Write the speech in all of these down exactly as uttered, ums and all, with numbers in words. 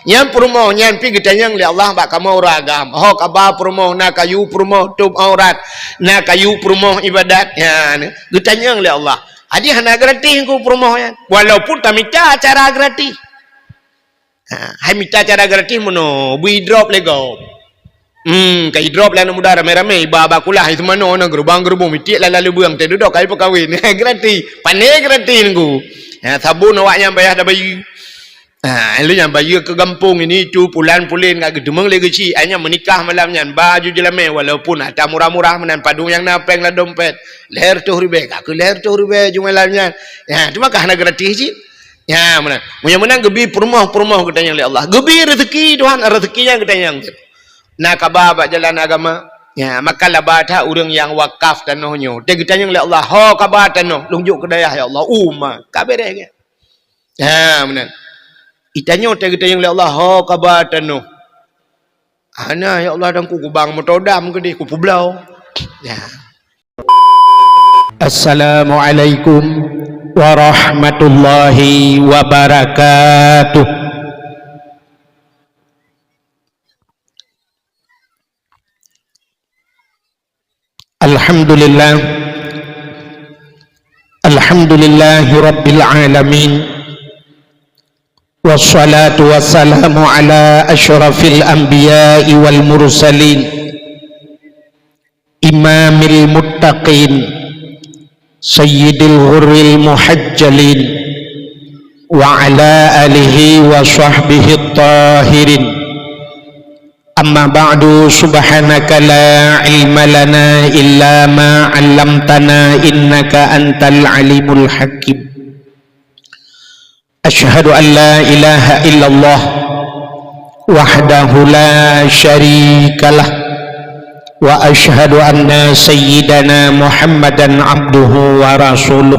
Nyan peurumoh nyan pih geutanyong lé Allah bak kamoe ureuëng agam. Ho kaba peurumoh, na kayu peurumoh tôb aurat, na kayu peurumoh ibadat. Nyan geutanyong lé Allah. Jadi hana gratis ku peurumoh nyan. Walaupun tamita cara gratis. Ha, hai mita cara gratis meunoe, beu idrop lé gob. Hmm, ka idrop lé aneuk muda ramé-ramé, iba bakulah, itu manoe na geurubang-geurubong, mitiek lala lubang, teududoe kai peukawen. Gratis, pané gratis nunggu. Ha, sabon awak nyan payah tabayeue. Ha, lheueh nyan bayeue keu gampông ini, itu pulan-pulen ka geuteumeung lé geuchik. Ai nyan meunikah malam nyan, ba aju jeulamé, walaupun atra murah-murah meunan, padum nyang na péng lam dompet. Lhèe reutôh ribèe, ka keu lhèe reutôh ribèe aju malam nyan. Ha, teuma ka hana gratis cit. Ya, meunan. Meunyoe meunan geubi peurumoh-peurumoh geutanyong lé Allah. Geubi rezeki Tuhan, rezeki nyang geutanyong. Na kaba bak jalan agama. Ya, maka laba that ureuëng nyang wakaf tanoh nyoe. Teugeutanyong lé Allah, ho kaba tanoh, lôn jok keu dayah ya Allah. Uma, ka beres ke? Ya, meunan. Itanyoe teugeutanyong lé Allah, ho kaba tanoh. Hana ya Allah dan ku kubang moto dam keudeh kupeubloe. Ya. Assalamualaikum warahmatullahi wabarakatuh. Alhamdulillah. Alhamdulillahi rabbil alamin. Wassalatu wassalamu ala asyrafil anbiya'i wal mursalin. Imamil muttaqin, sayyidil ghurril muhajjalin, wa ala alihi wa sahbihi tahirin. Amma ba'du, subhanaka la ilma lana illa ma 'allamtana innaka antal alimul hakim. Asyhadu an la ilaha illallah wahdahu la syarikalah, wa asyhadu anna sayyidana Muhammadan abduhu wa rasuluh.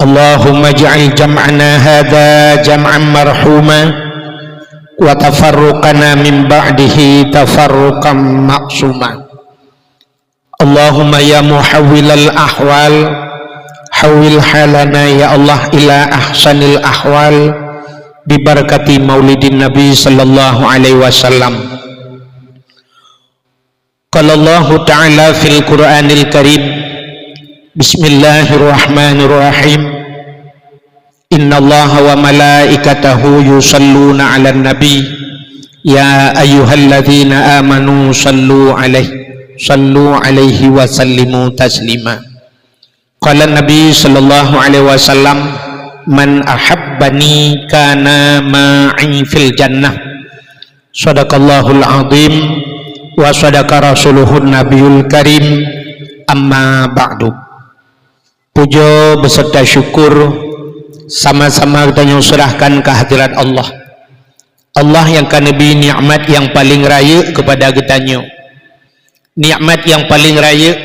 Allahumma ij'al jam'ana hadza jam'an marhuma, wa tafarruqana min ba'dihi tafarruqan ma'suma. Allahumma ya muhawwilal ahwal, hawwil halana ya Allah ila ahsanil ahwal, bi barakati maulidin Nabi sallallahu alaihi wasallam. Qala Allahu ta'ala fil Qur'anil Karim, bismillahirrahmanirrahim. Innallaha wa malaikatahu yusalluna 'alan nabi. Ya ayyuhalladzina amanu sallu 'alaihi, sallu 'alaihi wa sallimu taslima. Qala Nabi sallallahu alaihi wasallam, "Man ahabbani kana ma'i fil jannah." Sadaqallahul azim wa sadaqa rasuluhun nabiyul karim. Amma ba'du. Puja beserta syukur sama-sama geutanyoe serahkan kehadirat Allah. Allah nyang ka neubri nikmat nyang paleng rayeuk keupada geutanyoe. Nikmat nyang paleng rayeuk,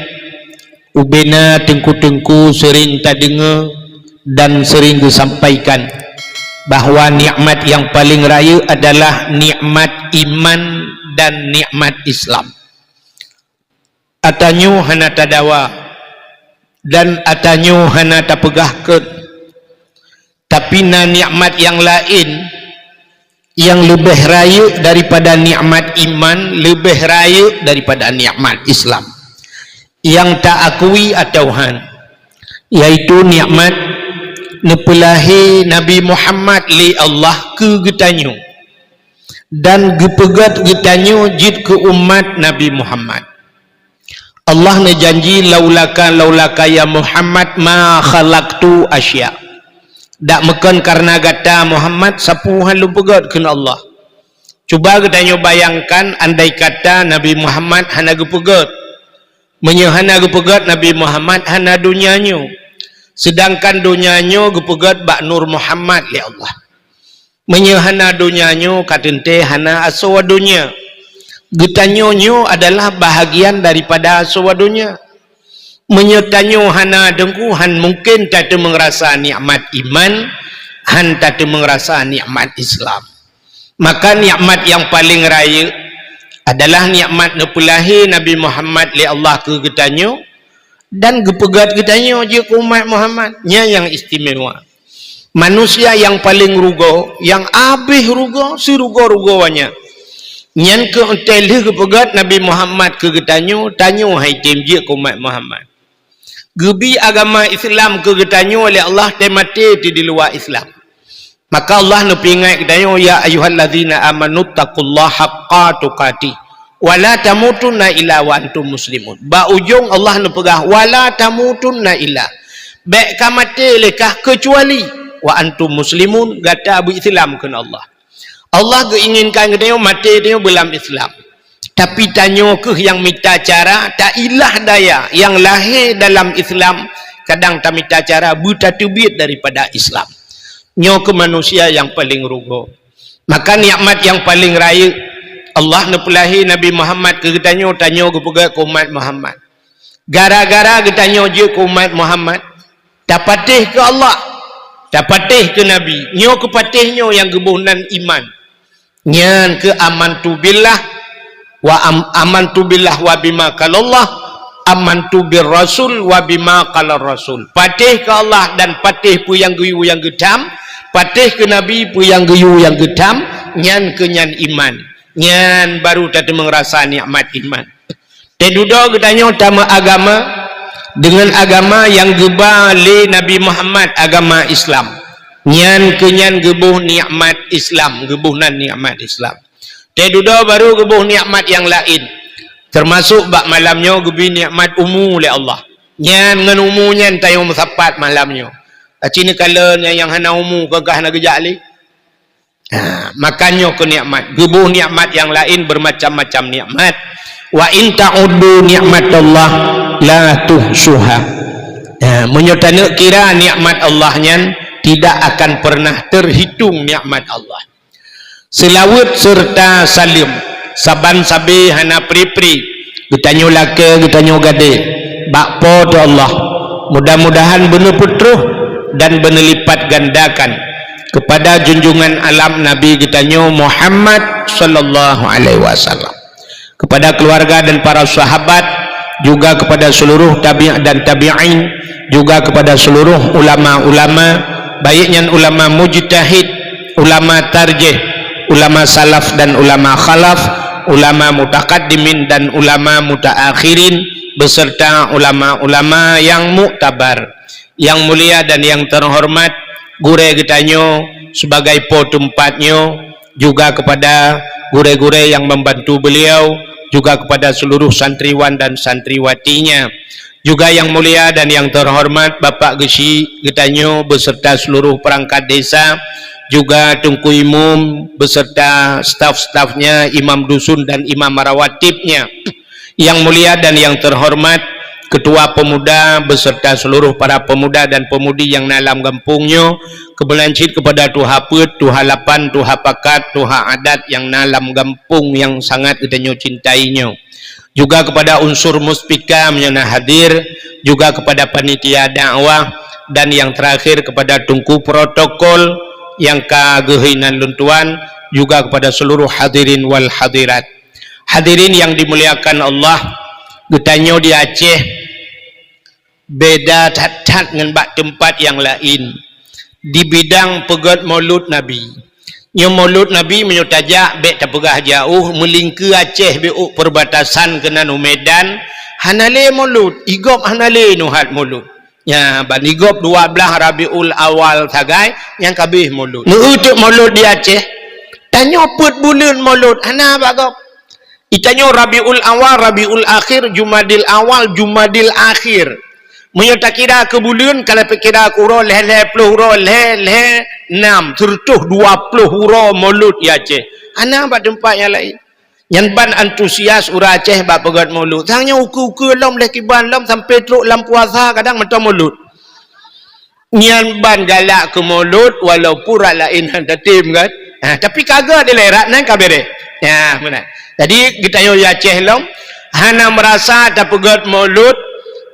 ubena teungku-teungku seuring tadeungoe dan seuring geusampaikan bahwa nikmat nyang paleng rayeuk adalah nikmat iman dan nikmat Islam. Ata nyoe hana tadawa, dan ata nyoe hana tapeugah kheun. Tapi na nikmat nyang laén nyang leubeh rayeuk daripada nikmat iman, leubeh rayeuk daripada nikmat Islam. Nyang ta akui atawa han, yaitu nikmat neupeulahé Nabi Muhammad lé Allah keu geutanyoe. Dan geupeugét geutanyoe jeuet keu umat Nabi Muhammad. Allah neujanji, "Laulaka, laulaka ya Muhammad ma khalaqtu asya." Dak meukon kareuna gata Muhammad sapeue han lôn peugét, kheun Allah. Cuba geutanyoe bayangkan, andai kata Nabi Muhammad hana geupeugét. Meunyoe hana geupeugét Nabi Muhammad, hana donya nyoe. Seudangkan donya nyoe geupeugét bak Nur Muhammad lé Allah. Meunyoe hana donya nyoe, ka teuntée hana asoe donya. Geutanyoe nyoe adalah bahagian daripada asoe donya. Meunyoe tanyoe hana teungku, han mungken tateumeung rasa nikmat iman, han tateumeung rasa nikmat Islam. Maka nikmat nyang paleng rayeuk adalah nikmat neupeulahé Nabi Muhammad lé Allah keu geutanyoe dan geupeugét geutanyoe jeuet keu umat Muhammad. Nyan nyang istimewa. Manusia nyang paleng rugoe, nyang abéh rugoe, sirugoe-rugoe nyan. Nyan keuh 'oh lheueh geupeugét Nabi Muhammad keu geutanyoe, tanyoe hai tem jeuet keu umat Muhammad. Geubi agama Islam keu geutanyoe lé Allah, teumaté teuh di luwa Islam. Maka Allah neupeuingat geutanyoe, "Ya ayyuhallazina amanu taqullaha haqqa tuqatih, wa la tamutunna illa wa antum muslimun." Bak ujong Allah neupeugah, "Wa la tamutunna illa." Bék ka maté lé kah keucuali wa antum muslimun, gata beu-Islam kheun Allah. Allah geuinginkan geutanyoe maté tanyoe beulam Islam. Tapi tanyoe keuh nyang mita cara, tailah daya nyang lahé dalam Islam, kadang tamita cara beutateubiet daripada Islam. Nyoe keuh manusia nyang paleng rugoe. Maka nikmat nyang paleng rayeuk, Allah neupeulahé Nabi Muhammad keu geutanyoe, tanyoe geupeugét keu umat Muhammad. Gara-gara geutanyoe jeuet keu umat Muhammad, tapatéh keu Allah, tapatéh keu Nabi. Nyoe keuh patéh nyoe nyang geuboh nan iman. Nyan keuh amantu billah wa am-, amantu billah wa bima qalallah, amantu bir rasul wa bima qalar rasul. Patéh keu Allah dan patéh peue nyang geuyue nyang geutham, patéh keu Nabi peue nyang geuyue nyang geutham, nyan keuh nyan iman. Nyan baru tateumeung rasa nikmat iman. Teududoe geutanyoe tameuagama deungon agama nyang geuba lé Nabi Muhammad, agama Islam. Nyan keuh nyan geuboh nikmat Islam, geuboh nan nikmat Islam. Teududoe baru geuboh nikmat nyang laén. Teumasok bak malam nyoe geubi nikmat umu lé Allah. Nyan ngon umu nyan tanyoe meusapat malam nyoe. Aci neukalon nyang, nyang hana umu, kon ka hana geujak lé. Ha, maka nyoe keuh nikmat. Geuboh nikmat nyang laén, bermacam-macam nikmat. "Wa in ta'uddu nikmatallah la tuhsuha." Ha, meunyoe taneuk kira nikmat Allah nyan, tidak akan pernah terhitung nikmat Allah. Seulaweuet seureuta saleuem, saban sabe hana pri-pri, geutanyoe lakée, geutanyoe gadée, bak Po teu Allah. Mudah-mudahan beuneupeutroh dan beuneulipatgandakan kepada junjungan alam Nabi geutanyoe Muhammad sallallahu alaihi wasallam, kepada keluarga dan para sahabat, juga kepada seluruh tabi' dan tabi'in, juga kepada seluruh ulama-ulama, baik nyan ulama mujtahid, ulama tarjih, ulama salaf dan ulama khalaf, ulama mutaqaddimin dan ulama mutaakhirin, beserta ulama-ulama yang muktabar. Yang mulia dan yang terhormat, gurée geutanyoe sebagai po teumpat nyoe, juga kepada gurée-gurée yang membantu beliau, juga kepada seluruh santriwan dan santriwatinya. Juga yang mulia dan yang terhormat Bapak Geuchik geutanyoe beserta seluruh perangkat desa, juga Teungku Imum beserta staf-stafnya, imam dusun dan imam rawatibnya. Yang mulia dan yang terhormat Ketua Pemuda beserta seluruh para pemuda dan pemudi yang na lam gampông nyoe, keubeulancit kepada tuha peuet, tuha lapan, tuha pakat, tuha adat yang na lam gampông yang sangat geutanyoe cintai nyoe. Juga kepada unsur muspika meunyoe na hadir, juga kepada panitia dakwah, dan yang terakhir kepada teungku protokol nyang ka geuhôi nan lôn tuan, juga kepada seluruh hadirin wal hadirat. Hadirin yang dimuliakan Allah, geutanyoe di Aceh beda that-that ngon bak teumpat nyang laén di bidang peugét Maulud Nabi. Nyoe Maulud Nabi meunyoe tajak bék tapeugah jauh, meulingkeue Aceh bék u perbatasan keunan u Medan, hana lé Maulud, i gob hana lé neuhat Maulud. Nya, ban i gob dua blaih Rabiul Awal sagai, nyan ka abéh Maulud. Meu teuk Maulud di Aceh, tanyoe peuet buleuen Maulud, hana bak gob. Geutanyoe Rabiul Awal, Rabiul Akhir, Jumadil Awal, Jumadil Akhir. Meunyoe takira keu buleuen, ka lheueh kira keu uroe, lhée-lhée ploh uroe, lhée-lhée nam, seureutôh dua ploh uroe Maulud di Aceh. Hana bak teumpat nyang laén. Nyan ban antusias ureuëng Aceh bak peugét Maulud. Sang nyoe ukeue-ukeue lom lheueh kiban lom sampoe trok lam puasa kadang mantong Maulud. Nyan ban galak keu Maulud, walaupun rat laén han tatem kan. Ha, tapi ka gét dilée rat nan ka béréh. Ya, meunan. Jadi geutanyoe di Aceh lom hana meurasa tapeugét Maulud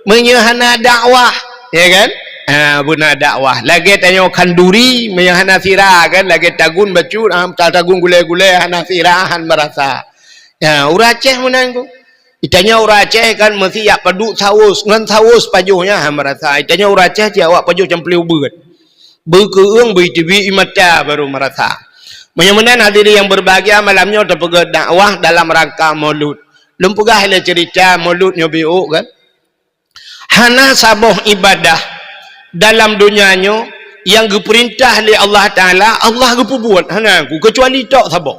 meunyoe hana dakwah, ya kan? Ha, beuna dakwah. Lagée tanyoe khanduri meunyoe hana sira kan, lagée tagun bacut, ha, tagun gulée-gulée hana sira han meurasa. Ya, ureuëng Aceh meunan ku. Geutanyoe ureuëng Aceh kan meusti jak padub saus, ngon saus pajoh nyan han meurasa. Geutanyoe ureuëng Aceh cit awak pajoh camplé ubeut. Beukeueung, beuteubiet ie mata baru meurasa. Meunyoe meunan hadirin yang berbahagia, malam nyoe teupeugah dakwah dalam rangka Maulud. Lôn peugah lé cerita Maulud nyoe biôk kan. Hana saboh ibadah dalam donya nyoe nyang geupeurintah lé Allah Taala, Allah geupeubuet. Hana, keucuali tok saboh.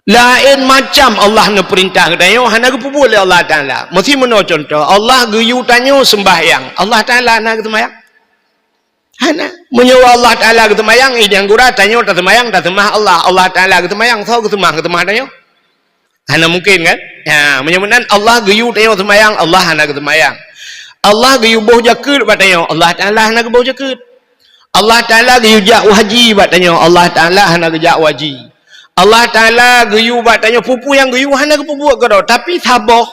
Laén macam Allah neupeurintah geutanyoe hana geupeubuet lé Allah Taala. Meusi meunoe cuntoh, Allah geuyue tanyoe seumbahyang, Allah Taala hana geuseumbahyang? Hana. Meunyoe Allah Taala geuseumbahyang, i nyang gura tanyoe taseumbahyang, taseumah Allah. Allah Taala geuseumbahyang, soe geuseumah, geuseumah tanyoe? Hana mungkin kan? Ya, meunyoe meunan Allah geuyue tanyoe seumbahyang, Allah hana geuseumbahyang. Allah geuyue boh jakeuet bak tanyoe, Allah Taala hana geuboh jakeuet. Allah Taala geuyue jak u haji bak tanyoe, Allah Taala hana geujak u haji. Allah Taala geuyue bak tanyoe peue-peue nyang geuyue hana geupeubuet keudroe, tapi saboh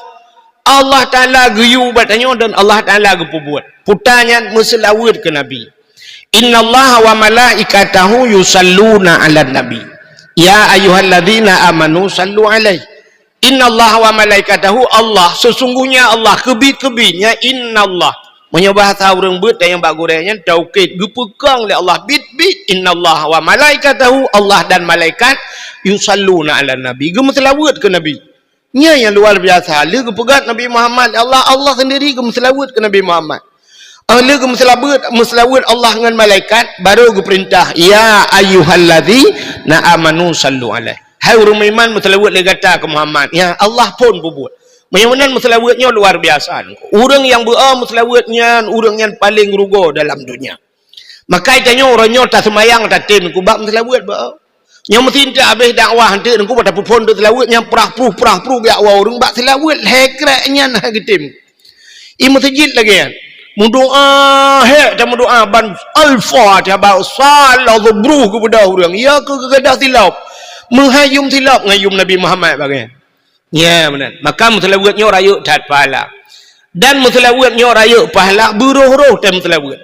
Allah Taala geuyue bak tanyoe dan Allah Taala geupeubuet. Peue nyan? Meuseulaweuet keu Nabi. Innallaha wa malaikatahu yusalluna 'alan nabi. Ya ayyuhalladzina amanu sallu 'alaihi. Innallaha wa malaikatahu, Allah, sesungguhnya Allah, keubiet-keubiet, nya innallah. Meunyoe bahasa ureuëng beuet nyang bak gurée nyan taukid, geupeukong lé Allah biet-biet, innallaha wa malaikatahu, Allah dan malaikat, yusalluna 'alan nabi, geumeuseulaweuet keu Nabi. Nya nyang luar biasa, lheueh geupeugah Nabi Muhammad lé Allah, Allah sendiri geumeuseulaweuet keu Nabi Muhammad. Ah, lheueh geumeuseulaweuet, meuseulaweuet Allah ngon malaikat, baru geupeurintah, "Ya ayyuhalladzina amanu sallu 'alaihi." Hai ureuëng meuiman, meuseulaweuet lé gata keu Muhammad. Ya, Allah phon peubuet. Meunyoe meunan meuseulaweuet nyoe luar biasa. Ureuëng nyang beu-o meuseulaweuet nyan, ureuëng nyan paleng rugoe dalam donya. Maka tanyoe uroe nyoe taseumayang tatem keu bak meuseulaweuet beu-o. Nyoe meusi teuk habéh dakwah teuk nyoe bak tapeuphon teuk seulaweuet nyan prah pruh, prah pruh geujak woe ureuëng bak seulaweuet lhée krek nyan hana geutem. I meuseujid lagée nyan. Meudoá hék tameudoá ban Al-Fatihah bak salah zubruh geubeudôh ureuëng. Ya keu geugadah silop. Meuhayum silop ngon yum Nabi Muhammad bagai nyan. Ya, meunan. Maka meuseulaweuet nyoe rayeuk that pahala. Dan meuseulaweuet nyoe rayeuk pahala beuroh-roh tém meuseulaweuet.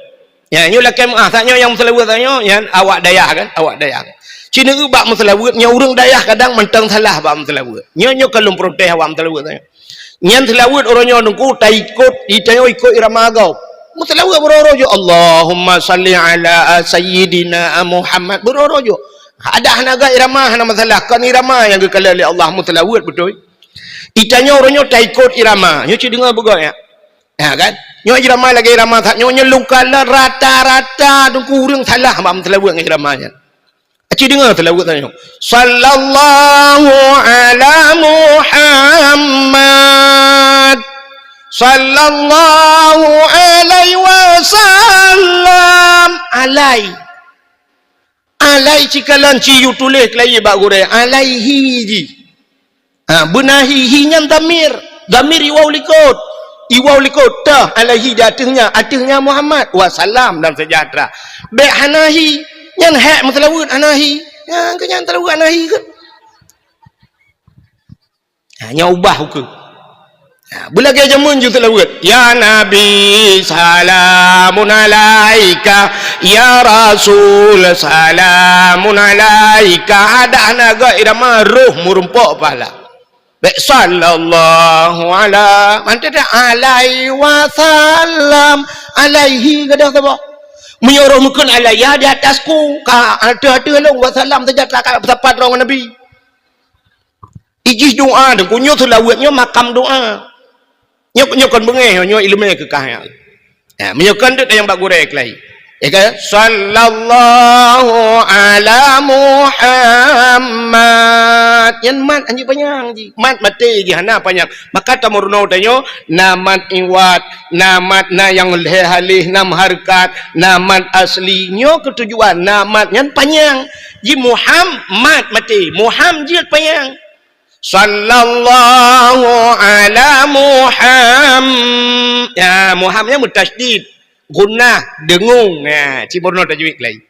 Ya, nyoe lakée meuáh, saat nyoe nyang meuseulaweuet saat nyoe, nyan awak dayah kan, awak dayah. Ci neueu bak meuseulaweuet nyoe ureuëng dayah kadang mantong salah bak meuseulaweuet. Nyoe, nyoe ka lôn protes awak meuseulaweuet saat nyoe. Nyan seulaweuet uroe nyoe teungku taikot, itanyoe ikot irama agam. Meuseulaweuet beuroh-roh jok, "Allahumma salli ala sayyidina Muhammad." Beuroh-roh jok. Ada hana ga irama hana masalah, kon irama nyang geukalon lé Allah meuseulaweuet beutôi. Itanyoe uroe nyoe taikot irama, nyoe ci deungoe beugöt nyan. Ha kan? Nyoe irama lagée irama saat nyoe, nyoe lôn kalon rata-rata teungku ureuëng salah bak meuseulaweuet ngon irama nyan. Aci deungoe seulaweuet tanyoe. Sallallahu ala Muhammad. Sallallahu alaihi wasallam. Alai. Alai ci kalon ci yue tuléh keulayi bak gurée. Alaihi ji. Ha, beunahi, hi nyan dhamir. Dhamir i waw likot. I waw likot, tah, alaihi di ateueh nyan, ateueh nyan Muhammad, wa salam dan sejahtera. Bék hana hi, nyan hék meuseulaweuet hana hi. Nyan keu nyan seulaweuet hana hi keu. Ha, nyan ubah ukeue. Ha, beulagée jameun ju seulaweuet. Ya Nabi, salamun alaika. Ya Rasul, salamun alaika. Ada hana ga irama roh meurumpok pahala. Bék sallallahu ala, mantong dah alaihi wasallam, alaihi gadoh saboh. Meunyoe roh meukheun alaiya di atasku, ka ateueh-ateueh lôn wasallam saja ka sapat droe ngon Nabi. Ijih doa teungku nyoe seulaweuet nyoe makam doa. Nyoe, nyoe kon beungéh, nyoe ileumé keu kah nyan. Ha, meunyoe kon teuk nyang bak gurée keulayi. Ya kan? Sallallahu ala Muhammad. Nyan mat hanjeuet panyang jih. Mat maté jih hana panyang. Maka tameurunoe tanyoe na mat iwad, na mat na nyang lhée haleh, na meuhareukat, na mat asli. Nyoe keutujuan na mat nyan panyang. Ji Muhammad maté, Muham jeuet panyang. Sallallahu ala Muham-, ya, Muham nyan meutasydid, gunnah, deungung. Ya, ci meurunoe tajwid lé.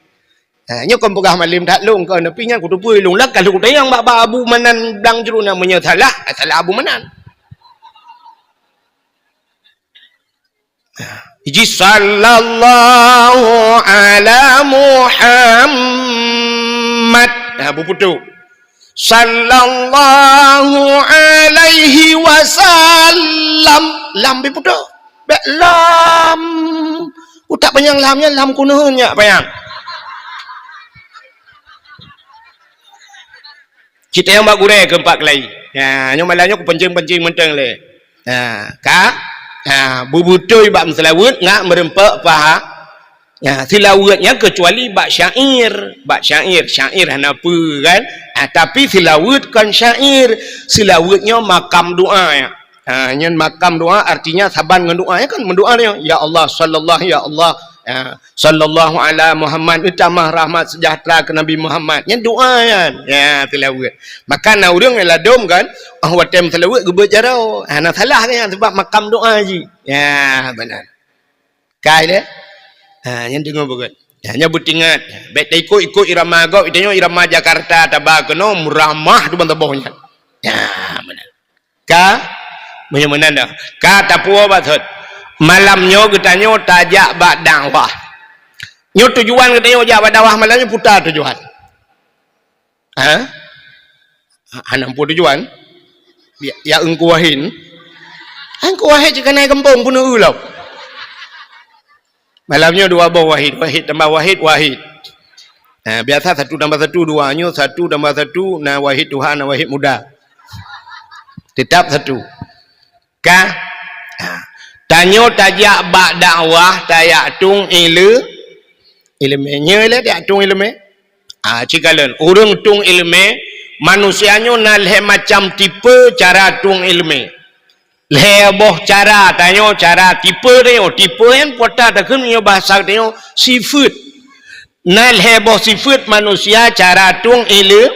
Ha, nyoe kon peugah malem that lôn kon, tapi nyan kuteupeu lôn lah ka lôn tanyong bak, bak Abu Manan Blang Jru na meunyoe salah, salah Abu Manan. Iji sallallahu ala Muhammad. Ha, beuputôh. Sallallahu alaihi wasallam. Lam beuputôh. Bék lam. Utak panyang lam nyan, lam keuneuen nyak panyang. Cit nyang bak gurée keumpat keulayi. Ya, nyoe malam nyoe kupancing-pancing mantong lé. Ha, ka? Ha, beubeutôi bak meuseulaweuet ngat meureumpok paha. Ya, seulaweuet nyan keucuali bak syair. Bak syair, syair hana peue kan? Ha, tapi seulaweuet kon syair. Seulaweuet nyoe makam doa ya. Ha, nyan makam doa artinya saban ngon doa ya kan? Mendoa dia, "Ya Allah, sallallahu, ya Allah." Ya. Sallallahu ala Muhammad, utamah rahmat sejahtera keu Nabi Muhammad. Nyan doa nyan. Ya, seulaweuet. Maka na ureuëng nyang ladom kan, ah, watée meuseulaweuet geubeuet jaroe. Ha, na salah kan nyan sebab makam doa jih. Ya, benar. Kai deh. Ha, nyan deungoe beugét. Ya, nyan beutingat. Bék taikot-ikot irama gob, itanyoe irama Jakarta taba keunoe, meuramah tu ban saboh nyan. Ya, benar. Ka? Meunyoe meunan dah. Ka tapuwoe bak thot. Malam nyoe geutanyoe tajak bak dakwah. Nyoe tujuan geutanyoe jak bak dakwah malam nyoe peue tujuan? Ha? Hana peue tujuan? Ya, ya Teungku Wahid. Teungku Wahid cit ka na i gampông peunoh lom. Malam nyoe dua boh wahid, wahid tambah wahid, wahid. Ha, biasa satu tambah satu dua, nyoe satu tambah satu, na wahid tuha, na wahid muda. Tetap satu. Ka? Ha. Tanyoe tajak bak dakwah, tajak tueng ile-, ileumé. Nyoe lé tajak tueng ileumé. Ah, cikalon, ureuëng tueng ileumé, manusia nyoe na lhée macam tipe cara tueng ileumé. Lhée boh cara tanyoe, cara tipe tanyoe. Tipe nyan pota takheun meunyoe bahasa tanyoe sifeuet. Na lhée boh sifeuet manusia cara tueng ile-,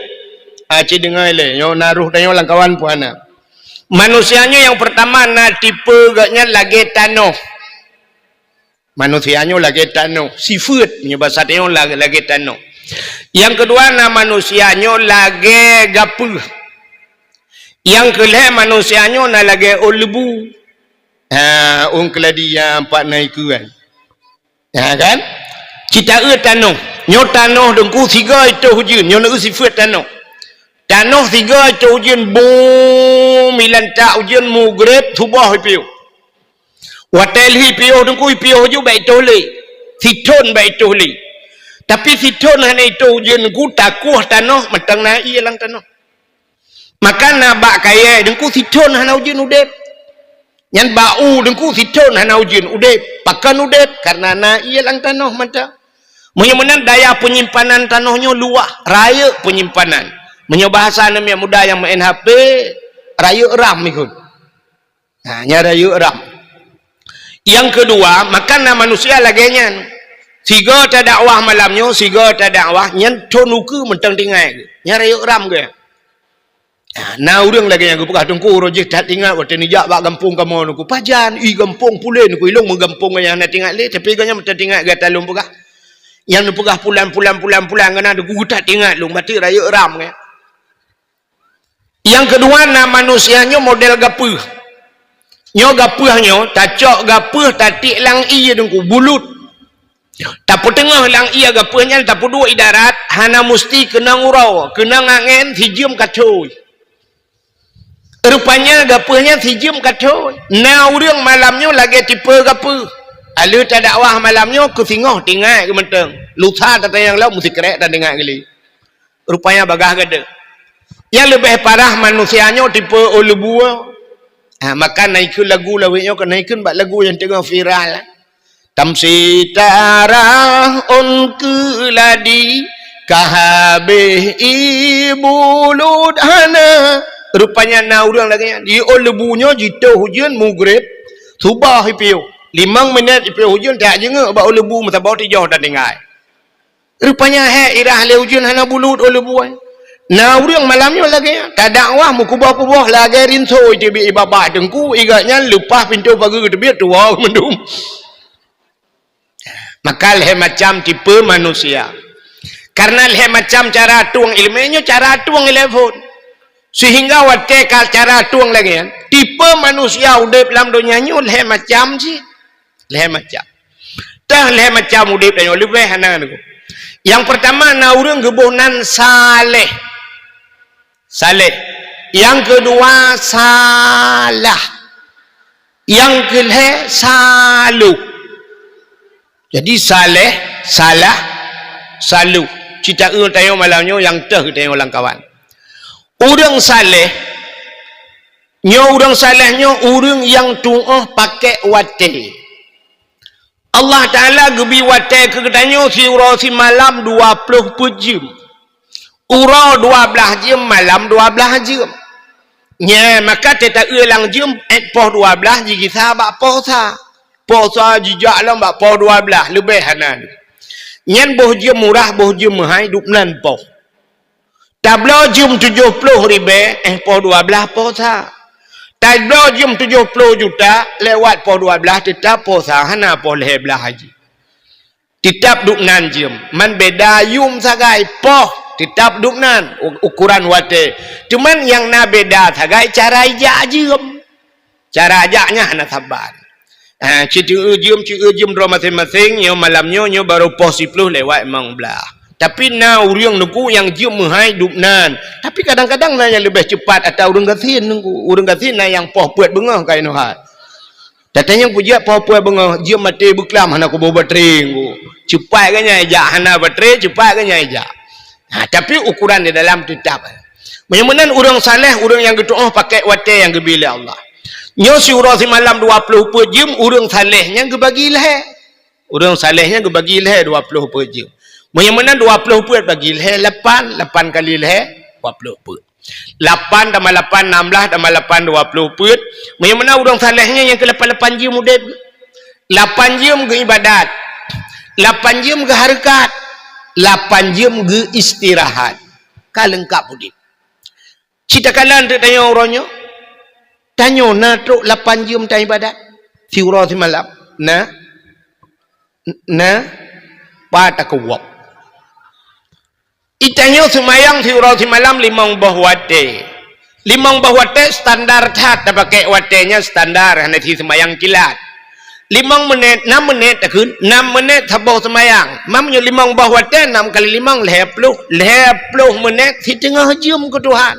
ah, cit deungoe lé, nyoe na roh tanyoe lam kawan puana. Manusia nyoe nyang peurtama na tipe geuhnyan lagée tanoh. Manusia nyoe lagée tanoh, sifeuet, meunyoe basa tanyoe la-, lagée tanoh. Nyang keudua na manusia nyoe lagée gapeuh. Nyang keulhée manusia nyoe na lagée ôn leubu. Ha, ôn keuladi nyang pat na ikeuan. Ha kan? Cit taeu tanoh. Nyoe tanoh deungku sigoe itoh ujeuen, nyoe na sifeuet tanoh. Tanoh sigoe itoh ujeuen, bum, milan tak ujeuen, mugreb, suboh ipiôh. Watée lheueh ipiôh deungku, ipiôh ju bék itoh lé. Sithon bék itoh lé. Tapi sithon hana itoh ujeuen deungku, takoh tanoh, mantong na ie lam tanoh. Maka na bak kayée deungku, sithon hana ujeuen udeb. Nyan bak u deungku, sithon hana ujeuen udeb. Pakon udeb? Karena na ie lam tanoh mantong. Meunyoe meunan daya peunyimpanan tanoh nyoe luwah, rayeuk peunyimpanan. Meunyoe bahasa aneuk muda nyang meu'en H P, rayeuk RAM ikot. Ha, nyan rayeuk RAM. Nyang keudua, maka na manusia lagée nyan. Sigoe tadakwah malam nyoe, sigoe tadakwah, nyan thon ukeue mantong tingai geuh. Nyan rayeuk RAM geuh. Ha, na ureuëng lagée nyan geupeugah, "Teungku, uroe jih that tingat watée neujak bak gampông kamoe Teungku." "Pajan?" "I gampông pulen Teungku, ilong meugampông nyang hana tingat lé, tapi gobnyan mantong tingat gata lôn peugah. Nyang neupeugah pulan, pulan, pulan, pulan, gana Teungku that tingat lôn, berarti rayeuk RAM nyan." Nyang keudua na manusia nyoe model gapeuh. Nyoe gapeuh nyoe, tacok gapeuh tatiek lam ie deungku, bulut. Tapeuteungoh lam ie gapeuh nyan, tapeuduek i darat, hana musti keunong uroe, keunong angén sijeuem ka thoi. Rupanya gapeuh nyan sijeuem ka thoi. Na ureuëng malam nyoe lagée tipe gapeuh. Aleuh tadakwah malam nyoe keu singoh tingat geuh mantong. Lusa tatanyong lom meusikrek tatingat geuh lé. Rupanya bagaih gata. Nyang leubeh parah manusia nyoe tipe ôn leubu. Ha, maka na ikheun lagu lawét nyoe, ka na ikheun bak lagu nyang teungoh viral. Tamsi tarah ôn keuladi, ka habéh ie bulut hana. Rupanya na ureuëng lagée nyan. Di ôn leubu nyoe jitoh ujeuen mugreb, suboh ipiôh. Limong minét ipiôh ujeuen, tajak jingeuk bak ôn leubu meusaboh tijoh dan tinggai. Rupanya hék irah lé ujeuen hana bulut ôn leubu. Na ureuëng malam nyoe lagée nyan, tadakwah meukuboh-kuboh lagée rinso iteubiet i babah teungku, i gobnyan leupah pintoe pageue teubiet tuwoe mandum. Maka lhée macam tipe manusia. Karena lhée macam cara tueng ileumé nyoe cara tueng ilée phon. Sehingga watée ka cara tueng lagée nyan, tipe manusia udeb lam donya nyoe lhée macam cit. Lhée macam. Teuh lhée macam udeb tanyoe leubeh hana nyoe. Nyang peurtama na ureuëng geuboh nan saleh. Saleh. Nyang keudua salah. Nyang keulhée saloh. Jadi saleh, salah, saluh. Cit taeu tanyoe malam nyoe nyang teuh tanyoe lam kawan. Ureuëng saleh, nyoe ureuëng saleh nyoe ureuëng nyang tuoh pakai watée. Allah Taala geubi watée keu geutanyoe siuroe simalam dua ploh peuet jeuem. Uroe dua blaih jeuem, malam dua blaih jeuem. Nyan maka teuta eu lam jeuem, eh, poh dua blaih jigisa bak poh sa. Poh sa jijak lom bak poh dua blaih, leubeh hana. Nyan boh jeuem murah, boh jeuem meuhai, dub nan poh. Tabloe jeuem tujoh ploh ribée, eh, poh dua blaih poh sa. Tabloe jeuem tujoh ploh juta, lewat poh dua blaih teutab poh sa, hana poh lhée blaih haji. Teutab dub nan jeuem, man beda yum sagai, poh teutab dub nan u-, ukuran watée. Cuman nyang na beda sagai cara ijak jeuem. Cara jak nyan hana saban. Ha, cit taeu jeuem, cit taeu jeuem droe maséng-maséng, nyoe malam nyoe, nyoe barô poh siploh lewat limong blaih. Tapi na ureuëng nungku nyang jeuem meuhai dub nan. Tapi kadang-kadang na nyang leubeh cepat ata ureuëng gasien nungku. Ureuëng gasien na nyang poh peuet beungoh ka inoe hai. Tatanyong peue jak poh peuet beungoh, jeuem maté beuklam hana kuboh baterai nungku. Cepat geuh nyan ijak, hana baterai, cepat geuh nyan ijak. Ha, tapi ukuran di dalam teutab. Meunyoe meunan ureuëng saleh, ureuëng nyang geutuoh pakai watée nyang geubi lé Allah. Nyoe siuroe simalam dua ploh peuet jeuem, ureuëng saleh nyan geubagi lhée. Ureuëng saleh nyan geubagi lhée dua ploh peuet jeuem. Meunyoe meunan dua ploh peuet bagi lhée lapan, lapan kali lhée, dua ploh peuet. Lapan tambah lapan, nam blaih, tambah lapan, dua ploh peuet. Meunyoe meunan ureuëng saleh nyan nyang keu lapan-lapan jeuem udeb. Lapan jeuem geuibadat. Lapan jeuem geuhareukat. Lapan jeuem geuistirahat. Ka leungkab udeb. Cit takalon teuk tanyoe uroe nyoe. Tanyoe na trok lapan jeuem taibadat siuroe simalam? Na? Na? Pat takeuwab. Itanyoe seumayang siuroe simalam limong boh watée. Limong boh watée standar that tapakai watée nyan standar, hana siseumayang kilat. Limong menit, nam menit takheun, nam menit saboh seumayang. Meunyoe limong boh watée, nam kali limong, lhée ploh, lhée ploh menit, siteungoh jeuem keu Tuhan.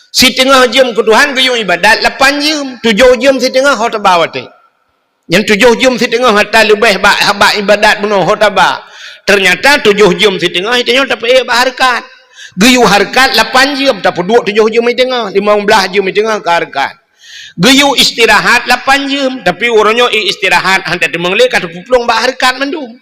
Siteungoh jeuem keu Tuhan geuyue ibadat lapan jeuem, tujoh jeuem siteungoh ho taba watée. Nyang tujoh jeuem siteungoh ata leubeh bak, bak ibadat bunoe ho taba. Teunyata tujoh jeuem siteungoh siteungoh tapeuék bak hareukat. Geuyue hareukat lapan jeuem, tapeuduek tujoh jeuem siteungoh, limong blaih jeuem siteungoh ka hareukat. Geuyue istirahat lapan jeuem, tapi uroe nyoe i istirahat hana teumeung lé ka teupeuplueng bak hareukat mandum.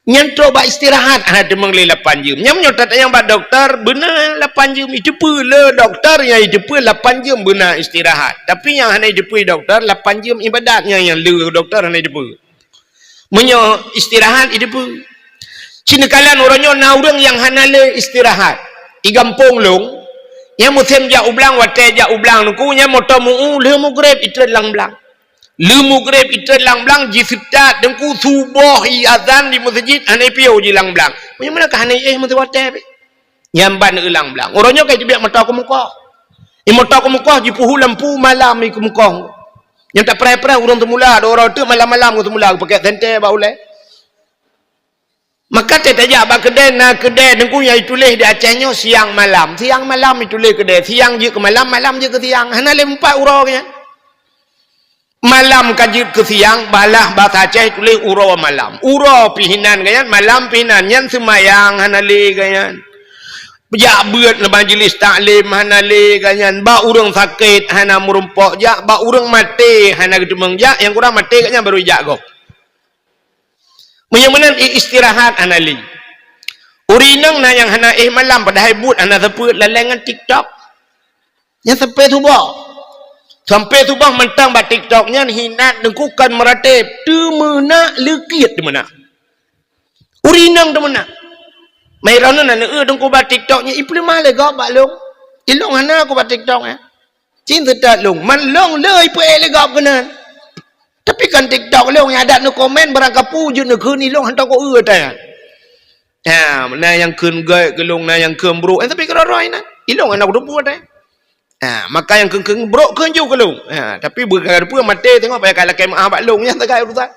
Nyan trok bak istirahat hana teumeung lé lapan jeuem. Nyan meunyoe tatanyong bak dokto, beuna lapan jeuem iteupeue lé dokto nyang iteupeue lapan jeuem beuna istirahat. Tapi nyang hana iteupeue dokto, lapan jeuem ibadat nyan nyang lé dokto hana iteupeue. Meunyoe istirahat iteupeue. Cit neukalon uroe nyoe na ureuëng nyang hana lé istirahat. I gampông lôn, nyang musém jak u blang, watée jak u blang nungku, nyan moto meu-u lheueh mugreb itrön lam blang. Lheueh mugreb itrön lam blang, jiseutôt teungku, suboh iazan di meuseujid, hana ipiôh jilang blang. Meunyoe meunan ka hana iéh meusiwatée pih. Nyan ban ilang blang. Uroe nyoe ka jiteubiet moto keumeukoh. I moto keumeukoh jipeuhu lampu malam i keumeukoh. Nyang tapreh-preh ureuëng teumula, dua uroe teuk malam-malam ureuëng teumula geupakék senter bak ulée. Maka teutajak bak keudée, na keudée teungku nyang ituléh di Aceh nyoe siang malam. Siang malam ituléh keudée. Siang jeuet keu malam, malam jeuet keu siang. Hana lé meupat uroe nyan. Malam ka jeuet keu siang, balah basa Aceh tuléh uroe malam. Uroe pih inan geuh nyan, malam pih inan, nyan seumayang hana lé geuh nyan. Jak beuet lam majeulis taklim hana lé geuh nyan, bak ureuëng sakét hana meurumpok jak, bak ureuëng maté hana geuteumeung jak, nyang kurang maté geuh nyan barô jak gob. Meunyoe meunan i-, istirahat hana lé. Ureuëng inong na nyang hana éh malam padahai buet hana seupeuet laleng ngon TikTok. Nyan sampai suboh. Sampai suboh mantong bak TikTok nyan hinan teungku kon meuratéb, teumeunak leukét teumeunak. Ureuëng inong teumeunak. Mai droeneuh na neueu teungku bak TikTok nyan ipeuleumah lé gob bak lôn. Ilôn hana ku bak TikTok nyan. Cit seutôt lôn, man lôn le ipeuék lé gob keunan. Tapi kan TikTok lôn nyang adak neukomen barang kapeue jeuet neukheun ilôn hantom ku eu teuh. Ha, na nyang kheun gét keu lôn, na nyang kheun brok. Eh, tapi keudroe-droe inan. Ilôn hana kuteupeue teuh. Ha, maka nyang kheun-kheun brok kheun ju keu lôn. Ha, tapi beuka peue maté teungoh payah ka lakée meuáh bak lôn nyan sagai urusan.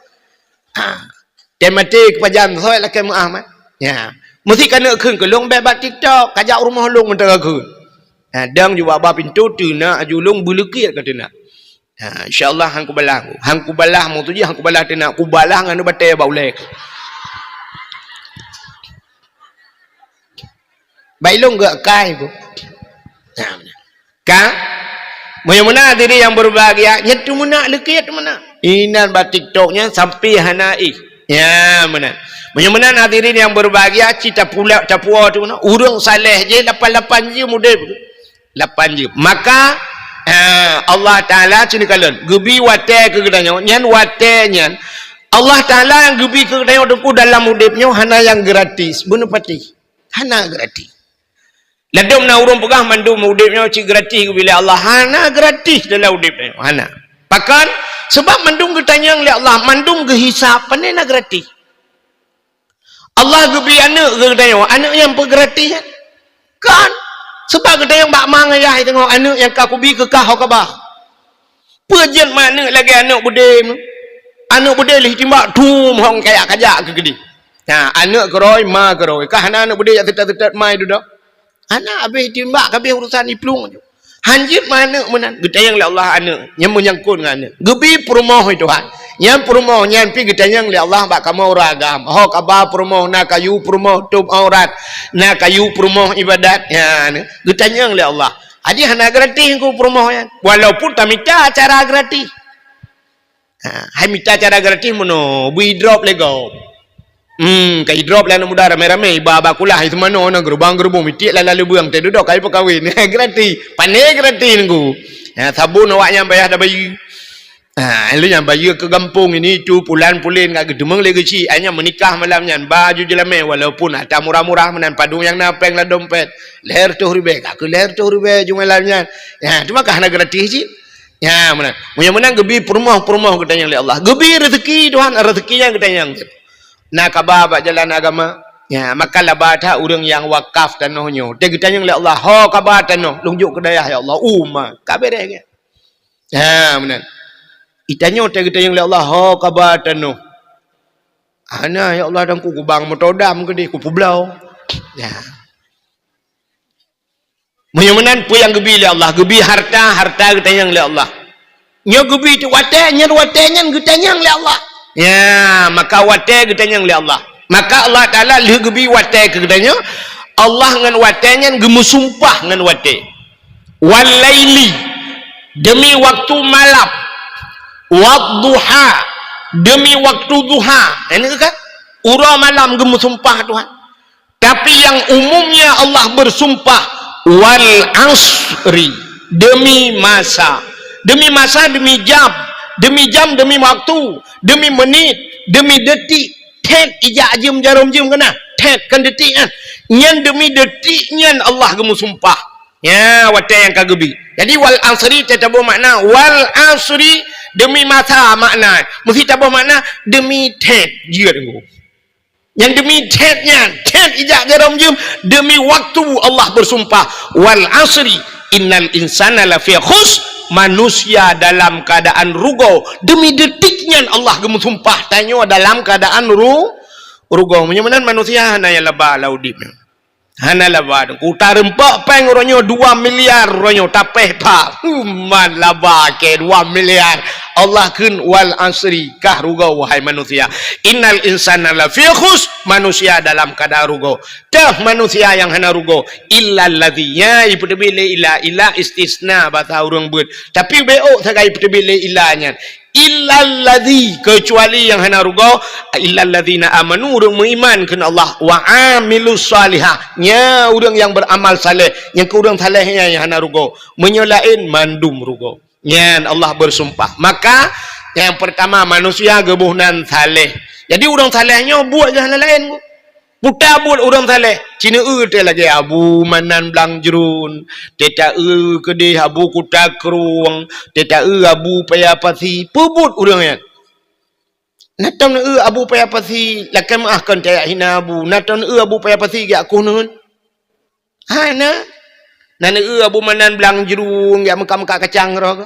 Ha. Tem maté keupajan soe lakée meuáh mat. Ya. Meusi ka neuk kheun keu lôn bék bak TikTok, ka jak u rumoh lôn mantong ka kheun. Ha, dang ju bak ba pintoe teunak aju lôn beuleukét ka teunak. Ha, insya Allah han kubalah. Han kubalah, mau tu je han kubalah teunak, kubalah ngon batée bak ulée. Baik lôn geukai ku. Ha, ka? Meunyoe meunan hadirin yang berbahagia, nyan teumeunak, leukiet teumeunak. Inan bak TikTok nyan sampai hana ih. Ya, meunan. Meunyoe meunan hadirin yang berbahagia, ci tapula, tapuo teumeunak. Ureuëng saleh je lapan-lapan jeuem udeb. Lapan jeuem. Maka, eh, Allah Taala sini kalon, geubi watée keu geutanyoe. Nyan watée nyan, Allah Taala nyang geubi keu geutanyoe teungku dalam udeb nyoe hana nyang gratis. Beuneupatéh. Hana gratis. Ladom na ureuëng peugah mandum udeb nyoe cit gratis geubi lé Allah. Hana gratis dalam udeb nyoe. Hana. Pakon? Sebab mandum geutanyong lé Allah, mandum geuhisab, pane na gratis. Allah geubi aneuëk keu geutanyoe, aneuëk nyang peugratis nyan? Kon. Sebab geutanyoe bak ma ngon yah teungoh aneuëk nyang ka kubi keu kah ho kaba. Peue jeuet ma aneuëk lagée aneuëk beudé? Aneuëk beudé lheueh timbak tum hong kajak-kajak keu keudeh. Nah, aneuëk keurôi, ma keurôi. Kah hana aneuëk beudé jak teutat-teutat mai dudoe? Hana, habéh timbak, habéh urusan iplueng. Hanjeuet ma aneuëk meunan, geutanyong lé Allah aneuëk, nyang meunyangkot ngon aneuëk. Geubi peurumoh, hai Tuhan. Nyang peurumoh nyan pih geutanyong lé Allah bak kamoe ureuëng agam. Ho kaba peurumoh, na kayu peurumoh, tôb aurat, na kayu peurumoh ibadat. Ya, ni. Geutanyong lé Allah. Jadi hana gratis ku peurumoh nyan. Walaupun tamita cara gratis. Ha, hai mita cara gratis meunoe, beu idrop lé gob. Hmm, ka idrop lé aneuk muda ramé-ramé, iba bak kulah, iseumanoe na geurubang-geurubong, mitiek lala leubeueng, teududoe kai peukawen. Gratis, pane gratis nunggu. Ha, sabon awak nyan payah tabayeue. Ha, lheueh nyan bayeue keu gampông ini, itu, pulan-pulen, ka geuteumeung lé geuchik. Hanya meunikah malam nyan, baju jeulamé, walaupun ata murah-murah meunan, padum nyang na péng lam dompet. Lhèe reutôh ribèe, ka keu lhèe reutôh ribèe jumlah nyan. Ha, cuma ka hana gratis cit. Ya, meunan. Meunyoe meunan geubi peurumoh-peurumoh geutanyong lé Allah. Geubi rezeki Tuhan, rezeki nyan geutanyong. Na kaba bak jalan agama. Ya, maka laba that ureuëng nyang wakaf tanoh nyoe. Teugeutanyong lé Allah, ho kaba tanoh, lôn jok keu dayah ya Allah. Uma, ka beres ke? Ya, meunan. Itanyoe teugeutanyong lé Allah, ho kaba tanoh. Hana ya Allah dan ku kubang moto dam keudeh kupeubloe. Ya. Meunyoe meunan peue nyang geubi lé Allah? Geubi harta, harta geutanyong lé Allah. Nyoe geubi watée, nyan watée nyan geutanyong lé Allah. Ya, maka watée geutanyong lé Allah. Maka Allah Taala lheueh geubi watée keu geutanyoe, Allah ngon watée nyan geumeusumpah ngon watée. Wal laili, demi waktu malam. Wadduha, demi waktu duha. Ini kan? Uroe malam geumeusumpah Tuhan. Tapi yang umumnya Allah bersumpah, "Wal asri," demi masa. Demi masa, demi jam. Demi jam, demi waktu. Demi menit, demi detik. Thét ijak jeuem jaroe jeuem keunan. Thét kan detik kan. Nyan demi detik nyan Allah geumeusumpah. Ya, watée nyang ka geubi. Jadi, wal asri teutabôh makna, wal asri demi masa makna. Meusi tabôh makna demi thét jeuet ngon. Nyang demi thét nyan, thét ijak jaroe jeuem, demi waktu Allah bersumpah, "Wal asri, innal insana lafi khus," manusia dalam keadaan rugoe. Demi detik nyan Allah geumeusumpah, tanyoe dalam keadaan ru-, rugoe. Meunyoe meunan manusia hana nyang laba lam udeb nyoe. Hana laba. Kuta reumpok péng uroe nyoe dua miliar uroe nyoe tapéh that. Human laba ke dua miliar. Allah kheun, "Wal asri," kah rugoe wahai manusia. "Innal insana lafi khus," manusia dalam keadaan rugoe. Teuh manusia nyang hana rugoe. Illal ladzi, ya, ipeuteubiet lé illa, illa istisna basa ureuëng beuet. Tapi bék sagai ipeuteubiet lé illa nyan. Illal ladzi, kecuali nyang hana rugoe, illal ladzina amanu, ureuëng meuiman keu Allah, wa amilus salihah, nya ureuëng nyang beramal saleh, nyang keu ureuëng saleh nyan nyang hana rugoe. Meunyoe laén mandum rugoe. Nyan Allah bersumpah. Maka nyang pertama manusia geuboh nan saleh. Jadi ureuëng saleh nyoe buet nyang hana laén. Puta buet ureuëng saleh, ci neueu teuh lagée Abu Manan Blang Jrun, teuta eu keudeh Abu Kuta Krueng, teuta eu Abu Paya Pasi, peubuet ureuëng nyan. Na tom neueu Abu Paya Pasi lakée meuáh kon tajak hina Abu, na tom neueu Abu Paya Pasi geujak keuneun. Hana. Na neueu Abu Manan Blang Jrun geujak meukat-meukat kacang roh.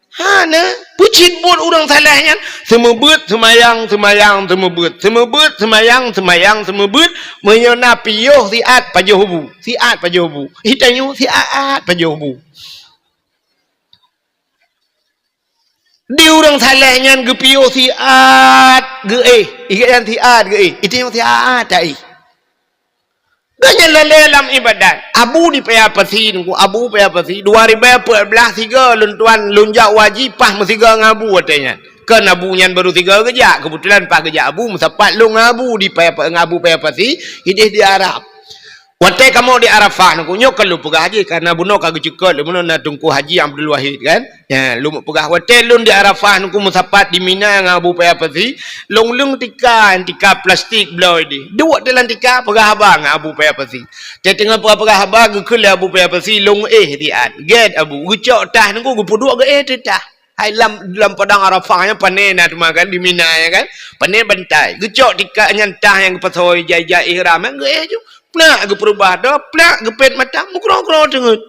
Hana, peucit buet ureuëng saleh nyan. Seumeubeuet seumayang, seumayang, seumeubeuet. Seumeubeuet seumayang, seumayang, seumeubeuet. Meunyoe na piôh siat pajoh bu. Siat pajoh bu. Itanyoe siat pajoh bu. Di ureuëng saleh nyan geupiôh siat geuéh. Ingat nyan siat geuéh. Itu nyang siat taéh. Gobnyan lalée lam iébadat. Abu di Paya Pasi, Teungku, Abu Paya Pasi, dua ribu empat belas sigoe lôn tuan lôn jak haji paih meusigoe ngon Abu watée nyan. Kon Abu nyan barô sigoe geujak, keubeutulan paih geujak Abu meusapat lôn ngon Abu di Paya, ngon Abu Paya Pasi, ideh di Arab. Watée kamoe di Arafah, Teungku, nyoe ka lôn peugah jih, karena bunoe ka geucukot lé bunoe na Teungku Haji Abdul Wahid, kan? Ya, lôn peugah watée lôn di Arafah, Teungku, meusapat di Mina ngon Abu Paya Pasi, lôn leueng tika, tika plastik bloe deh. Duek di lam tika peugah haba ngon Abu Paya Pasi. Teuteungoh peugah-peugah haba, geukheun lé Abu Paya Pasi, lôn éh siat. Gét Abu, geucok tah, Teungku, geupeuduek geuéh teuh tah. Hai lam, lam padang Arafah nyan pané na teuma kan, di Mina nyan kan. Pané bantai. Geucok tika nyan tah nyang geupasoe ijazah ihram nyan geuéh ju. Plak geupeurubah doe, plak geupét mata, meugroe-groe teungeut.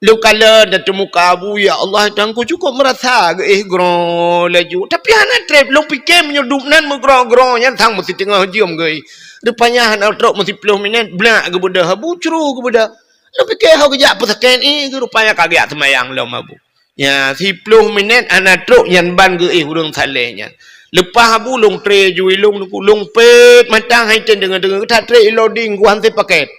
Lôn kalon dan teumuka Abu, ya Allah, Teungku cukup meurasa geuéh groe laju. Tapi hana treb, lôn pike meunyoe dum nan meugroe-groe nyan sang meusiteungoh jeuem geuéh. Rupanya hana trok meusiploh minét, blak geubeudôh Abu, cru geubeudôh. Lôn pike ho geujak peusakét, eh, rupanya ka geujak seumayang lom Abu. Ya, siploh minét hana trok nyan ban geuéh ureuëng saleh nyan. Leupah Abu lôn tré ju ilong Teungku, lôn pét mata hai ten deungoe-deungoe, that tré ilong ding ku han teupaket.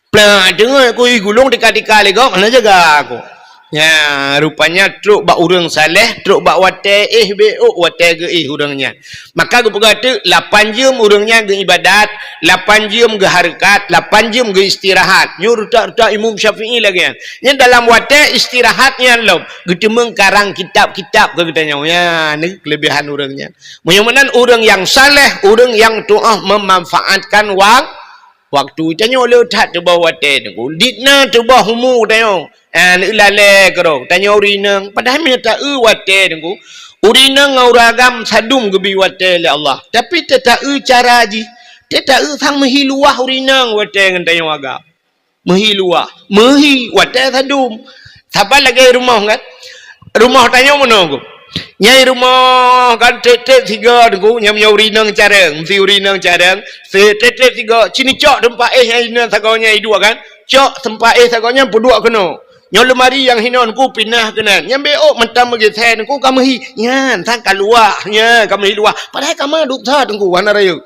Plah deungoe ku i gulong tika-tika lé gob, hana jaga aku. Ya, rupanya trok bak ureuëng saleh, trok bak watée éh bék watée geuéh ureuëng nyan. Maka geupeugah teuk, lapan jeuem ureuëng nyan geuibadat, lapan jeuem geuhareukat, lapan jeuem geuistirahat. Nyoe rutak-rutak Imam Syafi'i lagée nyan. Nyan dalam watée istirahat nyan lom, geuteumeung karang kitab-kitab keu geutanyoe. Ya, ni keulebihan ureuëng nyan. Meunyoe meunan ureuëng nyang saleh, ureuëng nyang tu'oh memanfaatkan wak-, waktu. Tanyoe le that teuboh watée Teungku. Dit na teuboh umu tanyoe. Ah, neulalée keudroe. Tanyoe ureuëng inong. Padahai meunyoe ta-eu watée Teungku, ureuëng inong ngon ureuëng agam sadum geubi watée lé Allah. Tapi teu ta-eu cara jih. Teu ta-eu sang meuhi luwah ureuëng inong watée ngon tanyoe agam. Meuhi luwah. Meuhi watée sadum. Saban lagée rumoh kan. Rumoh tanyoe meunoe Teungku. Nyang rumoh kan treb-treb sigoe Teungku, nyang meunyoe ureuëng inong carông, meusti ureuëng inong carông, treb-treb sigoe, ci neucok teumpat éh nyang hinoe sagoe nyan iduek kan. Cok teumpat éh sagoe nyan peuduek keunoe. Nyoe leumari nyang hinoe Teungku pinah keunan. Nyang bék ôk mantong meugisée Teungku ka meuhi. Nyan sang ka luwah, nyan ka meuhi luwah. Padahai ka ma duek sa Teungku hana rayeuk.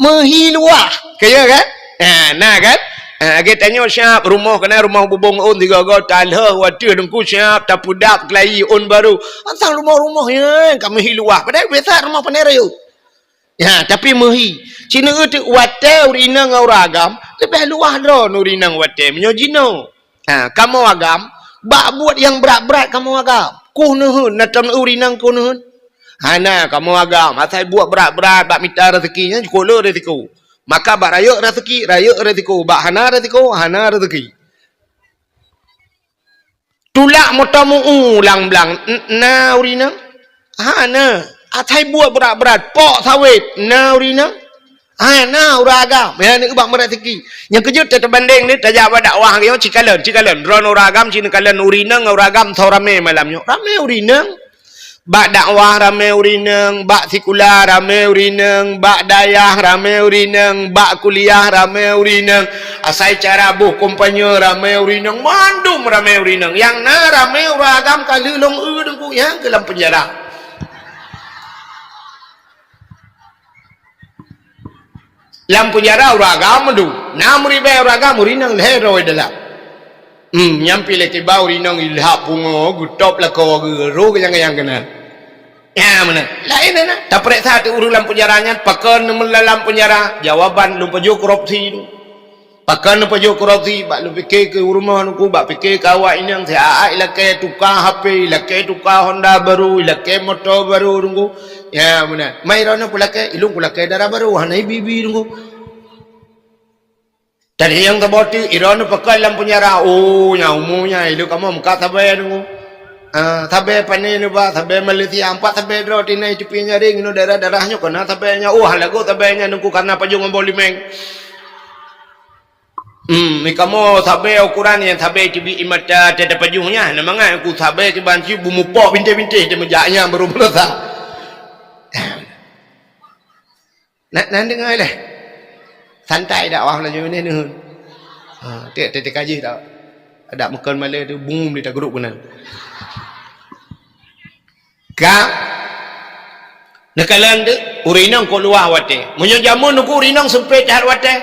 Meuhi luwah. Kaya kan? Ha, na kan? Ha, lagée tanyoe siab rumoh keunan rumoh bubông ôn tiga-tiga talheueh watée Teungku siab tapeudap keulayi ôn barô. Asai rumoh-rumoh nyan ka meuhi luwah. Padahai biasa rumoh pané rayeuk. Ya, tapi meuhi. Ci neueu teuk watée ureuëng inong ngon ureuëng agam, leubeh luwah droe ureuëng inong watée meunyoe jinoe. Ha, kamoe agam, bak buet nyang brat-brat kamoe agam. Kuh neuheun, na tam ureuëng inong kuh neuheun. Hana kamoe agam, asai buet brat-brat bak mita raseuki nyan cukôp le risiko. Maka bak rayeuk raseuki, rayeuk risiko, bak hana risiko, hana raseuki. Tulak moto meu-u lam blang, n-, na ureuëng inong? Hana. Asai buet brat-brat, pok sawét, na ureuëng inong? Hana, ureuëng agam. Ya, ni bak meuraseuki. Nyang keujeuet teutabandeng ni, tajak bak dakwah nyoe, cikalon, cikalon. Droeneuh ureuëng agam, ci neukalon ureuëng inong ngon ureuëng agam, soe ramé malam nyoe. Ramé ureuëng inong. Bak dakwah ramé ureuëng inong, bak sikula ramé ureuëng inong, bak dayah ramé ureuëng inong, bak kuliah ramé ureuëng inong, asai cara boh kampanye ramé ureuëng inong, mandum ramé ureuëng inong. Nyang na ramé ureuëng agam ka lheueh lôn eu Teungku, nyang keu lam peunjara. Lam peunjara ureuëng agam mandum. Na meuribée ureuëng agam, ureuëng inong lhée droe dalam. Hmm, nyan pih lé tiba ureuëng inong ilhak pungo, geutôb lakoe geuh, roh geunyang-geunyang keunan. Nyan meunan. Laén na, tapareksa teuk ureuëng lam peunjara nyan, pakon neumeulalam peunjara? Jawaban lôn pajoh korupsi tu. Pakon neupajoh korupsi? Bak lôn pike keu rumoh Teungku, bak pike keu awak inong, siat ilakée tuka H P, ilakée tuka Honda barô, ilakée moto barô Teungku. Nyan meunan. Mai droeneuh peulakée, ilôn kulakée dara barô, hana ibi-ibi Teungku. Tadi nyang saboh teuk, droeneuh pakon lam peunjara. Oh, nyan umu nyan, ilôn kamoe meukat sabe Teungku. Ah, sabe pané neuba, sabe Malaysia, ampat sabe droe tinai teupie nyaring, inoe daerah-daerah nyoe keunan sabe nyan. Oh, lagoe sabe nyan Teungku, kana pajoh ngon boh limeng. Hmm, meukamoe sabe ukuran nyang sabe teubiet i mata teuh tapajoh nyan, na mangat Teungku sabe kiban cit beumupok bintéh-bintéh teuh meujak nyan barô meurasa. Na, na deungoe lé. Santai dakwah laju ni neuheun. Ha, tiek teuka jih dak. Adak meukon malée tu bum di tagruk keunan. Ka? Neukalon teuh, ureueng inong kok luwah watée. Meunyoe jameun Teungku, ureueng inong seumpét that watée.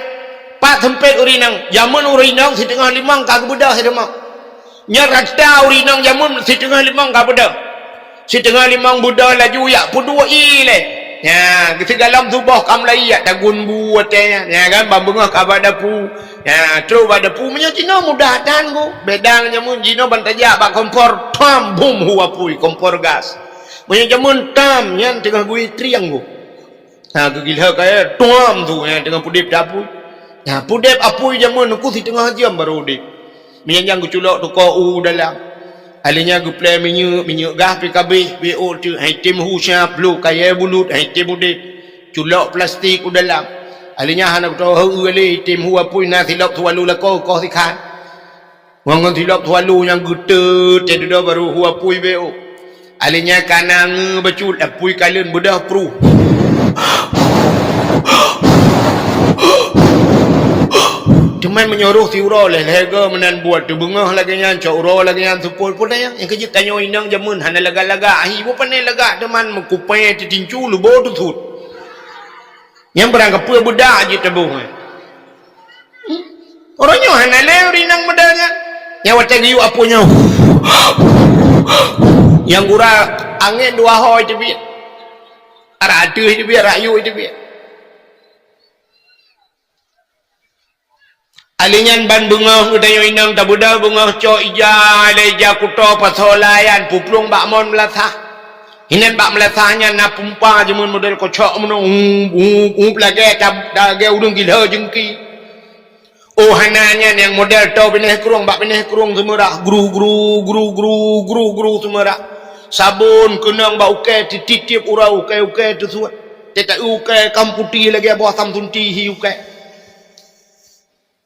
Pat seumpét ureueng inong? Jameun ureueng inong siteungoh limong ka geubeudôh sideumoh. Nyoe rata ureueng inong jameun siteungoh limong ka beudôh. Siteungoh limong beudôh laju yak peuduek ie lé. Nya, geusigohlom suboh ka mulai yak tagun bu watée nyan. Nya kan, ban beungoh ka bak dapu. Nya, trok bak dapu, meunyoe jinoe mudah that Teungku. Beda ngon jameun, jinoe ban tajak bak kompor, tam, bum, hu apui, kompor gas. Meunyoe jameun tam, nyan teungoh gui triang Teungku. Ha, geugilhé kayée, tuam tu, nyang teungoh pudeb apui. Ha, pudeb apui jameun Teungku siteungoh jeuem barô udeb. Meunyan nyang geuculok tukoe u dalam. Alèh nyan geuplè minyeuk, minyeuk gah pih ka abéh, beuôk teuk, han item hu syab, bloe kayée bulut, han item udeb. Culok plastik u dalam. Alèh nyan hana geutoh heu lé, item hu apui na silop swallow lakoe koh sikhan. Ngon, ngon silop swallow nyang geuteut, teududoe barô hu apui beuôk. Alèh nyan ka na ngeu bacut, apui kalon beudôh pruh. Teuma meunyoe roh siuroe lhèe-lhèe goe meunan buet, teubeungoh lagèe nyan, cok uroe lagèe nyan, seupôt peue dayah. Nyang keujeuet tanyoe inong jameun hana lagak-lagak, ahi boh pane lagak teuma meukupée teutincu leubo teusut. Nyang beurangkapeue beudak jiteuboh nyan. Hmm? Uroe nyoe hana lé ureueng inong model nyan. Nyang watèe geuyue apui nyoe. Nyang gura angén dua ho iteubiet. Arak ateueh iteubiet, arak yue iteubiet. Alèh nyan ban beungoh geutanyoe inong tabeudôh beungoh cok ija, lé ija kuto pasoe layan puplueng bak mon meulasah. Inan bak meulasah nyan na pumpa jameun model kocok meunoe, hu, hu, hu, lagèe tab-, lagèe ureueng gila jeungki. Oh, hana nyan nyang model toe binéh krueng bak binéh krueng seumeurah, gru, gru, gru, gru, gru, gru seumeurah. Sabon keunong bak ukée, tiep-tiep uroe ukée-ukée teusuet. Teuta ukée kam putéh lagèe boh samsunti hi ukée.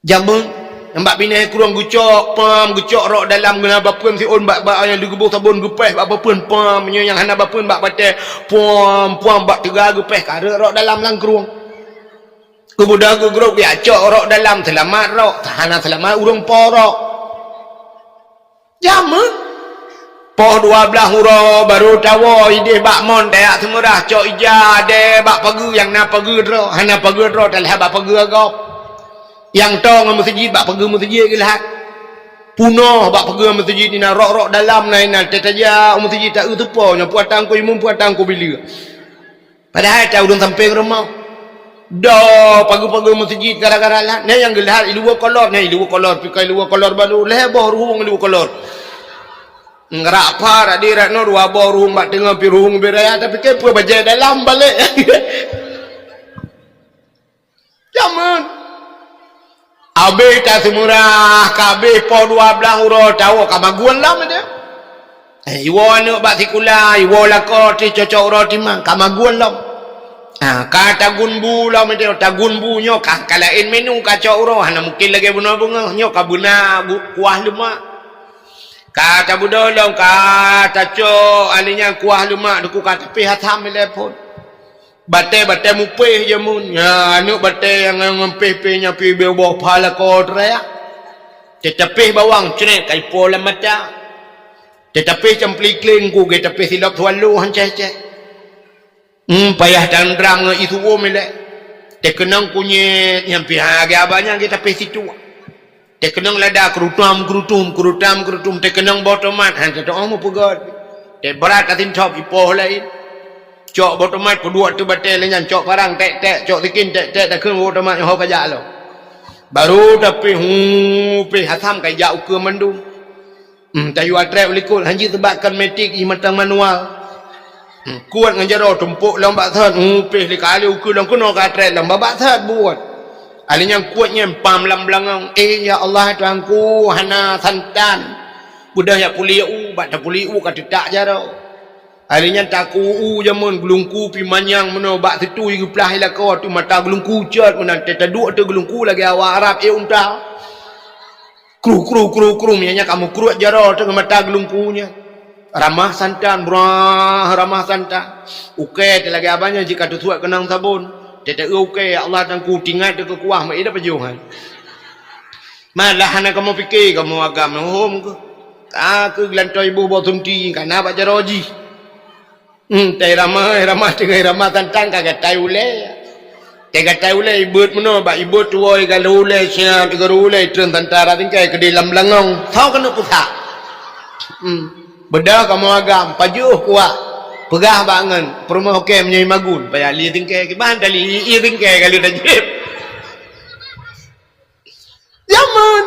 Jameun, nyang bak binéh krueng geucok pam, geucok rok dalam, geuna bapeuen siôn bak, bak nyang leugeubôh sabon geupéh bak bapeuen pam, nyoe nyang hana bapeuen bak batée pam, pam bak teuga geupéh ka rhot rok dalam lam krueng. Keubeudôh geugrôp geujak cok rok dalam, seulamat rok, hana seulamat ureueng po rok. Jameun. Poh dua blaih uroe barô tawoe idéh bak mon tajak seumeurah cok ija deh bak pageue nyang na pageue droe, hana pageue droe talhah bak pageue gob. Nyang toe ngon meuseujid bak pageue meuseujid geulhat. Punoh bak pageue meuseujid inan rok-rok dalam na inan teutajak u meuseujid taeu teupo nyoe puatang ku imum puatang ku bileue. Padahai ta ureueng sampéng rumoh. Doh, pageue-pageue meuseujid gara-gara lhat. Nyan nyang geulhat iluwa kolor, nyan iluwa kolor, pika iluwa kolor balu, lhèe boh ruhueng iluwa kolor. Ngerak pha rak di rak nyoe dua boh ruhueng bak teungoh pi ruhueng bit raya, tapi keu peue bajée dalam balek. Jameun. Abéh taseumeurah, ka abéh poh dua blaih uroe tawoe ka magun lom itu. Eh, iwoe aneuk bak sikula, iwoe lakoe ti cocok uroe timang, ka magun lom. Ah, ka tagun bu lom itu, tagun bu nyoe ka, ka laén menu ka cok uroe, hana mungken lagèe bunoe beungoh, nyoe ka beuna gu-, kuah leumak. Ka tabeudôh lom, ka tacok, alèh nyan kuah leumak, duku ka tapéh asam ilèe phon. Batée-batée mupéh jameun. Nya, aneuk batée nyang ngon péh-péh nyan pih beu boh pha lakoe teureak. Teutapéh bawang cret ka ipo lam mata. Teutapéh campli kléng ku geutapéh silop swallow hancéh-hancéh. Hmm, payah tandram ngon ié su'uem ilée. Teukeunong kunyét nyang pih ha geuh abah nyan geutapéh situek. Teukeunong lada keurutom-keurutom, keurutom-keurutom, teukeunong boh tomat, han teutoh meupeugét. Teuh brat ka sintop ipoh laén. Cok boh tomat peuduek ateueh batée lé nyan, cok parang tek-tek, cok sikin tek-tek, takheun boh tomat nyoe ho ka jak lom. Barô tapéh, hu, péh asam ka jak ukeue mandum. Hmm, tayue atrét u likot, han jeuet seubab kon metik, i mantong manual. Hmm, kuet ngon jaroe tumpok lom bak sot, hmm, péh lé kali ukeue lom keunoe ka atrét lom bak, bak sot buet. Alèh nyan kuet nyan pam lam beulangong, "Eh, ya Allah, Tuhanku, hana santan." Beudôh jak puléh u, bak tapuléh u ka teutak jaroe. Alèh nyan taku u jameun geulungku pih manyang meunoe bak situi geuplah i lakoe, tu mata geulungku cot meunan, teuh taduek ateueh geulungku lagèe awak Arab ék unta. Kru, kru, kru, kru, meunyo nyan ka meukruet jaroe teungoh mata geulungku nyan. Ramah santan, brah, ramah santan. Ukée teuh lagée abah nyan jih ka teusuet keunong sabon. Teuteue ukée, ya Allah, Tuhanku, tingat teuh keu kuah, meuéh dah pajoh hai. Malah hana kamoe pike, kamoe agam hom keuh. Ka keuh geulantoe iboh boh sunti, ka na bak jaroe jih. Hmm, tai ramah, ramah teungoh ramah tantang ka gatai ulée. Ka gatai ulée ibeuet meunoe, bak ibeuet tuwoe ka lheueh ulée siat, ka lheueh ulée treun tantara tinggai keudeh lam beulangong. Soe keuneuk pusat? Hmm. Beudôh kamoe agam, pajoh kuah. Peugah bak ngon, peurumoh oke meunyoe magun, payah li tinggai, kiban tali ie tinggai ka lheueh tajép. Jameun.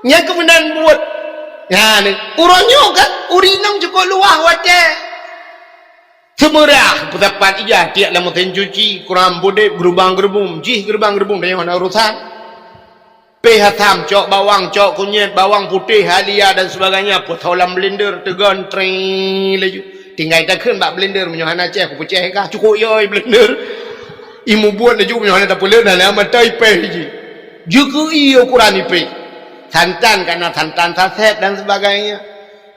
Nyang keumudian buet. Nyan, uroe nyoe kan, ureueng inong cukôp luwah watée. Seumeurah, peusapat ija, tiek lam mesin cuci, kuram budeb, geurubang-geurubum, jih geurubang-geurubum, tanyoe hana urosan. Pih asam, cok bawang, cok kunyet, bawang putih, halia dan sebagainya, peutoh lam blender, teugon, tring, laju. Tinggai takheun bak blender, meunyoe hana ceh, kupeuceh kah, cukôp yoi blender. Imubuet laju, meunyoe hana tapeuleuen, hana mata ipeh jih. Jeuet keu ie ukuran ipeh. Santan kana santan saset dan sebagainya.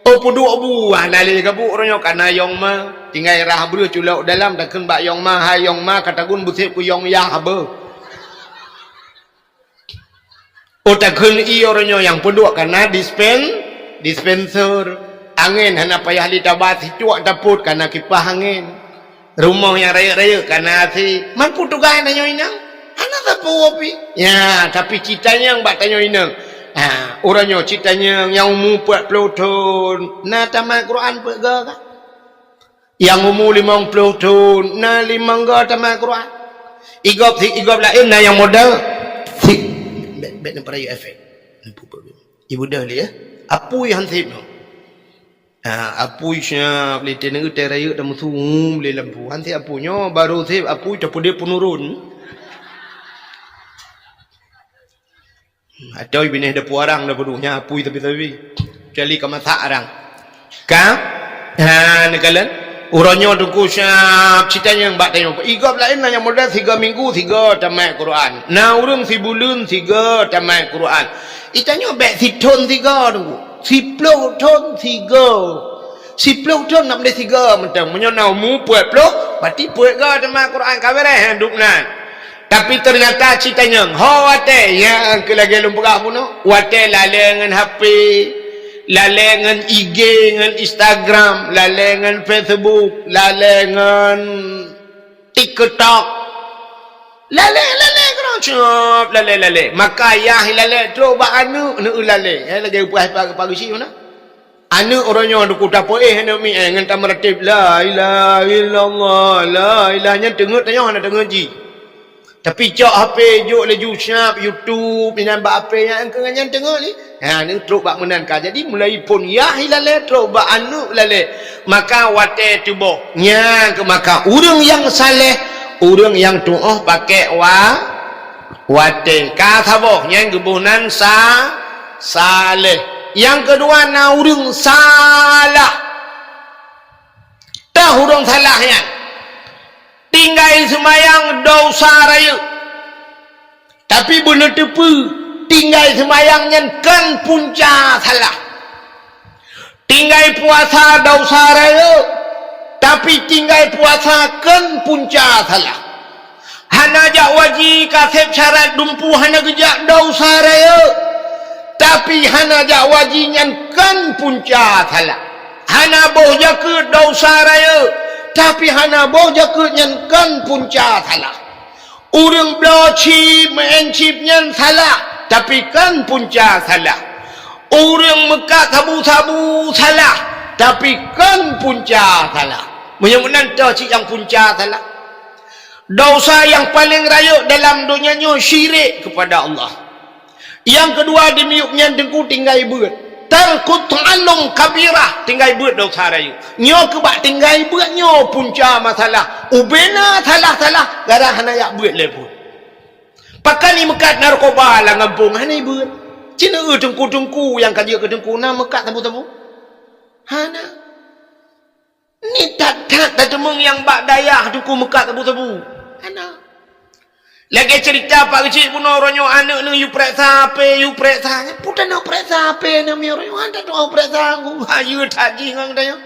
Oh, peuduek bu, hana lé gabuk uroe nyoe kana yong ma. Tinggai rah breuh culok dalam, takheun bak yong ma, hai yong ma, ka tagun beusép keu yong yah beuh. Oh, takheun ie uroe nyoe nyang peuduek kana dispen-, dispenser. Angén hana payah li taba, sicuak tapot kana kipah angén. Rumoh nyang rayeuk-rayeuk kana asi. Man peue tugaih tanyoe inong? Hana sapeue pih. Ya, tapi cit tanyong bak tanyoe inong. Ha, uroe nyoe cit tanyong nyang umu peuet ploh thon. Na tamat Quran peuet go kah? Nyang umu limong ploh thon, na limong go tamat Quran. Igop si, igop laén na nyang modal. Si, bèk, bèk neupeurayeuk efek. Ibu dah lé, ya. Apui han sép nyoe. Ha, apui siap lé teuneuk teuh rayeuk dan meusu lé lampu. Han sép apui nyoe, baru sép apui tapeudeh peunurun. Atau binéh dapur arang dah penuh, nyan apui tapi-tapi. Kecuali ka masak arang. Ka? Ha, neukalon. Uroe nyoe teungku siap, cit tanyong bak tanyoe. Igop laén na nyang modal siga minggu, siga tamat Quran. Na ureueng sibuleuen, siga tamat Quran. Itanyoe bèk sithon siga teungku. Siploh thon siga. Siploh thon nak meudeh siga mantong. Meunyoe na umu peuet ploh, berarti peuet go tamat Quran ka beureh, ha, duek nan. Tapi ternyata cit tanyong, ho watèe, nyang keu lagèe lôn peugah bunoe, watèe lalè ngon H P, lalè ngon I G, ngon Instagram, lalè ngon Facebook, lalè ngon TikTok. Lalè, lalè keudroe cöp, lalè, lalè. Maka yah lalè trok bak aneuk, aneuk lalè. Eh, lagèe peugah Pak Geuchik meunan. Aneuk uroe nyoe teungku tapeuéh aneuk miet ngon tameuratéb, "La ilaha illallah, la ilaha," nyan teungeut tanyoe hana teungeut jih. Tapi cok H P jok laju siap YouTube, inan bak H P nyan keu nyan teungeut lé. Ha, nyan trok bak meunan ka. Jadi mulai phon yah lalè trok bak aneuk lalè. Maka watèe tuboh. Nyan keuh maka ureueng nyang saleh, ureueng nyang tuoh pakék wa-, watèe. Ka saboh nyan geuboh nan sa-, saleh. Nyang keudua na ureueng salah. Teuh ureueng salah nyan. Tinggai seumayang desya rayeuk. Tapi beuneuteupeu, tinggai seumayang nyan kon punca salah. Tinggai puasa desya rayeuk, tapi tinggai puasa kon punca salah. Hana jak waji ka sép syarat dumpeue hana geujak desya rayeuk, tapi hana jak waji nyan kon punca salah. Hana boh jakeuet desya rayeuk, tapi hana boh jakeuet nyan kon punca salah. Ureueng bloe chip, meu'en chip nyan salah, tapi kon punca salah. Ureueng meukat sabu-sabu salah, tapi kon punca salah. Meunyoe meunan toh cit nyang punca salah. Desya nyang paleng rayeuk dalam donya nyoe syirik keupada Allah. Nyang keudua dimiyueb nyan teungku tinggai beuet. Tarkut ta'allum kabirah, tinggai beuet desya rayeuk. Nyoe keuh bak tinggai beuet nyoe punca masalah. Ubena salah-salah, gara hana jak beuet lé phon. Pakon imeukat narkoba lam gampông hana ibeuet. Ci neueu teungku-teungku nyang ka jeuet keu teungku na meukat sabu-sabu? Hana. Ni that-that tateumeung nyang bak dayah teungku meukat sabu-sabu. Hana. Lagèe ceurita Pak Geuchik bunoe uroe nyoe aneuk neuh yue preksa H P, yue preksa. Peue tanoh preksa H P aneuk miet uroe nyoe, han tatu'oh preksa ku. Hayeue that jih ngon tanyoe.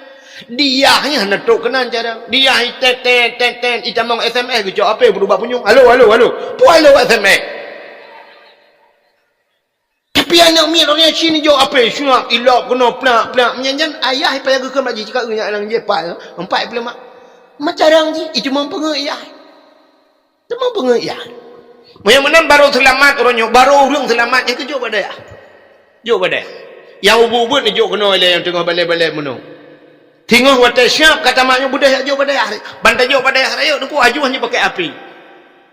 Diyah nyan hana trok keunan cara. Diyah itet-tet, tet-tet, itamong S M S geucok H P beudôh bak punyueng. Halo, halo, halo. Peue halo S M S? Tapi aneuk miet lôn nyan cit neujok H P, suap, ilop keunoe plak-plak. Meunyan nyan ayah ipayah geukheun bak jih, cit ka eu nyan lam jih pat, empat peulemak. Macam rang jih, iteumong peungeuh yah. Teumong peungeuh yah. Meunyoe meunan barô seulamat uroe nyoe, barô ureuëng seulamat nyang keujok bak dayah. Jok bak dayah. Nyang ubit-ubit neujok keunoe ilée nyang teungoh balée-balée meunoe. Singoh watée siab ka tamat nyoe beudôh jak jok bak dayah. Ban tajok bak dayah rayeuk teungku aju hana jipakée api.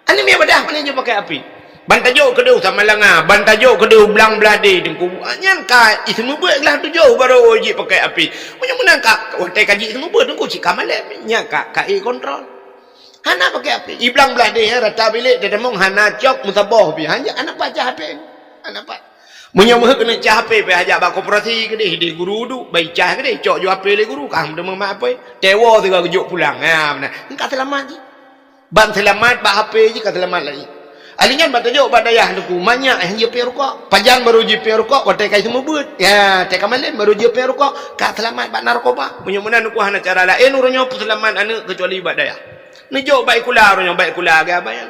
Aneuk miet bak dayah pane jipakée api. Ban tajok keudeh u Samalanga, ban tajok keudeh u Blang Blahdeh teungku. Nyan ka iseumeubeuet glah tujoh barô jipakée api. Meunyoe meunan ka watée ka jiseumeubeuet teungku cit ka malée. Nyan ka, ka ék kontrol. Hana pakée api. I Blang Blahdeh rata bilék teudamong hana cok meusaboh pih. Hana, hana pat cah api. Hana pat. Meunyoe meuheuet keuneuk cah api pih hajak bak koperasi keudeh, di guru duek, bai cah keudeh, cok ju api lé guru, ka meuteumé mak api. Tewo sigoe geujok pulang. Ha, meunan. Ka seulamat jih. Ban seulamat bak api jih ka seulamat lagi. Ahli nyan ban tajok bak dayah teungku, manyak nyang jipiep rukok. Pajan barô jipiep rukok, watée ka iseumeubeuet. Ya, watée ka malem barô jipiep rukok, ka seulamat bak narkoba. Meunyoe meunan teungku hana cara laén uroe nyoe peuseulamat aneuk keucuali bak dayah. Neujok bak sikula uroe nyoe, bak sikula agam nyan.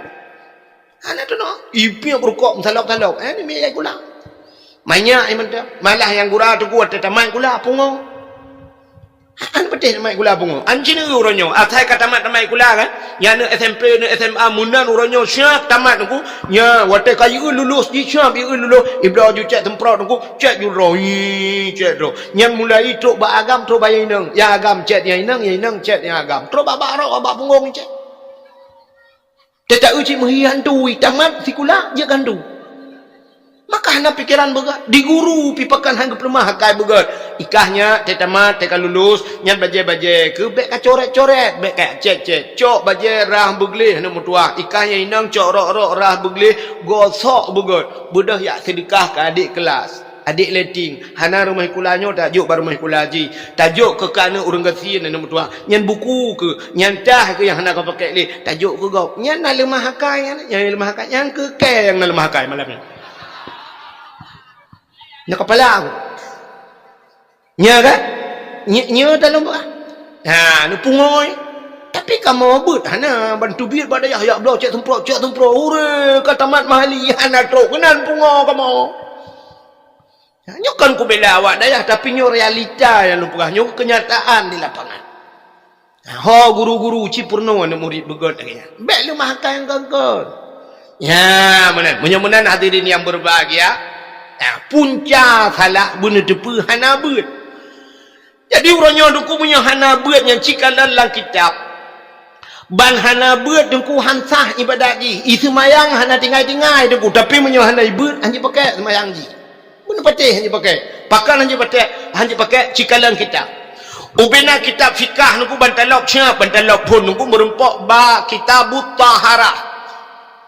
Hana teunoe, ipiep rukok meusalok-salok, eh, ni miet sikula. Manyak ié mantong. Malah nyang gura teungku watée tamat sikula pungo. An patéh tamat sikula pungo. An cit uroe nyoe, asai ka tamat-tamat sikula kan. Nyang aneuk S M P, aneuk S M A meunan uroe nyoe siab tamat teungku. Nya watée ka jieu lulus, jih siab jieu lulus, ibloe ju cét seumprot teungku, cét ju droe, ih, cét droe. Nyan mulai trok bak agam, trok bak nyang inong. Nyang agam cét nyang inong, nyang inong cét nyang agam. Trok bak, bak rok, bak punggong cét. Teuta eu cit meuhi hantu, tamat sikula jeuet keu hantu. Maka hana pikeran beugét, di guru pih pakon han geupeuleumah akai beugét. Ikah nyan teuh tamat, teuh ka lulus, nyan bajée-bajée keu bék ka coret-coret, bék ka cét-cét. Cok bajée rhah beugleh aneuk meutuah. Ikah nyan inong cok rok-rok rhah beugleh, gosok beugét. Beudôh jak seudeukah keu adék keulas. Adék letting, hana rumoh sikula nyoe tajok bak rumoh sikula jih. Tajok keu keu aneuk ureuëng gasien aneuk meutuah. Nyan buku keuh, nyan tah keuh nyang hana ka pakèk lé. Tajok keu gob. Nyan na leumah akai nyan, nyang leumah akai. Nyan keu kèe nyang na leumah akai malam nyoe. Na keupala aku. Nya kan? Nye, nye dalam bah. Ha, neupungoi. Tapi kamoe beuet hana ban teubiet bak dayah yak bloe cek semprot, cek semprot. Ure ka tamat mahali hana trok keunan pungo kamoe. Ha, nyoe kon kubela awak dayah, tapi nyoe realita nyang lôn peugah, nyoe keunyataan di lapangan. Ha, ho guru-guru ci peurunoe aneuk murit beugöt lagèe nyan. Bèk leumah akai ngon kon. Ya, meunan. Meunyoe meunan hadirin yang berbahagia, ya, punca salah beuneuteupeu hana beuet. Jadi uroe nyoe teungku meunyoe hana beuet nyang ci kalon lam kitab, ban hana beuet teungku han sah ibadat jih, i seumayang hana tinggai-tinggai teungku, tapi meunyoe hana ibeuet, han jipakai seumayang jih. Beuneupatéh han jipakai. Pakon han jipakai? Han jipakai ci kalon kitab. Ubena kitab fikah teungku ban talop siap, ban talop phon teungku meureumpok bak Kitabut Taharah.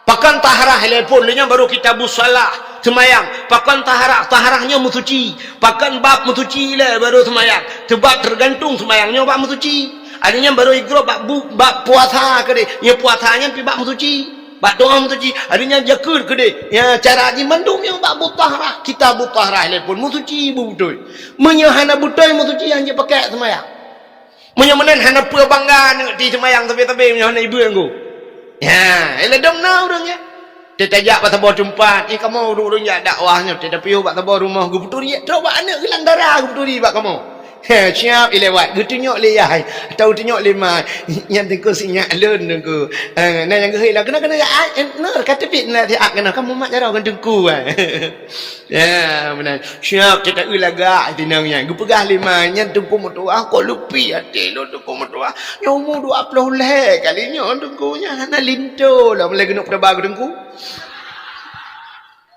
Pakon taharah ilèe phon, lheueh nyan barô kitabus shalah, seumayang. Pakon taharah? Taharah nyoe meusuci. Pakon bab meusuci ilèe barô seumayang? Seubab teugantung seumayang nyoe bak meusuci. Adak nyan barô igrôp bak bu-, bak puasa keudeh. Nyoe puasa nyan pih bak meusuci. Bak doa meusuci. Adak nyan jakeuet keudeh. Nyan cara jih mandum nyoe bak butaharah. Kitabut taharah ilèe phon meusuci beutôi. Meunyoe hana beutôi meusuci, han jipakai seumayang. Meunyoe meunan hana peue bangga aneuk ti seumayang sabe-sabe meunyoe hana ibeuet teungku. Ya, ilèe dong na ureueng nyan. Teutajak bak saboh teumpat, eh, kamoe ureueng-ureueng jak dakwah nyoe, teuta piôh bak saboh rumoh geupeuturi, trok bak aneuk geulang dara geupeuturi bak kamoe. He, siap ilewat, geutunyok lé yah, atau geutunyok lé ma, nyan teungku sinyak lôn teungku. Eh, na nyang geuhôi lah, keunoe, keunoe, ah, eh, nyoe ka teubiet na siat keunoe, kamoe mak jaroe ngon teungku, ah. Ya, meunan. Siap, teuta eu lagak, tinong nyan. Geupeugah lé ma, nyan teungku meutuah, kok leupi até lôn teungku meutuah. Nyoe umu dua ploh lhèe kali nyoe teungku nyan, hana linto lom lé geuneuk peutaba keu teungku.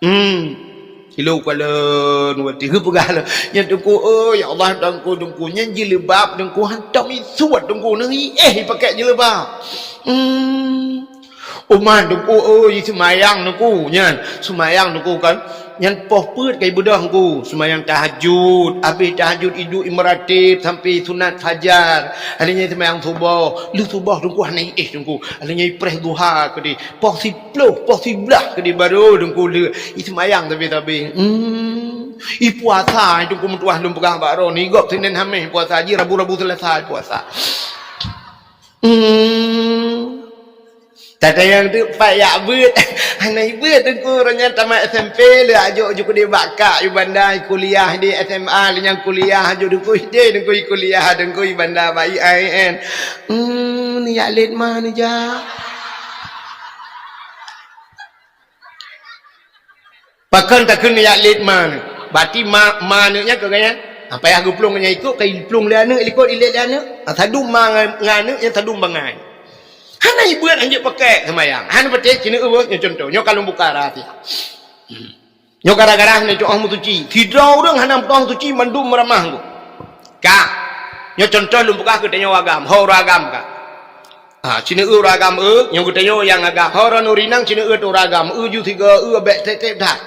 Hmm. Ilôn kalon watèe geupeugah lom. Nyan teungku, oh, ya Allah, teungku, teungku. Nyan jilbab teungku, hantom isuet teungku. Nang iéh ipakai jilbab. Hmm. Umat teungku, oh, seumayang teungku. Nyan, seumayang teungku kan. Nyan poh peuet ka ibeudoh teungku. Seumayang tahajud. Abéh tahajud iduek imeuratéb sampai sunat fajar. Ada nyan seumayang suboh. Lheueh suboh teungku hana iéh teungku. Ada nyan ipreh duha keudeh. Poh siploh, poh siblaih keudeh barô teungku lheueh. Iseumayang sabe-sabe. Hmm. Ipuasa teungku meutuah lôn peugah bak droeneuh. Gob Senin Hamis puasa jih, Rabu-Rabu Selasa puasa. Hmm. Tatanyong teuk pat jak beuet. Hana ibeuet Teungku, uroe nyan tamat S M P lé, ajok ju keudeh bak kak ju Banda, kuliah di S M A, lé nyang kuliah ju Teungku, ideh Teungku kuliah Teungku Banda bak I A I N. Hmm, neujak lét ma neujak. Pakon takheun neujak lét ma nyoe? Berarti ma, ma nyoe nyan keu gobnyan, ah, payah geuplueng nyan ikot, ka geuplueng lé aneuk, likot ilét lé aneuk. Ah, sadum ma ngon, ngon aneuk, nyang sadum bangai. Hana ibeuet hanjeuet pakèk seumayang. Hana patéh, ci neueu nyoe contoh. Nyoe ka lôn buka rahsia. Nyoe gara-gara hana tu'oh meusuci. Sidroe ureueng hana tu'oh meusuci mandum meuramah ngon. Ka. Nyoe contoh lôn peugah keu tanyoe agam, ho ureueng agam ka. Ha, ci neueu ureueng agam eu, nyoe geutanyoe nyang agam. Ho droeneuh ureueng inong ci neueu teuh ureueng agam, eu ju sigoe eu bèk tép-tép that.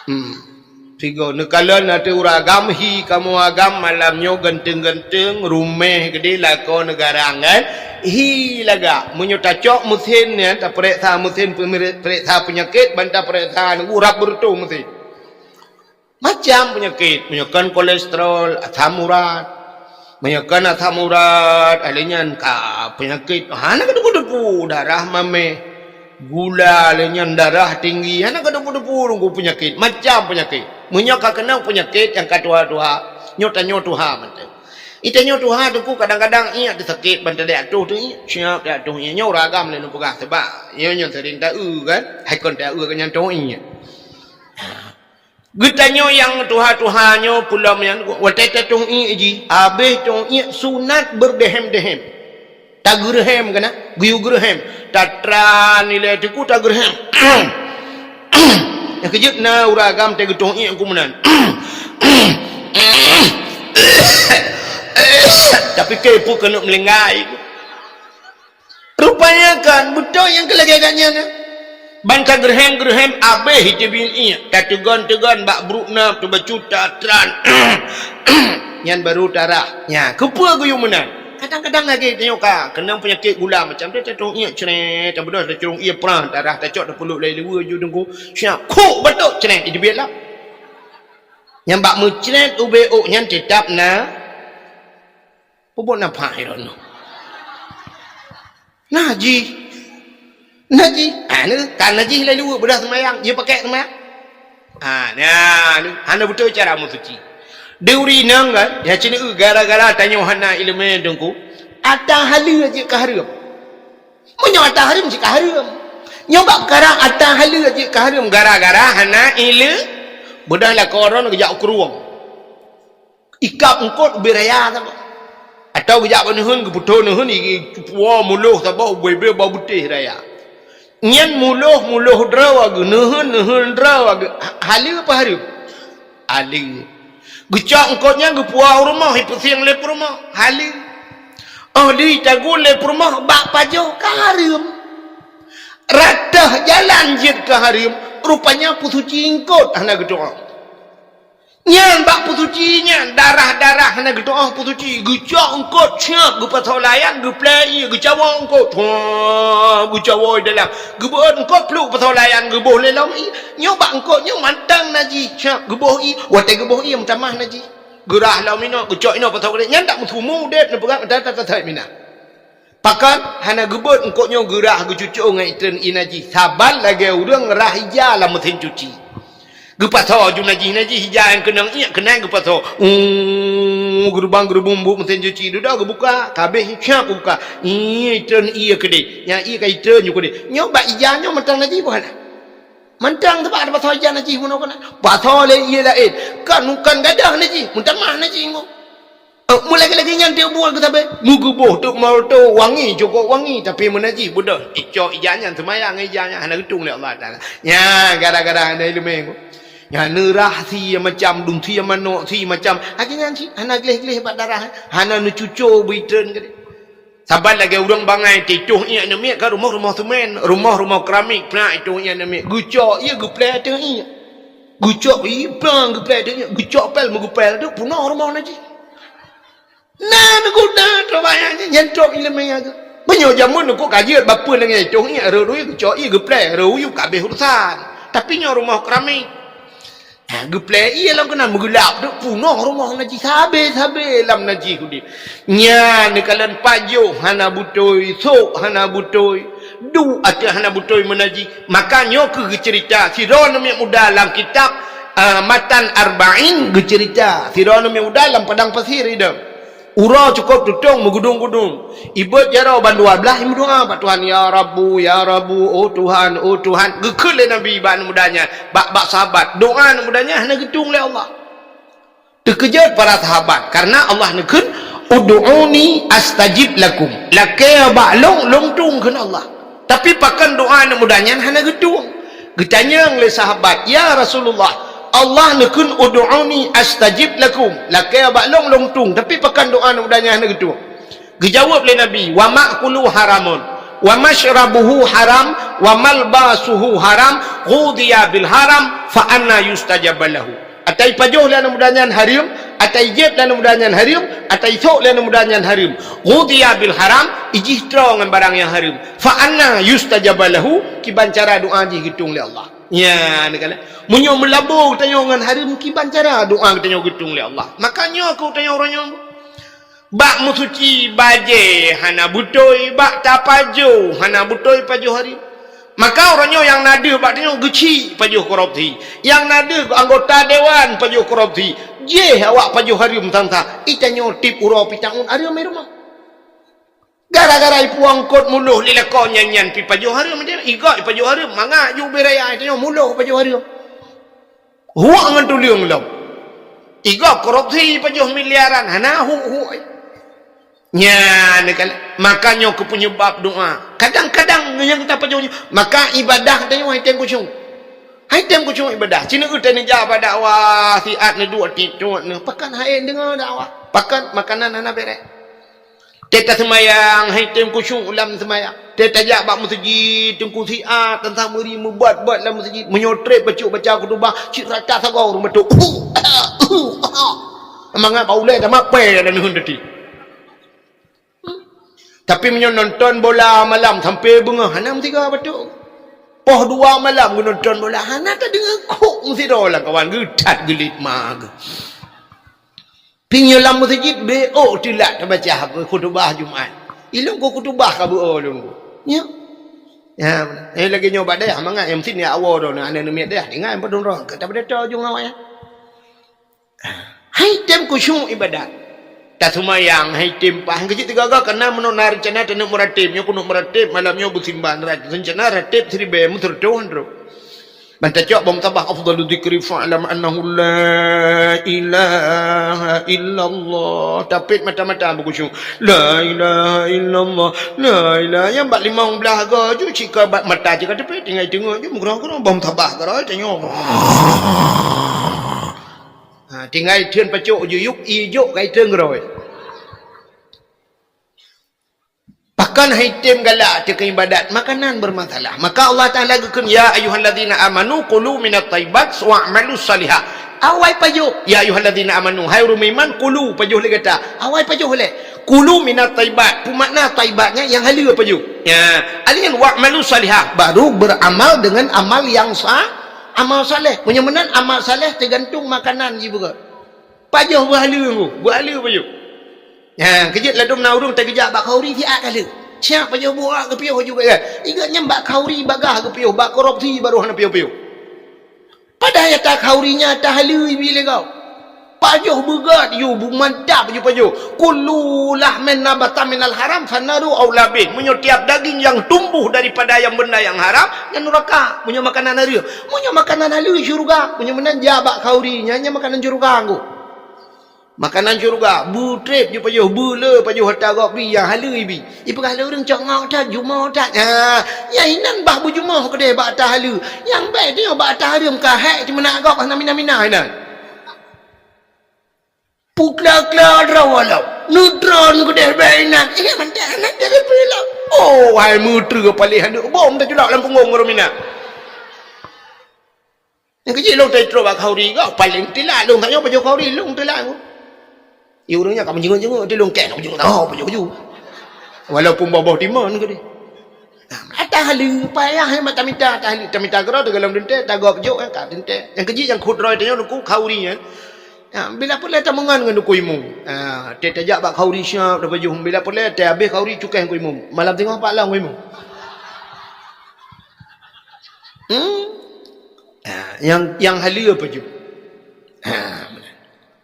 Hmm. Sigoe neukalon ateueh ureueng agam, hi kamoe agam malam nyoe ganteng-ganteng, ruméh geudeh lakoe neugarang kan. Hi lagak, meunyoe tacok meusén nyan, tapeuriksa meusén, peumere-, peuriksa peunyakét, ban tapeuriksa nunggu rab beureutoh meusén. Macam peunyakét, meunyoe kon kolesterol, asam urat. Meunyoe kon asam urat, lheuh nyan ka peunyakét, hana ka debu-debu, darah mamèh, gula, lheuh nyan darah tinggi, hana ka debu-debu, nunggu peunyakét, macam peunyakét. Meunyoe ka keunong peunyakét nyang ka tuha-tuha, nyoe tanyoe tuha mantong. Di tanyoe tuha Teungku kadang-kadang iék teusakét ban tadek ateuh teuh iék, siap tadek ateuh iék. Nyoe ureueng agam lé neupeugah sabab, nyoe, nyoe sering taeu kan, hai kon taeu kan nyan teuh iék. Geutanyoe nyang tuha-tuha nyoe peulom nyan, watèe tatueng iék jih, habéh tueng iék sunat beureudehem-dehem. Tageureuhem keunan, geuyue geureuhem. Tatran ilèe Teungku tageureuhem. Nyang keujeuet na ureueng agam teuh geutueng iék keu meunan. Tapi keu peue keuneuk meulinggai. Rupanya kan, beutôi nyang keu lagèe gata nyan, eh? Ban ka geureuhem-geureuhem abéh iteubiet iék, tateugon-teugon bak bruek na, teubacut tatran. Nyan baru tarah. Nya, keupeue geuyue meunan? Kadang-kadang lagèe tanyoe ka keunong peunyakét gula macam tu, tatueng iék cret, tabeudôh tacurông ié prah, tarah tacok tapeuleuek lé luweue ju Teungku. Siap, khok batok cret, iteubiet lah. Nyan bak meucret ubé ôk nyan teutap na. Peubuet nafah droeneuh. Najih. Najih. Ah, ni kan najih lé luweue beudôh seumayang, jeuet pakèk seumayang. Ah, nyan, hana beutôi cara meusuci. Di ureueng inong kan, ya ci neueu gara-gara tanyoe hana ileumèe Teungku, ata haleue jeuet ka hareuem. Meunyoe ata hareuem jeuet ka hareuem. Nyoe bak peukara ata haleue jeuet ka hareuem gara-gara hana ileu-, beudôh lakoe droeneuh geujak u krueng. Ikab eungkôt ubé raya saboh. Atawa geujak bak neuheun, geupeutô neuheun, i-, i-, puwoe muloh saboh, ubé-bé bak butéh raya. Nyan muloh, muloh droe geuh, neuheun, neuheun droe geuh. Ha-, haleue apa hareuem? Haleue. Geucok eungkôt nyan geupuwoe u rumoh, ipeusieng lé peurumoh. Haleue. Óh lheueh tagun lé peurumoh bak pajoh ka hareuem. Rata jalan jeuet ka hareuem, rupanya peusuci eungkôt hana geutu'oh. Nyan bak peusuci nyan, darah-darah hana geutu'oh peusuci, geucok eungkôt siap geupasoe layang, geuplè ié, geucawoe eungkôt, hua, geucawoe dalam, geubeuet eungkôt pluek pasoe layang, geuboh lé lom ié. Nyoe bak eungkôt nyoe mantong najih, siap geuboh ié, watèe geuboh ié meutamah najih. Geurah lom inoe, geucok inoe pasoe keudéh, nyan dak meusumu udép neupeugah meutatah-tatah mina. Pakon hana geubeuet eungkôt nyoe geurah geucucô ngon itreun ié najih, saban lagèe ureueng rah ija lam meusén cuci. Geupasoe ju najih-najih ija nyang keunong iék keunan geupasoe. Uu, geurubang-geurubong buet meusén cuci, dudoe geubuka, ka abéh siap geubuka. Ih, itreun ié keudéh. Nyang ié ka itreun ju keudéh. Nyoe bak ija nyoe mantong najih boh hana? Mantong teuba tapasoe ija najih bunoe keunan. Pasoe lé ié laén. Kan, kan gadôh najih, meutamah najih nyoe. Eh, meulagèe-lagèe nyan teuk buet keu sabe. Meugeubôh teuk moto wangi, cukôp wangi, tapi meunajih beudôh. Icok ija nyan seumayang ija nyan hana geutung lé Allah Taala. Nyan gara-gara hana ileumèe. Nyan neurah sie macam, dum sie manok sie macam. Lagèe nyan cit hana gleh-gleh bak darah, hana neucuco beutreun keudéh. Saban lagèe ureueng bangai teuh iék neumik ka rumoh-rumoh semen, rumoh-rumoh keramik, peunak iék neumik. Geucok ié geuplè ateueh ié. Geucok ié, plang geuplè ateueh ié, geucok pèl meugeupèl ateueh peunoh rumoh najih. Na neuguda teubayang nyan, nyan trok ileumèe agam. Meunyoe jameun neuku ka jeuet bapeue lagèe nyan, iék rhot uyueb, geucok ié geuplè, rhot uyueb ka abéh urusan. Tapi nyoe rumoh keramik. Ha, geuplè ié lam keunan meugeulap, deuek peunoh rumoh najih, sabe-sabe lam najih udép. Nyan neukalon pajoh hana beutôi, sôk hana beutôi. Duek ateueh hana beutôi meunaji. Maka nyoe keuh geuceurita sidroe aneuk muda lam kitab, eh, Matan Arba'in geuceurita. Sidroe aneuk muda lam padang pasir idong. Uroe cukôp tutong meugudong-gudong. Ibeuet jaroe ban dua blaih meudoa bak Tuhan, "Ya Rabbu, ya Rabbu, oh Tuhan, oh Tuhan." Geukheun lé Nabi bak aneuk muda nyan, bak, bak sahabat. Doa aneuk muda nyan hana geutueng lé Allah. Teukeujot para sahabat, karena Allah neukheun, "Ud'uni astajib lakum." Lakée bak lôn, lôn tueng kheun Allah. Tapi pakon doa aneuk muda nyan hana geutueng. Geutanyong lé sahabat, "Ya Rasulullah, Allah neukheun, 'Ud'uni astajib lakum.' Lakée bak lôn, lôn tueng, tapi pakon doa aneuk muda nyan hana geutueng?" Geujaweueb lé Nabi, "Wa ma'kuluhu haramun, wa masyrabuhu haram, wa malbasuhu haram, ghudhiya bil haram, fa anna yustajabu lahu." Ata ipajoh lé aneuk muda nyan hareuem, ata ijieb lé aneuk muda nyan hareuem, ata isôk lé aneuk muda nyan hareuem. Ghudhiya bil haram, ijih troe ngon barang nyang hareuem. Fa anna yustajabu lahu, kiban cara doa jih geutueng lé Allah. Nyan, kala. Meunyoe meulabô geutanyoe ngon hareuem, kiban cara doa geutanyoe geutueng lé Allah. Maka nyoe keuh tanyoe uroe nyoe. Bak meusuci bajée hana beutôi, bak tapajoh hana beutôi pajoh hareuem. Maka uroe nyoe nyang na deuh bak tanyoe geuchik pajoh korupsi. Nyang na deuh anggota dewan pajoh korupsi. Jéh awak pajoh hareuem sang-sang. Itanyoe tieb uroe pih taun hareuem i rumoh. Gara-gara ipuang kot muloh lé lakoe nyan-nyan pih pajoh hareuem, igoe ipajoh hareuem, mangat ju ubé raya itanyoe muloh pajoh hareuem. Huek ngon tuleueng lom. Igoe korupsi pajoh miliaran, hana huek-huek. Nyan kan, maka nyoe keuh peunyeubab doa. Kadang-kadang nyang tapajoh nyoe, maka ibadah tanyoe hai tem khusyuk. Hai tem khusyuk ibadah. Sineuk teuh neujak bak dakwah, siat neuduek tieb-tieb neuh. Pakon hai deungoe dakwah. Pakon makanan hana bèrèh. Teuh taseumayang, hai tem khusyuk lam seumayang. Teuh tajak bak meuseujid, teungku siat, tan sameuri meubat-bat lam meuseujid. Meunyoe trép bacut baca khutubah, cit rata sagoe ureueng batuk. Mangat bak ulèe tamat pèe lam mihun teuti. Tapi meunyoe nonton bola malam sampai beungoh, hana meusigoe batuk. Poh dua malam geunonton bola, hana tadeungoe kok meusidroe lam kawan geuh that geulit ma geuh. Pinyoe lam meuseujid, beuôk teulat tabaca khutubah Jumat. Ilôn keu khutubah ka beuôk lôn keu. Nyoe. Ya, eh, lagèe nyoe bak dayah mangat nyang meusti nyan awoe droe, aneuk miet dayah, ingat padum droe, ka tabeudoto ujong awaknyan. Hai tem khusyuk ibadat. Taseumayang, hai tem paih. Keucit teugaga, kana meunoe na reuncana taneuk meuratib. Nyoe kuneuk meuratib, malam nyoe beusimbah. Rencana ratib siribèe meuseureutoh droe. Ban tacok bom tabah afdalu dzikri fa'lam annahu la ilaha illallah. Tapet mata-mata beukhusyuk. La ilaha illallah. La ilaha. Nyang bak limong blah go ju cit ka bak mata cit ka tapet tinggai teungoh ju meugroe-groe bom tabah groe tanyoe. Ha, tinggai theun pacok ju yuk i jok kai teungoh groe. Pakon hai tem galak teuka ibadat, makanan bermasalah. Maka Allah Taala geukheun, "Ya ayyuhalladzina amanu kulu minat thayyibat wa'malus shalihah." Awai pajoh, "Ya ayyuhalladzina amanu," hai ureueng meuiman, "kulu," pajoh lé gata. Awai pajoh lé. "Kulu minat thayyibat." Peue makna thayyibat nyan? Nyang haleue pajoh. Ya, alien wa'malus shalihah, baru beramal dengan amal yang sa-, amal saleh. Meunyoe meunan amal saleh teugantung makanan jibeureukat. Pajoh beuhaleue, beuhaleue pajoh. Nyan, keujeuet ladôm na ureueng tageujak bak khauri siat ka lheueh. Siat pajoh buet geupiôh juga ya. Ingat nyan bak khauri bagah geupiôh, bak korupsi baru hana piôh-piôh. Padahai ata khauri nyan ata haleue ibi lé gob. Pajoh beugat yue, beumantap yue pajoh. Kullu lahmin nabata minal haram fannaru aula bih. Meunyoe tiap daging nyang tumbuh daripada nyang benda nyang haram, nyan nuraka. Meunyoe makanan haleue, meunyoe makanan haleue syeuruga. Meunyoe meunan jak bak khauri nyan, nyan makanan syeuruga anggô. Makanan syeuruga, beutrép ju pajoh, beule pajoh ata gob bi nyang haleue ibi. Ipeugah lé ureueng cok ngok that, jumoh that. Ha, nyang inan bah beujumoh keudeh bak ata haleue. Nyang bèk teuh bak ata hareuem ka hék teumeunak gob hana mina-mina inan. Pukla-kla droe walau. Neutron keudeh bèk inan. Ingat mantap aneuk dari peulok. Oh, hai meuteue paléh aneuk bom teuculok lam punggong ureueng mina. Nyang keujeuet lôn teutrok bak khauri gob, paléng teulat lôn, tanyoe pajoh khauri lôn teulat. Yue ureueng nyan ka meujeuet-jeuet, teuh lôn kèe, meujeuet, oh, pajoh-pajoh. Walaupun boh-boh timon keudeh. Ata haleue, payah, eh, mata mita, ata haleue, tamita keudroe, teugohlom teuntèe, tagob jok, eh, ka teuntèe. Nyang keujeuet nyang khot droe tanyoe ngon khauri nyan. Ya, bila peureulèe tameungon ngon keu imum. Ah, teuh tajak bak khauri siap, tapajoh, bila peureulèe teuh habéh khauri cukèh keu imum. Malam teungoh pat lom keu imum. Hmm? Ha, nyang, nyang haleue pajoh. Ha, meunan.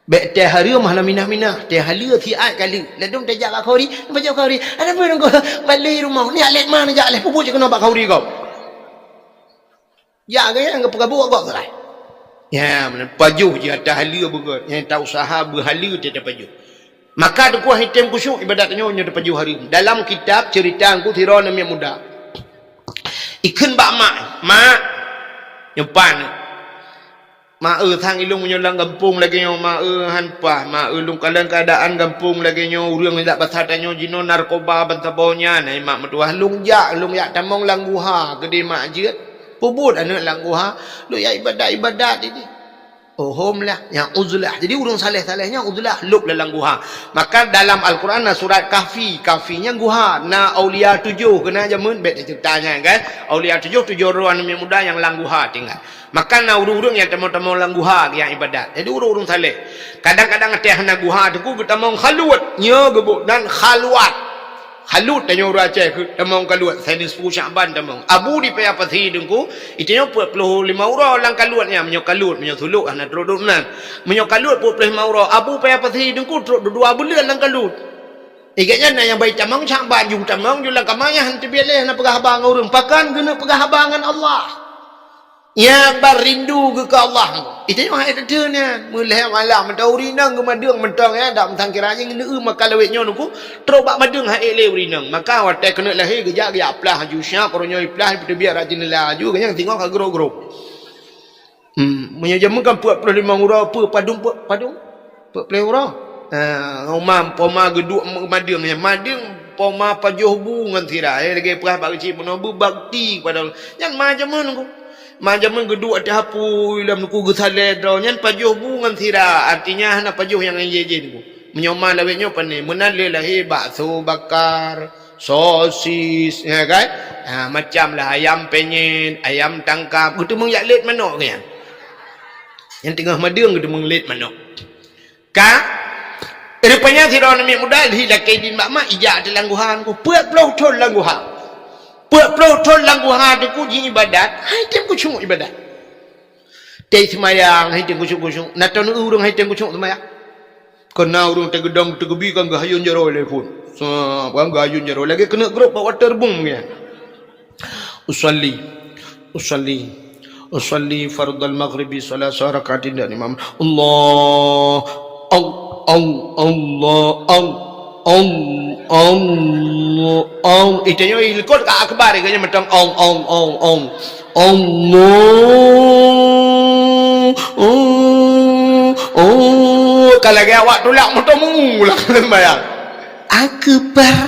Bèk teuh hareuem hana minah-minah, teuh haleue siat kali. Ladôm tajak bak khauri, pajoh khauri. Ada peue nunggu balik rumoh. Ni alet ma neujak leh, peubuet cit keunoe bak khauri gob. Jak gaya nyang geupeugah buet gob salah. Ya, meunan pajoh jih ata haleue beugöt. Nyang ta usaha beuhaleue teuh tapajoh. Maka teungku hana tem khusyuk ibadat nyoe, nyoe tapajoh hareuem. Dalam kitab ceurita teungku sidroe aneuk muda. Ikheun bak mak, "Mak, nyoe pan. Mak eu, sang ilôn meunyoe lam gampông lagèe nyoe, mak eu, han paih, mak eu, lôn kalon keuadaan gampông lagèe nyoe, ureueng jak basa tanyoe jinoe narkoba bansaboh nyan, hai mak meutuwah. Lôn jak, lôn jak tamong lam guha keudéh mak jeuet. Peubuet aneuk lam guha, lôn jak ibadat-ibadat idéh." Oh, hom lah, nyang uzlah. Jadi, ureueng saleh-saleh nyan uzlah lôb lam guha. Maka dalam Al-Quran na surat Kahfi. Kahfi nyan guha. Na aulia tujoh keunan jameun, bèk teuceurita nyan kan. Aulia tujoh, tujoh droe aneuk muda nyang lam guha tinggai. Maka na ureueng-ureueng nyang tamong-tamong lam guha nyang ibadat. Jadi, ureueng-ureueng saleh. Kadang-kadang até hana guha teungku geutamong khaluet. Nyoe geuboh nan khaluat. Khaluet tanyoe ureueng Aceh keuh tamong khaluet, Senin Sipue Syakban tamong. Abu di Paya Pasi teungku, itanyoe peuet ploh lima uroe lam khaluet nyan, meunyoe khaluet, meunyoe sulok hana trok duek nan. Meunyoe khaluet peuet ploh lima uroe, abu Paya Pasi teungku trok dua buleuen lam khaluet. Igak nyan na nyang bai tamong Syakban, jeuet tamong, jeuet lam kama nyan, hana teubiet lé, hana peugah haba ngon ureueng. Pakon keuneuk peugah haba ngon Allah. Nyang ban rindu geuh keu Allah. Itanyoe hai teuteun nyan. Meulhèe malam mantong ureueng inong geumadeueng mantong, ya, dak meusangkira nyang neu maka lawét nyoe teungku. Trok bak madeueng hai lé ureueng inong. Maka watèe keuneuk lahé geujak geujak plah laju siap, uroe nyoe iplah, ipeuteubit rot jeunela laju, geunyang singoh ka grop-grop. Hmm, meunyoe jameun kan peuet ploh limong uroe, peuet padum, peuet padum. Peuet ploh uroe. Ha, uma, poma geuduek madeueng nyan. Madeueng poma pajoh bu ngon sira. Eh, lagèe peugah bak keuchik bunoe beubakti kepada Allah. Nyan ma jameun teungku. Ma jameun geuduek ateueh apui lam teungku geusalèe droe. Nyan pajoh bu ngon sira. Artinya hana pajoh nyang jih-jih teungku. Meunyoe ma lawét nyoe pane. Meunan lé lahé bakso bakar, sosis, ya kan? Ha, macam lah ayam penyet, ayam tangkap. Geuteumeung jak lét manok keu nyan. Nyang teungoh madeueng geuteumeung lét manok. Ka? Rupanya sidroe aneuk muda lhi lakèe idin bak mak, ijak ateueh lam guha teungku. Peuet ploh thon lam guha. Peuet ploh thon lam guha teungku jiibadat, han tem khusyuk ibadat. Teuh seumayang, han tem khusyuk-khusyuk. Na teuh ureueng han tem khusyuk seumayang. Keu na ureueng teugeudong teugeubi kan geuhayôn jaroe lé phon. Sa-, kan geuhayôn jaroe. Lagèe keuneuk grop bak waterboom nyan. Usalli, usalli, usalli fardal maghribi salasa rakaatin dan imam. Allah, al, al, Allah, al, al, Allah, al. Itanyoe likot ka akbar, itanyoe mantong al, al, al, al. Allah, oh, oh. Ka lagèe awak tulak moto mu lah sembahyang. Akbar.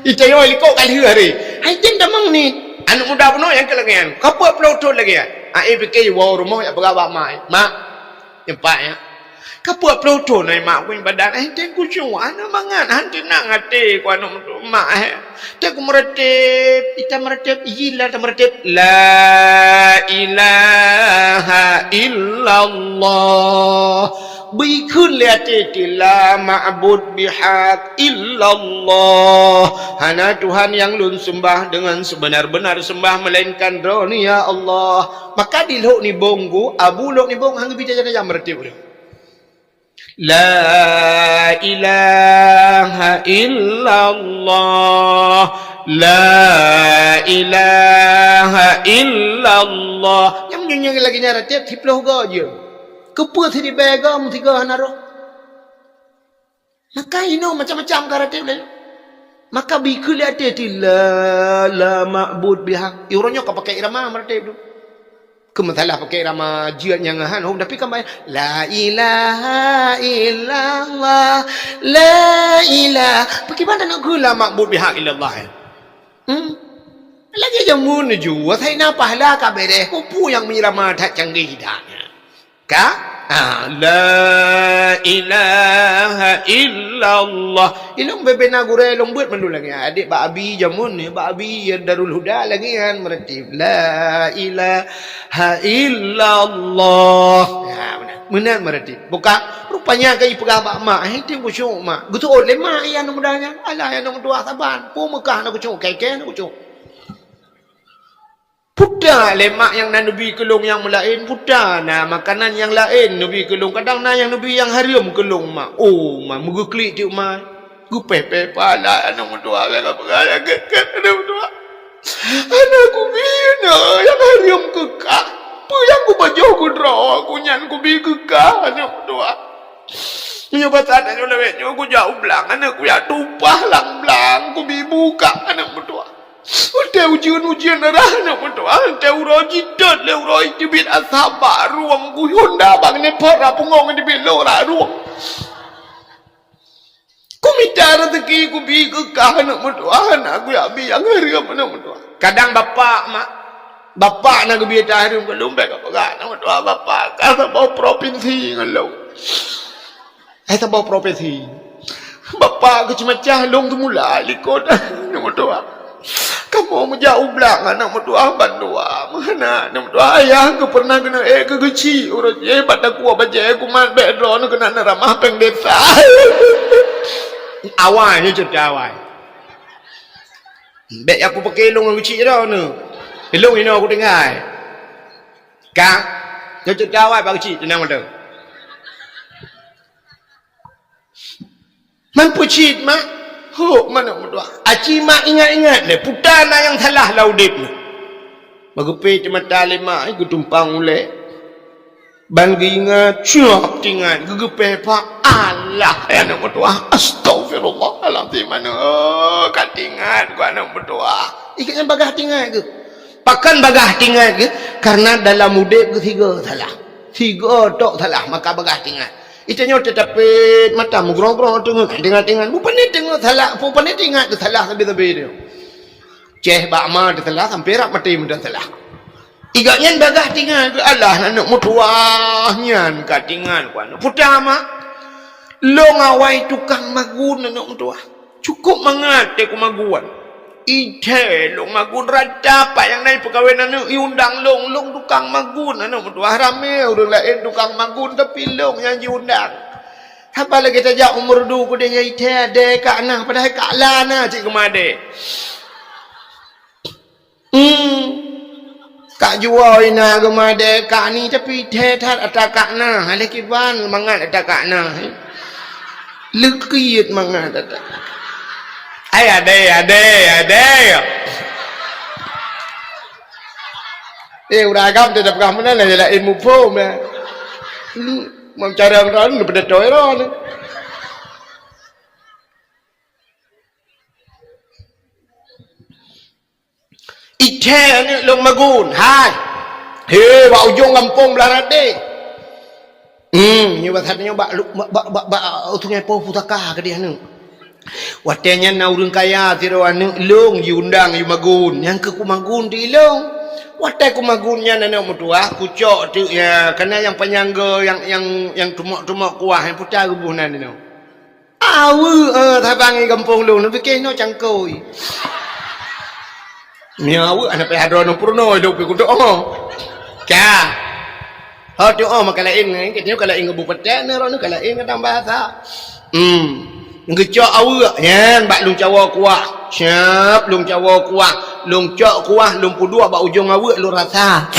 Itanyoe likot ka lheueh hari. Hai tem tamong ni. Aneuk muda bunoe nyang keu lagèe nyan. Ka peuet ploh thon lagèe nyan. Ai piké jiwoe rumoh jak peugah bak mak. Mak, nyoe pat nyan. Ka peuet ploh thon ai mak ku ibadat. Hai tem khusyuk, hana mangat, han teunang até ku aneuk muda mak, eh. Teuh ku meureuteb, ita meureuteb, iji la ta meureuteb. La ilaha illallah. Bri kheun lé até teuh, la ma'bud bihaq illallah. Hana Tuhan nyang lôn seumbah deungon seubeuna-beuna seumbah meulainkan Droeneuh, ya Allah. Maka di lhok nibong ku, abu lhok nibong han geubi tajam-tajam meureuteb ulôn. La ilaha illallah, la ilaha illallah. Nyang meunyoe lagèe nyan reuteb siploh goe jeuem. Keupeue sidibèe goe meusigoe hana roh? Maka inoe macam-macam ka reuteb lé. Maka bri kheun lé até teuh, la, la ma'bud bihaq. Uroe nyoe ka pakai irama meureuteb tu. Keu masalah pakai irama jeuet nyang han hom, tapi kan bayang, la ilaha illallah, la ilah-, bagaimana nak kheun la ma'bud bihaq illallah, eh? Hmm? Lagèe jameun ju, asai na pahala ka bereh, peue nyang meuirama that canggih dah. Ka? Ah, la ilaha illallah. Ilôn bubena gurèe lôn beuet mandum lagèe nyan. Adik bak abi jameun ni, bak abi ya Darul Huda lagèe nyan meureuteb. La ilaha illallah. Ya, meunan. Meunan meureuteb. Buka, rupanya ka ipeugah bak mak, "Hai tem khusyuk, mak." Geuseuôt lé mak, "Ya aneuk muda nyan, alah ya aneuk meutuah saban. Peue meukah aneuk khusyuk, kèe-kèe aneuk khusyuk." Puta lé mak nyang na neubi keu lôn nyang meulaén, puta na makanan nyang laén neubi keu lôn, kadang na nyang neubi nyang hareuem keu lôn, mak. Oh, mak, meugeuklik teuk mak. Geupéh-péh pala aneuk meutuah, lagèe peugah lagèe keu aneuk meutuah. Hana kubi na nyang hareuem keu kah. Peue nyang kupajoh keu droe ku nyan kubi keu kah aneuk meutuah. Meunyoe basa tanyoe lawét nyoe kujak u blang, aneuk kujak tumpah lam blang, kubi bu kah aneuk meutuah. Watèe ujeuen-ujeuen rhah aneuk meutuah, watèe uroe jitot lé uroe teubiet asab bak rueng, kuyue honda bak nipot rhah punggong teubiet lom rhah rueng. Kumita raseuki kubi keu kah aneuk meutuah, hana kujak bi nyang hareuem aneuk meutuah. Kadang bapak, mak, bapak na geubi nyang hareuem keu lôn, bèk kapeugah aneuk meutuah, bapak ka saboh propinsi ngon lôn. Eh, saboh propesi. Bapak keuceumacah lôn geumula likot aneuk meutuah. Kamoe meujak u blang aneuk meutuah bandua. Meuhana aneuk meutuah, ayah keuh peureunah keuneuk ék keu geuchik uroe jih bak takue bajèe kumat bèk droeneuh keunan ramah péng desa. Awai nyoe cit awai. Bèk aku paké lôn ngon geuchik droeneuh. Ilôn inoe aku tinggai. Ka, nyoe cit awai bak geuchik teunang mantong. Man peue cit, mak? Hok, aneuk meutuah. Aci mak ingat-ingat lé, puta na nyang salah lam udép nyoe. Meugeupéh teumata lé mak, geutumpang ulèe. Ban geuingat, cuap teuingat, geugeupéh pak. Alah, aneuk meutuah. Astagfirullahalazim, aneuk. Ka teuingat keu aneuk meutuah. Ikeu nyan bagaih teuingat keu. Pakon bagaih teuingat keu? Karena dalam udép keu sigoe salah. Sigoe tok salah, maka bagaih teuingat. Itanyoe teutapét mata meugrong-grong teungeut, teuingat-teuingat. Bukon teungeut salah, bukon teuingat keu salah sabe-sabe nyoe. Ceh bak ma teusalah sampoe rab maté meusalah. Igak nyan bagaih teuingat keu Allah aneuk meutuah nyan ka teuingat keu aneuk. Puta mak, lôn awai tukang magun aneuk meutuah. Cukôp mangat teuh kumagun. Ithèe lôn magun rata pat nyang na jipeukawen aneuk, iundang lôn, lôn tukang magun aneuk meutuah. Ramé ureueng laén tukang magun, tapi lôn nyang jiundang. Haba lagèe tajak u Meureudu keudéh nyan ithèe adèe kak na, padahai kak la na cit keumadé. Hmm. Kak juwa ina geumadé kak ni, tapi thé that ata kak na, lé kiban mangat ata kak na. Leukit mangat ata. Ai adé, adé, adé. Eh, ureueng agam teuh peugah meunan lah, laén muphom, eh. Hmm, mam cara droe ni, peudatoi droe ni. Ithèe aneuk lôn magun, hai. He, bak ujong gampông Beularadé. Hmm, nyoe bak that nyoe bak lu-, bak, bak, bak, bak, Sungai Poh Pusaka keudéh aneuk. Watèe nyan na ureueng kaya sidroe aneuk lôn jiundang jimagun. Nyang keu kumagun di lôn. Watèe kumagun nyan aneuk meutuah, kucok teuk nyan. Kana nyang panyang goe, nyang, nyang, nyang teumok-teumok kuah, nyang puta geuboh nan dinoe. Aweuek, eh, sabang di gampông lôn, neupiké inoe cangkôi. Meunyoe aweuek, hana payah droeneuh peurunoe, lôn pih kudoe. Ka. Ho tuoh maka laén, eh, ka laén ngon bupeutèk, nyoe droeneuh ka laén ngon bahasa. Hmm. Geucok aweuek, nyan bak lôn cawoe kuah. Siap lôn cawoe kuah. Lôn cok kuah, lôn peuduek bak ujong aweuek, lôn rasa.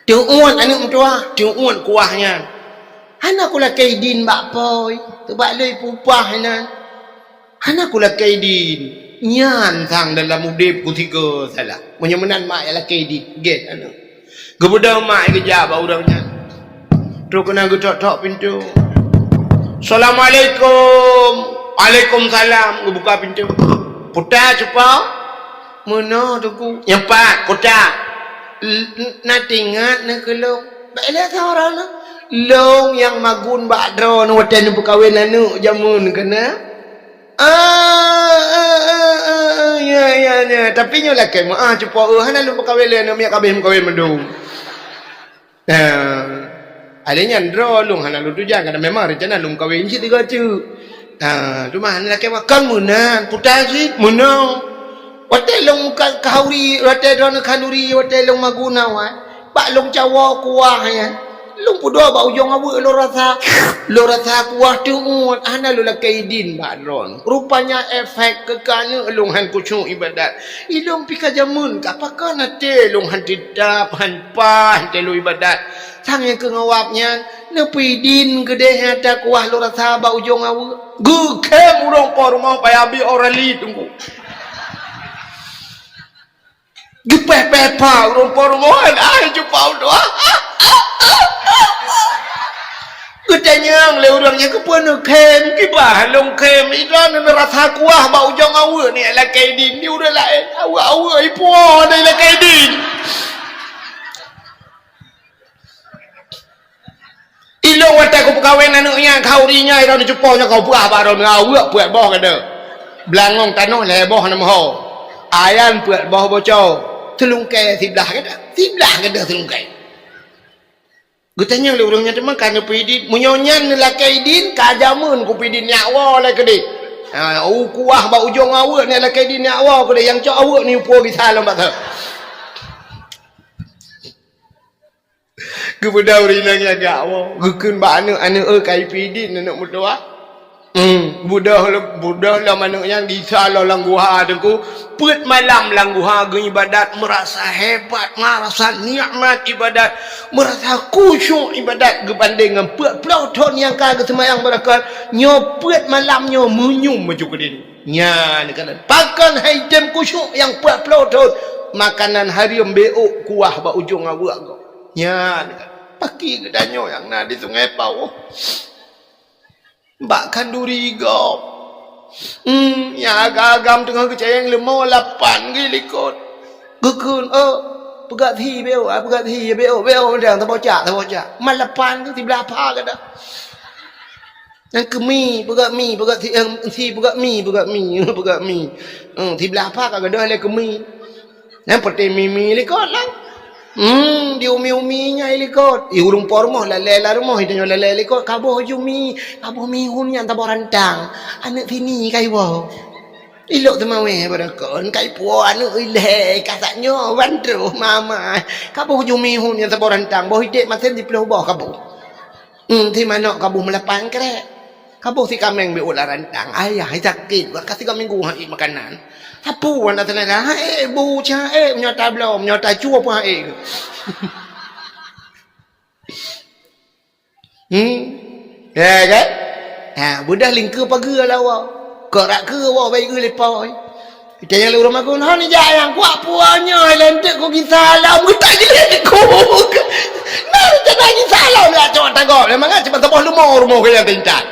Teuôt aneuk meutuah, teuôt kuah nyan. Hana kulakèe idin bak pôi, teubak lé pupah inan. Hana kulakèe idin. Nyan sang dalam udép kusigoe salah. Meunyoe meunan mak jak lakèe idin, gét aneuk. Geubeudôh mak geujak bak ureueng nyan. Trok keunan geutok-tok pintoe. "Assalamualaikum." "Waalaikumsalam." Geubuka pintoe. "Puta cupa?" "Meunoe, Teungku." "Nyang pat, puta." "L-, n-, na teuingat na keu lôn?" "Bèk lé saroe na. Lôn nyang magun bak droeneuh watèe neupeukawen aneuk jameun keunan." "Ah, ah, ah, ah, ah, ya, ya, ya. Tapi nyoe lakèe meu'ah cupa, eh, hana lôn peukawen lé aneuk miet ka abéh meukawen mandum." Nah, alèh nyan droe lôn hana lôn tujan, karena memang rencana lôn meukawen cit tiga teuk. Nah, cuma hana lakèe makan meunan, puta cit meunoe. Watèe lôn ka-, khanduri, watèe droeneuh khanduri, watèe lôn magun awai, bak lôn cawoe kuah nyan. Lôn peudoa bak ujong aweuek lôn rasa, lôn rasa kuah teuôt, hana lôn lakée idin bak droen. Rupanya efek keu keuneuk lôn han khusyuk ibadat. Ilôn pih ka jameun ka pakon até lôn han teutap, han paih até lôn ibadat. Sang nyang keu ngawab nyan, neupeuidin keudeh nyang ata kuah lôn rasa bak ujong aweuek. Geukhem ureuëng po rumoh payah bi orang li teungku. Geupéh-péh pa ureuëng po rumoh, ai cupa udoa. Geutanyong lé ureuëng nyan keupeue neukhém, kiban lôn khém, idroeneuh neurasa kuah bak ujong aweuek ni lakée idin, ni ureuëng laén, aweuek-aweuek ipuwoe dari lakée idin. Ilôn watée kupeukawen aneuëk nyan, khauri nyan, idroeneuh cupo nyoe kau buah bak droeneuh, aweuek peuet boh gada. Beulangong tanoh lhée boh na meuho. Ayan peuet boh boco. Teulungkée siblah gada. Siblah gada teulungkée. Geutanyong lé ureuëng nyan teuma ka neupeuidin. Meunyoe nyan neulakée idin, ka jameun kupeuidin nyak woe lé keudeh. Ha, u kuah bak ujong aweuek ni lakée idin nyak woe keudeh. Nyang cok aweuek ni upo gisa lom bak keu. Geubeudôh ureuëng inong nyan gak woe, geukheun bak aneuëk, "Aneuëk, eu, ka ipeuidin aneuëk meutuah." Hmm, beudôh lom, beudôh lom aneuëk nyan gisa lom lam guha teungku. Peuet malam lam guha geuibadat, meurasa hebat, meurasa nikmat ibadat, meurasa khusyuk ibadat geubandeng ngon peuet ploh thon nyang ka geuseumayang beureukat. Nyoe peuet malam nyoe meunyum maju keudeh. Nyan keunan. Pakon hai tem khusyuk nyang peuet ploh thon? Makanan hareuem, béuk, kuah bak ujong aweuek gob. Nyan keunan. Pakri geutanyoe nyang na di Sungai Pauh. Bak khanduri gob. Hmm, nyang agam-agam teungoh geucayeng leumo lapan geuh likot. Geukheun, "Oh, peugah thi béuk, ah, peugah thi béuk, béuk, béuk, tabocak, tabocak." Man lapan geuh siblah pha gada. Nyang keumi, peugah mi, peugah si, eh, si, peugah mi, peugah mi, peugah mi. Hmm, siblah pha ka gadôh lé keumi. Nyang peuté mi-mi likot lah. Hmm, di umi-umi nyai likot. I ureuëng po rumoh, lalé lam rumoh, i tanyoe lalé likot, kaboh ju mi, kaboh mi hun nyang taboh rantang. Aneuëk sini kai woe. Ilok teumawé beureukat, kai puwoe aneuëk ilée, ka sak nyoe, ban troh mama. Kaboh ju mi hun nyang taboh rantang, boh idek masen siploh boh kaboh. Hmm, si manok kaboh meulapan krek. Kaboh si kaméng béuk lam rantang. Ayah, sakét, bak ka sigoe minggu han ék makanan. Sapeue wan ata nada, han ék bu, cit han ék, meunyoe tabloe, meunyoe tacue pun han ék. Hmm? Ya kan? Ha, beudôh lingkeue pageue lawa. Kok rak keue woe bai geue lipoi. Kita nyang lé ureuëng magun, "Hon ija nyang kuak puwoe nyoe, lé enteuk ku gisa lom, geutak jilid ku." Nah, rencana gisa lom, ya, cok tagok. Memang kan cuma saboh leumo rumoh ke nyang teuintat.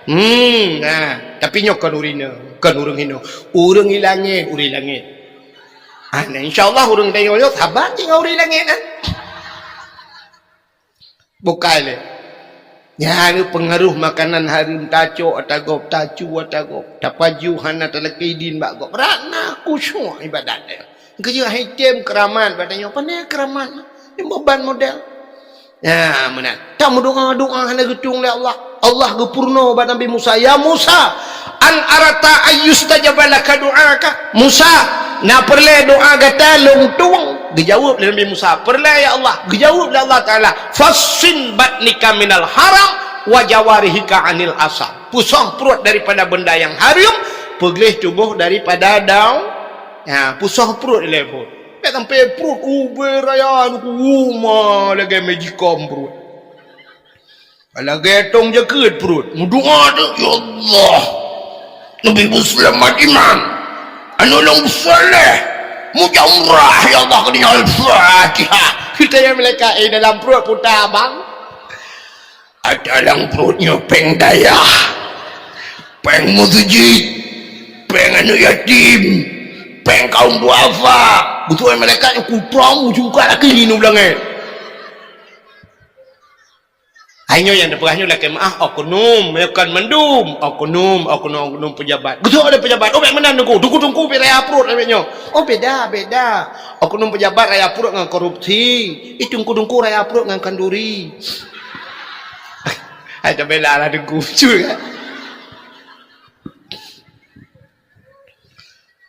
Hmm, nah, tapi nyoe kon ureuëng inong, kon ureuëng inong. Ureuëng i langét, ureuëng i langét. Ah, nah, insya Allah ureuëng tanyoe nyoe saban cit ngon ureuëng i langét, nah. Bukai lé. Nyan peungaruh makanan hareuem tacok ata gob, tacu ata gob, tapaju hana talakée idin bak gob. Rana khusyuk ibadat. Keujeuet hai tem keuramat bak tanyoe, pane keuramat. Nyoe ban model. Ya, meunan. Tameudoa-doa hana geutueng lé Allah. Allah geupeurunoe bak Nabi Musa, "Ya Musa, hal aradta an yustajaba laka du'aka?" Musa, na peureulée doa gata lôn tueng? Geujaweueb lé Nabi Musa, "Peureulée ya Allah." Geujaweueb lé Allah Taala, "Fassin batnika minal haram wa jawarihika anil asab." Pusoh pruet daripada benda nyang hareuem, peugleh tuboh daripada daun. Ha, pusoh pruet ilée phon. Bék sampai pruet ubé raya nyoe uma lagée magicom pruet. Lagée tong jakeuet pruet, meudoa tu, "Ya Allah, neubi beuseulamat iman, aneuëk lôn saleh, mujak umrah, ya Allah, keu Al-Fatihah." Kita nyang malaikat, eh, dalam pruet puta abang. Ata lam pruet nyoe péng dayah, péng meuseujid, péng aneuëk yatim, péng kaum duafa. Beutôi malaikat nyoe kutom, cuka lagi ngieng u langét. Hai nyoe nyang teupeugah nyoe lakée meuáh, oknum, ya kan mandum, oknum, oknum, oknum pejabat. Geutanyoe ada pejabat, oh, bék meunan teungku, teungku-teungku bék raya pruet awak nyoe. Oh, beda, beda. Oknum pejabat raya pruet ngon korupsi, ih, teungku-teungku raya pruet ngon khanduri. Hai, tabela lah teungku, betul kan?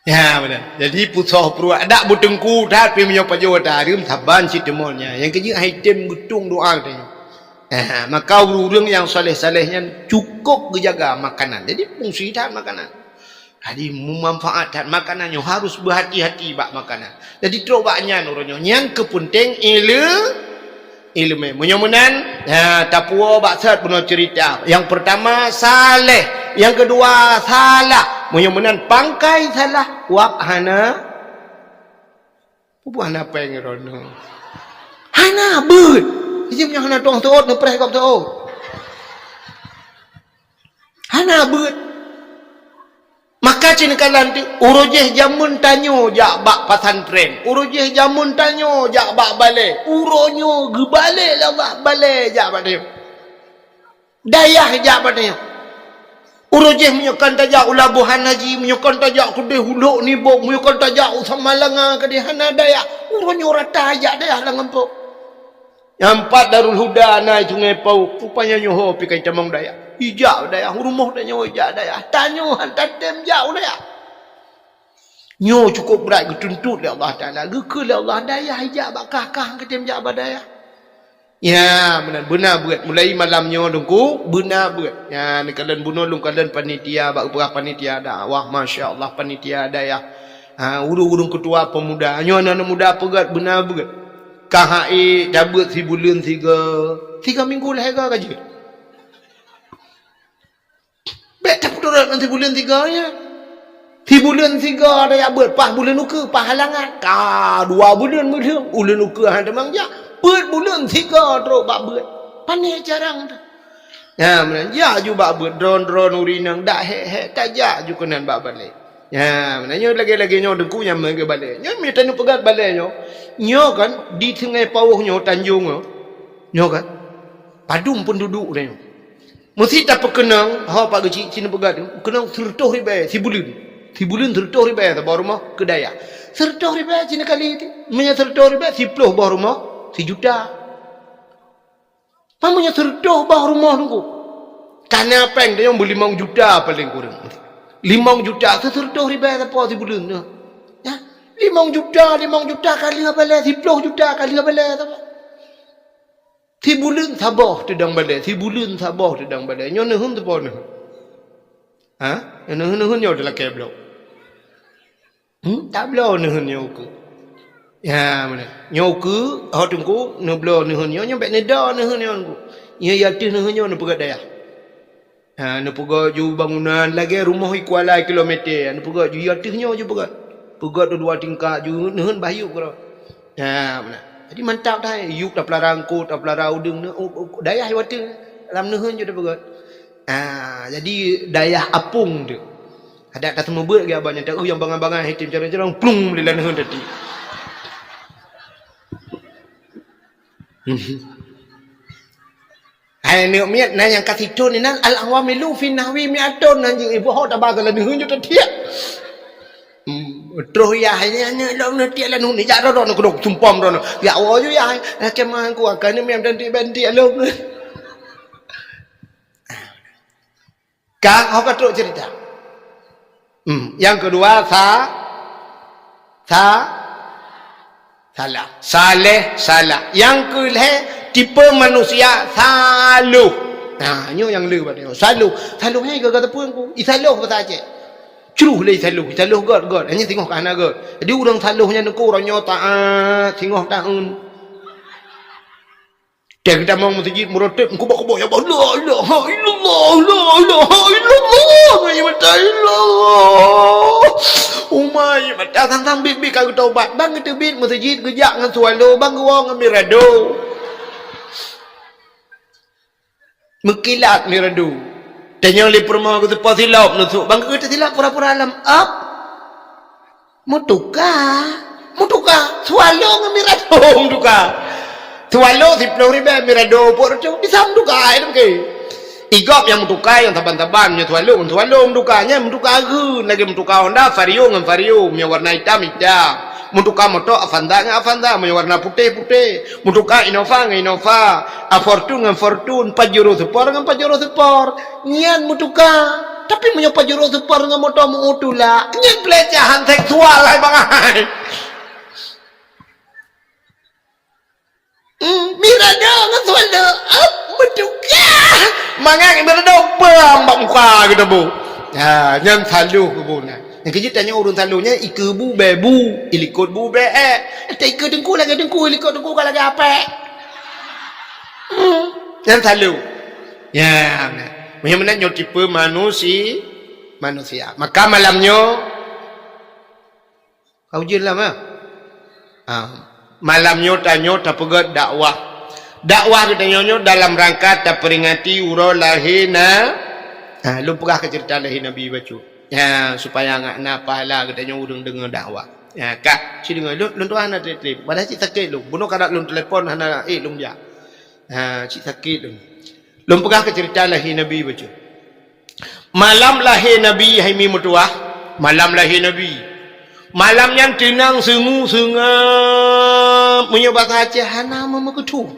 Ya, betul. Jadi, pusoh pruet, adak beuteungku that, pi meunyoe pajoh ata hareuem, saban cit teumon nyan. Nyang keujeuet hai tem geutueng doa geutanyoe. Eh, maka ureuëng-ureuëng nyang saleh-saleh nyan cukup geujaga makanan. Jadi fungsi that makanan. Jadi mumanfaat that makanan nyoe harus beuhati-hati bak makanan. Jadi trok bak nyan uroe nyoe. Nyan keupeunténg ile-, ileumé. Meunyoe meunan, ha, tapuwoe bak sat bunoe ceurita. Nyang peurtama saleh, nyang keudua salah. Meunyoe meunan pangkai salah, wab hana Peue hana péng droeneuh? Hana beuet. Jih nyoe hana tueng seuôt neupreh gob seuôt. Hana beuet. Maka cit neukalon teuh, uroe jih jameun tanyoe jak bak pesantren, uroe jih jameun tanyoe jak bak balée, uroe nyoe geubalée lé Allah balée jak bak tanyoe. Dayah jak bak tanyoe. Uroe jih meunyoe kon tajak u Labuhan Haji, meunyoe kon tajak keudeh u Lhok Nibok, meunyoe kon tajak u Samalanga keudeh hana dayah. Uroe nyoe rata jak dayah lam gampông. Nyang pat Darul Huda na i Sungai Pauh, rupanya nyoe ho pih ka jitamong dayah. Ijak dayah, u rumoh tanyoe ijak dayah. Tanyoe han tatem jak u dayah. Nyoe cukup brat geutuntot lé Allah Taala, geukheun lé Allah dayah ijak bak kah-kah, han katem jak bak dayah. Ya, meunan beuna beuet. Mulai malam nyoe Teungku, beuna beuet. Ya, neukalon bunoe lôn kalon panitia bak peugah panitia dakwah, masya Allah panitia dayah. Ha, ureuëng-ureuëng keutua pemuda. Nyoe aneuk muda peugah beuna beuet. Ka hai tabeuet sibuleuen siga, siga minggu lhée ga ka jeuet. Bék tapeuturot ngon sibuleuen siga nyan. Sibuleuen siga dayah beuet, paih buleuen ukeue, paih halangan. Ka dua buleuen meudeueng, buleuen ukeue han teumang jak. Peuet buleuen siga trok bak beuet. Pané carang teuh. Nyan meunan, jak ju bak beuet, droen-droen ureuëng inong, dak hék-hék tajak ju keunan bak balée. Nyan meunan, nyoe lagée-lagée nyoe Teungku nyang meungeue balée. Nyoe mita neupeugét balée nyoe. Nyoe kan di Sungai Pauh nyoe, Tanjong nyoe. Nyoe kan padum peunduduek nyoe. Meusi tapeukeunong, ho Pak Geuchik, ci neupeugah tu, keunong seureutôh ribée sibuleuen. Sibuleuen seureutôh ribée saboh rumoh keu dayah. Seureutôh ribée ci neukali tu. Meunyoe seureutôh ribée, siploh boh rumoh, sijuta. Pan meunyoe seureutôh boh rumoh Teungku, ka na péng tanyoe beulimong juta paleng kureueng. Limong juta, seureutôh ribée sapo sibuleuen tu. Ya, limong juta, limong juta kali balée, siploh juta kali balée sapo. Sibuleuen saboh teudong balée, sibuleuen saboh teudong balée. Nyoe neuheun saboh neuheun? Ha? Nyoe neuheun-neuheun nyoe teulakée bloe. Hmm? Tabloe neuheun nyoe ukeue. Ya, meunan. Nyoe ukeue, ho Teungku, neubloe neuheun nyoe, nyoe bék neuda neuheun nyoe Teungku. Nyoe ateueh neuheun nyoe neupeugét dayah. Ha, neupeugét ju bangunan lagée rumoh i Kuala kilomètre, neupeugét ju ateueh nyoe ju peugét. Peugét dua tingkat ju neuheun bah yup keudroe. Ha, meunan. Jadi mantap that, yup tapeulara eungkôt, tapeulara udeueng, dayah watée lam neuheun ju tapeugét. Ha, jadi dayah apong tu. Adak ka seumeubeuet lagée abang nyan, ta-eu nyang bangai-bangai, hitem carong-carong, plung lé lam neuheun tadi. Hai aneuk miet, na nyang ka sithon inan, al-awamilu fin nahwi mi'atun, nan jeuet iboh ho taba salah neuheun ju tatiek. Hmm, troh yah, nyan, nyan, lom neutiek lalu ni, jak droe-droe neukeudok, sumpom droe. Ya Allah, ju yah, na kemah ku akan ni miam dan tiek ban tiek lom. Ka, ho ka trok cerita. Hmm, nyang keudua, sa-, sa-, salah. Saleh, salah. Nyang keulhée, tipe manusia saloh. Nah, nyoe nyang le bak nyoe. Saloh. Saloh nyan ka gata peue Teungku? I saloh bahasa Aceh. Cruh lé i saloh, i saloh gét, gét. Hanya singoh ka hana gét. Jadi ureuëng saloh nyan Teungku, uroe nyoe taát, singoh taun. Teuh geutamong meuseujid meuroteb, meukubok-kubok, ya Allah, la ilaha illallah, la ilaha illallah, ngon ié mata illallah. Uma ié mata sang-sang biet-biet ka geutobat. Bang geuteubiet meuseujid geujak ngon swallow, bang geuwoe ngon mirado. Meukilat mirado. Tanyong lé peurumoh geuseupôt silop neusok. Bang geuteusilop pura-pura lam ap. Meutuka. Meutuka. Swallow ngon mirado meutuka. Swallow siploh ribée, mirado peuet reutôh. Bisa meutuka, hai lôn keu. Igop nyang meutuka nyang saban-saban, nyoe swallow ngon swallow meutuka. Nyan meutuka geun, lagée meutuka Honda Vario ngon Vario, meunyoe warna itam, itam. Meutuka moto Avanza ngon Avanza, meunyoe warna putéh, putéh. Meutuka Innova ngon Innova. A Fortuner ngon Fortuner, Pajero Sport ngon Pajero Sport. Nyan meutuka. Tapi meunyoe Pajero Sport ngon moto meu-, tulak, nyan pelecehan seksual hai bangai. Hmm, mirado ngon swallow. Ap, Beutôi. Mangat ibarat dong peuam bak muka geutanyoe bu. Ha, nyan saloh keu bu nyan. Nyang keujeuet tanyoe ureuëng saloh nyan ikeue bu bèe bu, ilikot bu bèe ék. Ata ikeue teungku lagèe teungku, ilikot teungku ka lagèe apek. Hmm, nyan saloh. Ya, meunyoe meunan nyoe tipe manusi-, manusia. Maka malam nyoe, Ka ujeuen lam, ya? Ha. Malam nyoe tanyoe tapeugét dakwah. Dakwah geutanyoe nyoe dalam rangka taperingati uroe lahé na-, ha, lôn peugah keu ceurita lahé Nabi bacut. Ha, supaya na pahala geutanyoe ureuëng deungoe dakwah. Ha, ka, ci deungoe, lôn, lôn tuan hana trép-trép. Padahai cit sakét lôn. Bunoe karab lôn telepon hana ék lôn jak. Ha, cit sakét lôn. Lôn peugah keu ceurita lahé Nabi bacut. Malam lahé Nabi, hai mi meutuwah, malam lahé Nabi. Malam nyan teunang seungue-seungab, meunyoe basa Aceh hana meumeukeuthu.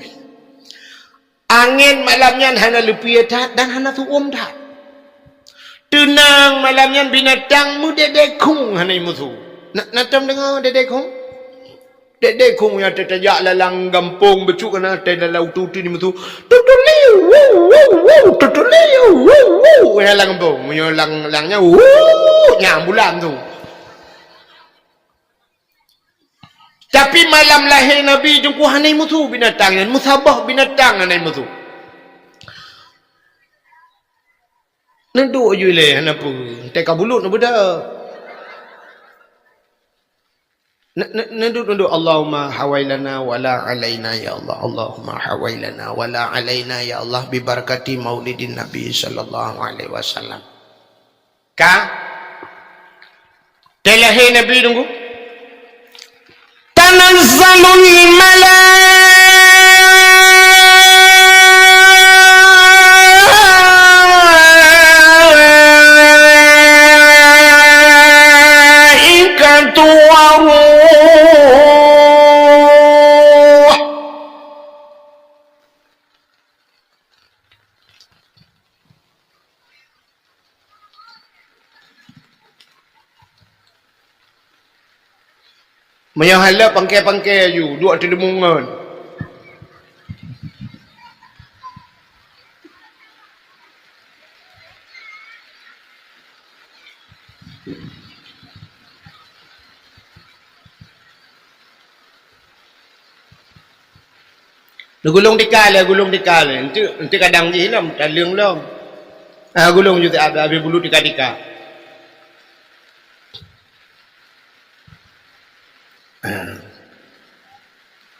Angén malam nyan hana leupie that dan hana su'uem that. Teunang malam nyan, binatang meudedekong hana musu. Na, na tom deungoe dedekong? Dek-dek kong nyang teutajak lalang gampông bacut kana teuh lalang utu-utu di musu. Tutuliu, wu, wu, wu, tutuliu, wu, wu. Nyang lam gampông, meunyoe lam, lam nyan, wu, nyang bulan tu. Tapi malam lahé Nabi teungku hana musu binatang nyan, meusaboh binatang hana musu. Neuduek ju ilée hana peue, teuka bulut na beuda. Ne-, ne-, neudok, neudok, "Allahumma hawailana wa la alaina, ya Allah. Allahumma hawailana wa la alaina, ya Allah, bi barakati maulidin Nabi sallallahu alaihi wasallam." Ka? Teulahé Nabi teungku. Tanazzalul malaikatu war ruh. Meunyoe hana, pangke-pangke aju, duek teuleumong ngon. Neugulong tika lé, gulong tika lé. Enteuk, enteuk kadang jih lom, taleueng lom. Ah, gulong ju siat, habéh bulut tika-tika. Ah.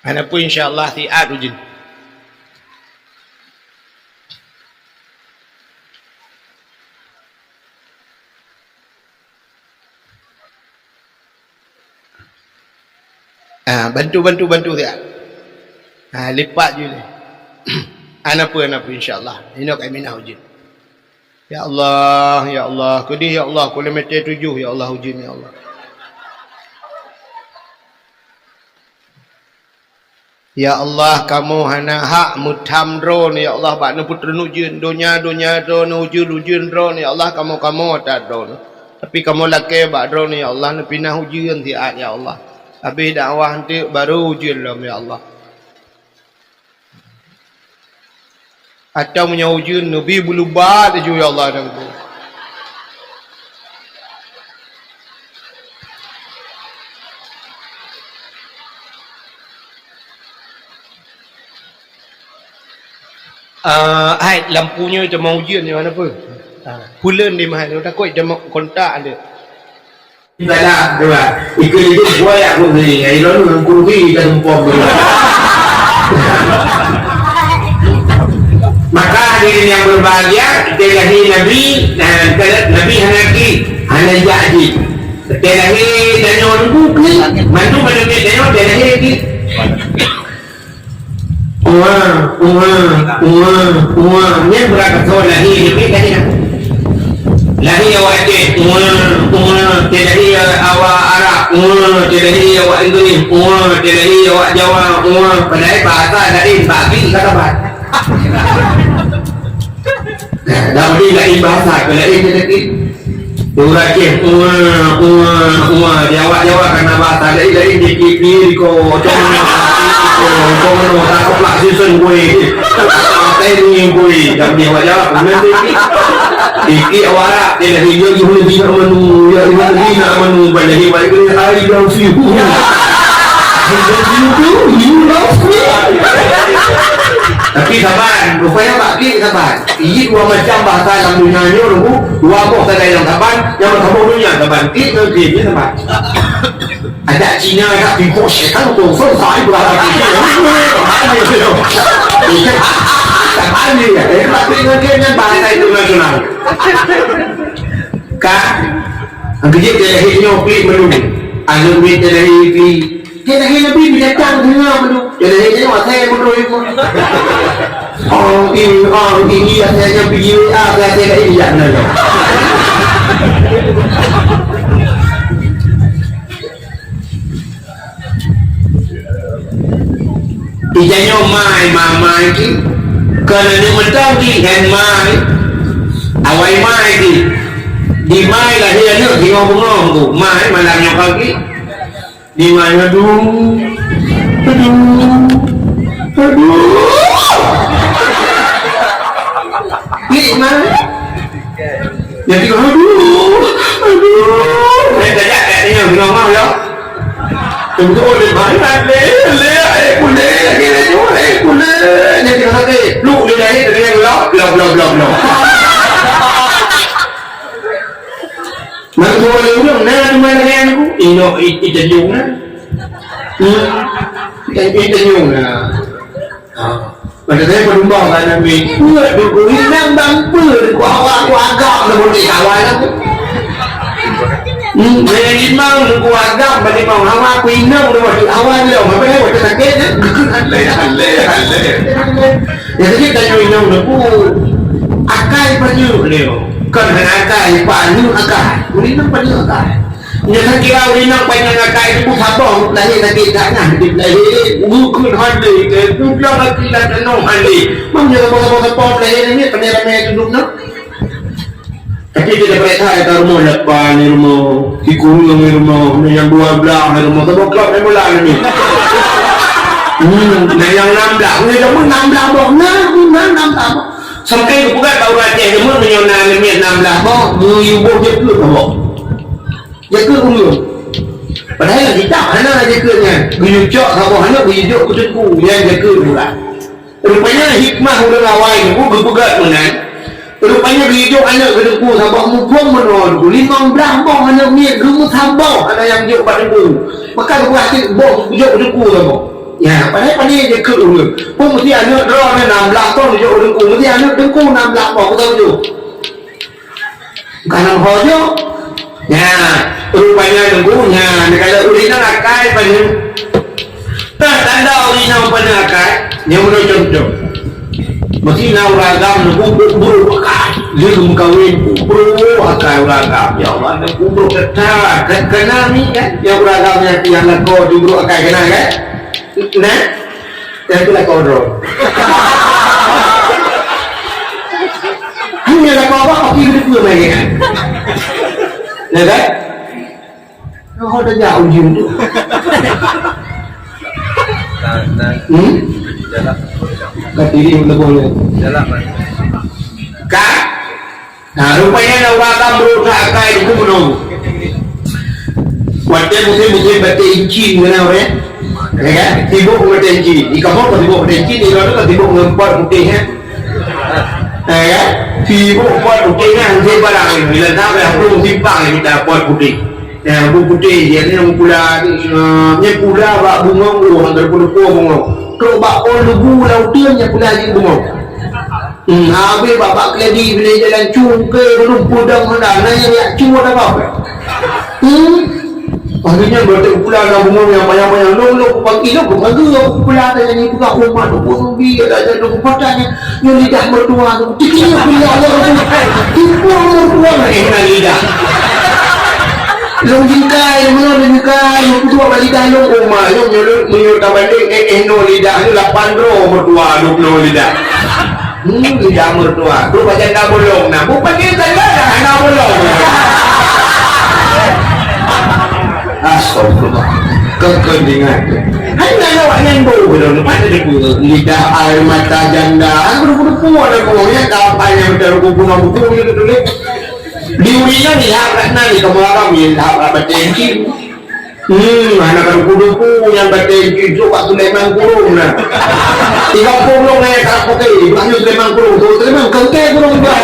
Hana peue, insya Allah siat ujeuen. Ah, bantu, bantu, bantu siat. Ah, lipat ju lé. Hana peue, hana peue, insya Allah. Inoe ka minah ujeuen. Ya Allah, ya Allah, keudeh ya Allah, kilometer tujoh ya Allah, ujeuen ya Allah. Ya Allah, kamoe hana hak meutham droeneuh, ya Allah, bak neupeutreun ujeuen. Donya, donya droeneuh, ujeuen, ujeuen droeneuh, ya Allah, kamoe, kamoe that droeneuh. Tapi kamoe lakée bak droeneuh, ya Allah, neupinah ujeuen siat, ya Allah. Habéh dakwah enteuk, barô ujeuen lom, ya Allah. Atau meunyoe ujeuen neubi beulubat laju, ya Allah, dan ku. Ah, hai, lampu nyoe cuma ujeuen nyoe, hana peue. Ah, puleuen di mahai, takot cuma kontak ada. Salah, dua. Ikut-ikut buaya aku ni. Ai lôn ngon kunci ka tumpom dulu. Maka hadirin yang berbahagia, teulahé Nabi, eh, Nabi hana ki, hana jak ji. Teulahé tanyoe nunggu ki, mandum manusia tanyoe teulahé ki. Uwa, uwa, uwa, uwa. Nyan beurangkat soe lahé, nyan pih ka nyan. Lahé awak Aceh, uwa, uwa. Teulahé awak Arab, uwa. Teulahé awak Inggris, uwa. Teulahé awak Jawa, uwa. Padahai bahasa laén, bagi ka saban. Nah, dah boleh laén bahasa, ke laén ke sakit. Ureueng Aceh, "Uwa, uwa, uwa." Di awak Jawa kana bahasa laén-laén, di K P, di ko, cong, ko, ko, ko, tak keplak susun kue. Eh, ni bui, dah punya awak jawab, benar tu. Dikit awak harap, dia dah hidup, dia boleh bina menu, ya, dia boleh bina menu, banyak dia baik boleh, I love you. I love you too, you love me. Tapi saban, rupanya Pak Klik saban. Iya dua macam bahasa dalam dunia nyoe, dua boh saja yang saban, yang bertemu dunia saban. Klik dengan Klik, dia saban. Ada Cina, ada Bangkok, saya kan tu, so, saya berada di sini. Tanya ya, eh, tapi mungkin yang bahasa internasional. Kak, ang kejut dia lahir nyoe klik menu. Aneuk miet dia lahir klik. Dia lahir nabi binatang dengar menu. Dia lahir nyoe asai menu itu. Oh, ini, oh, ini asainya pergi W A, asai dari dia. Ija nyoe mai, ma, mai ki. Keu aneuk mantong ki nyan mai. Awai mai ki. Di mai lahé aneuk singoh beungoh tu. Mai malam nyoe pagi. Di mai, aduh. Aduh. Aduh. Ni mai. Jadi, aduh, aduh. Eh, tajak kat dia, minong mah, ya. Tunggu, dia bangat, lé, lé, eh, kulé, lagi, lé, eh, kulé. Jadi, kata dia, lu, dia jadi, dia jadi, lop, lop, lop, lop, lop. Mana tu orang urang, nah, tu mana dia aku? Inok, i-, i-, tajung, nah. Hmm. I-, i-, tajung, nah. Ha. Pada saya berubah kan Nabi. Peuet duku inong bang peuet duku awak ku agam na bodi kawan aku. Hmm, saya limang duku agam bagi mau hawa ku inong na bodi awak lom. Apa dia buat sakit kan? Alai, alai, alai. Ya jadi tanya inong duku. Akai panyuk leo. Kan hana akai, panyuk akai. Inong panyuk akai. Nyan kira ureueng inong panyang akai teupeu saboh, lahé sakét that nyan, lahé, bukon hande, ke, gublang hati dan keunoe hande. Meunyoe saboh-saboh seupôt lahé nyan, pandai ramé tudum nyan. Tapi tidak boleh that, ada rumoh lapan, ada rumoh tiga, ada rumoh, ada nyang dua belas, ada rumoh saboh klub, ada bola ni. Hmm, ada nyang enam belas, ada nyang enam belas boh, nah, nah, enam belas boh. Sampai geupeugah bak ureueng Aceh, meunyoe na leumiet enam belas boh, geuyue boh jeuet keu saboh. Jakeuet ureueng. Padahai lam kitab hana jakeuet nyan. Geuyue cok saboh aneuk geuyue jok keu teungku, nyan jakeuet ureueng. Rupanya hikmah ureueng awai nyoe geupeugah meunan. Rupanya geuyue jok aneuk keu teungku saboh muphom meunoe teungku. Limong blaih boh aneuk miet geumeusaboh hana nyang jok bak teungku. Maka geupeugah cit boh jok keu teungku saboh. Ya, padahai pane jakeuet ureueng. Pun meusti aneuk droe nyan nam blaih boh jok keu teungku. Meusti aneuk teungku nam blaih boh, beutôi jok. Bukan ho jok. Nya, rupanya teungku, nya, kalau ureueng inong akai paneuk. Nah, tanda ureueng inong paneuk akai, nyoe meunoe contoh. Meusti na ureueng agam teungku brok akai. Dia geumeukawen brok akai ureueng agam. Ya Allah, teungku brok that. Kan, kana ni kan, nyang ureueng agam nyang, nyang lakoe di brok akai kana kan? Nah, nyang tu lakoe droe. Hanya lakoe apa, tapi dia pun main kan? Ya kan? Oh, dah jauh ujung tu. Nah, nah. Hmm? Jalan. Kat diri pun boleh. Jalan, Mas. Kan? Nah, rupanya na ureueng agam brok that akai teungku meunoe. Watèe musém-musém batèe incin keunan ureueng. Ya kan? Sibok ngon batèe incin. Di kamoe ka sibok batèe incin, di luwa ka sibok ngon pot putéh, ya. Ya kan? Sibok pot putéh nyan, musém barang. Bila na, bila simpang kita pot putéh. Ya, bu putéh, dia ni nyang pula ni, eh, nyang pula bak bungong, oh, hana pun bungong. Trok bak ôn lugu lam uteuen nyang pula jih bungong. Hmm, habéh bak, bak keuladi, bila jalan cungke, belum pudong hana, na nyang riak cue dah bak. Hmm? Akhirnya, berarti pula lam bungong nyang panyang-panyang, long, long, pagi, long, pagi, aku pula tanya ni, peugah umat, aku bi, ada, ada, aku patah ni. Nyoe lidah mertua tu. Tikirnya bila Allah tu. Tipu mertua, eh, na lidah. Long jingkai, meunan long jingkai, long peuduek bak lidah long, oh ma, long nyoe, long, meunyoe tabandeng, eh, eh, nyoe lidah, nyoe lapan droe mertua, long, nyoe lidah. Hmm, lidah mertua. Tu macam dah bolong nah. Bukan dia saja dah, dah bolong. Astagfirullah. Keukeundingan. Hai na awak nyan boh, boh, lepas ada pun lidah air mata janda. Aku duku-duku ada boh, ya, kapan yang betul buku, buku, buku, buku, tulis. Di urina ni, hak kat na ni, kamu aram ni, hak kat bateng cim. Hmm, anak duku-duku yang bateng cim, tu kat Sulaiman Kurung na. Tiga puluh eh, tak pakai, bukan Sulaiman Kurung, tu Sulaiman, kau kayak kurung juga.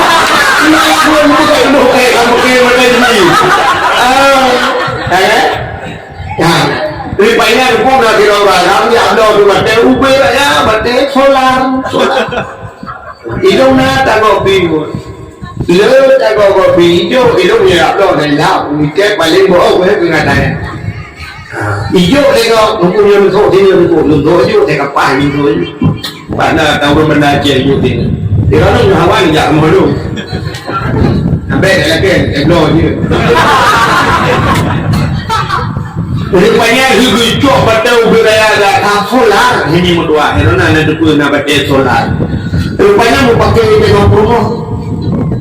Ini kurung tu kayak duduk kayak, kamu kayak macam ni. Ah, eh? Ya. Rupanya pun na sidroe ureueng Arab, ya Allah, tu batèe ubé ya, batèe solar, solar. Ilong na tanggong bingung. Le tanggong kopi ijo, ilong ya Allah, dah ilap, mikir paling bohong, eh, pengatai. Ha, ijo tengok, nunggu nyoe nunggu, sini nunggu, nunggu ijo, tengok kapah, nunggu ijo. Padahal tahu benda Aceh juga ni. Dia orang tu hawan jak sama lu. Sampai dah lagi, eh, blow je. Rupanya, si geucok batèe ubé raya dah tak solar. Ini mutuah, ini na, na depan na batèe solar. Rupanya, mau pakai dengan promo.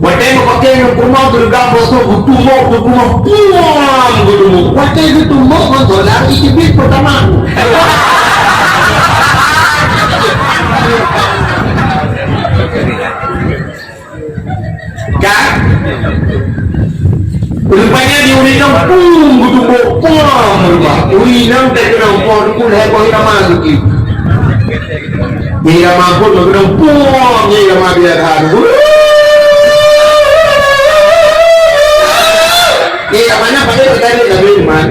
Watèe meupaké ngon kumoh, geureugam bosok, geutumbok, geutumbok, puam, geutumbok. Watèe geutumbok ngon solar, icubit peutama. Kan? Rupanya di ureueng inong, puam, geutumbok, puam, rupanya. Ureueng inong teukeunong, puam, geutumbok, lhèe boh irama geucit. Nyai Rama pun meukeunong puang, Nyai Rama biasa. Nyai Rama na pada tadi lagu iman.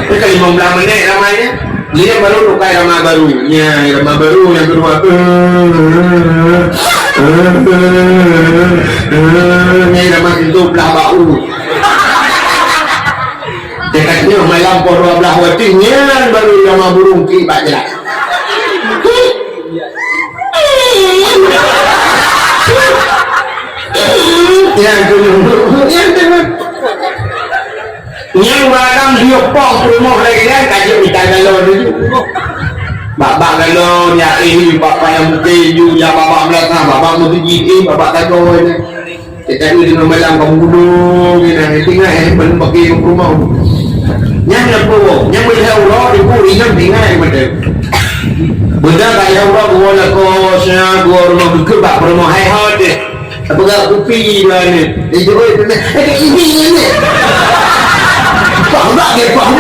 Dekat lima belas menit ramanya. Dia baru bukai Rama baru. Ya, Rama baru yang kedua. Nyai Rama itu belah bau. Dekat ni malam pukul dua belas waktu nyan baru Rama burung kibat jelas. Nyang tu, nyang tu. Nyang barang dia pok rumoh lagi kan, kaji minta galon dulu. Bak-bak galon, ya, eh, bak payah mungkin, you, ya, bak-bak belakang, bak-bak mesti, eh, bak-bak tagoe. Tetapi di malam kamu dulu, ni dah tinggal, eh, belum pakai rumah. Nyang nak bawa, nyang melihat Allah, dia pun ingat tinggal di mata. Benda tak ada Allah, bawa lah kau, saya, bawa rumah buka, bak rumah hai hot deh. Apa gak kupi dah ni? Dia jawab, eh, ini, ini. Faham tak dia, faham?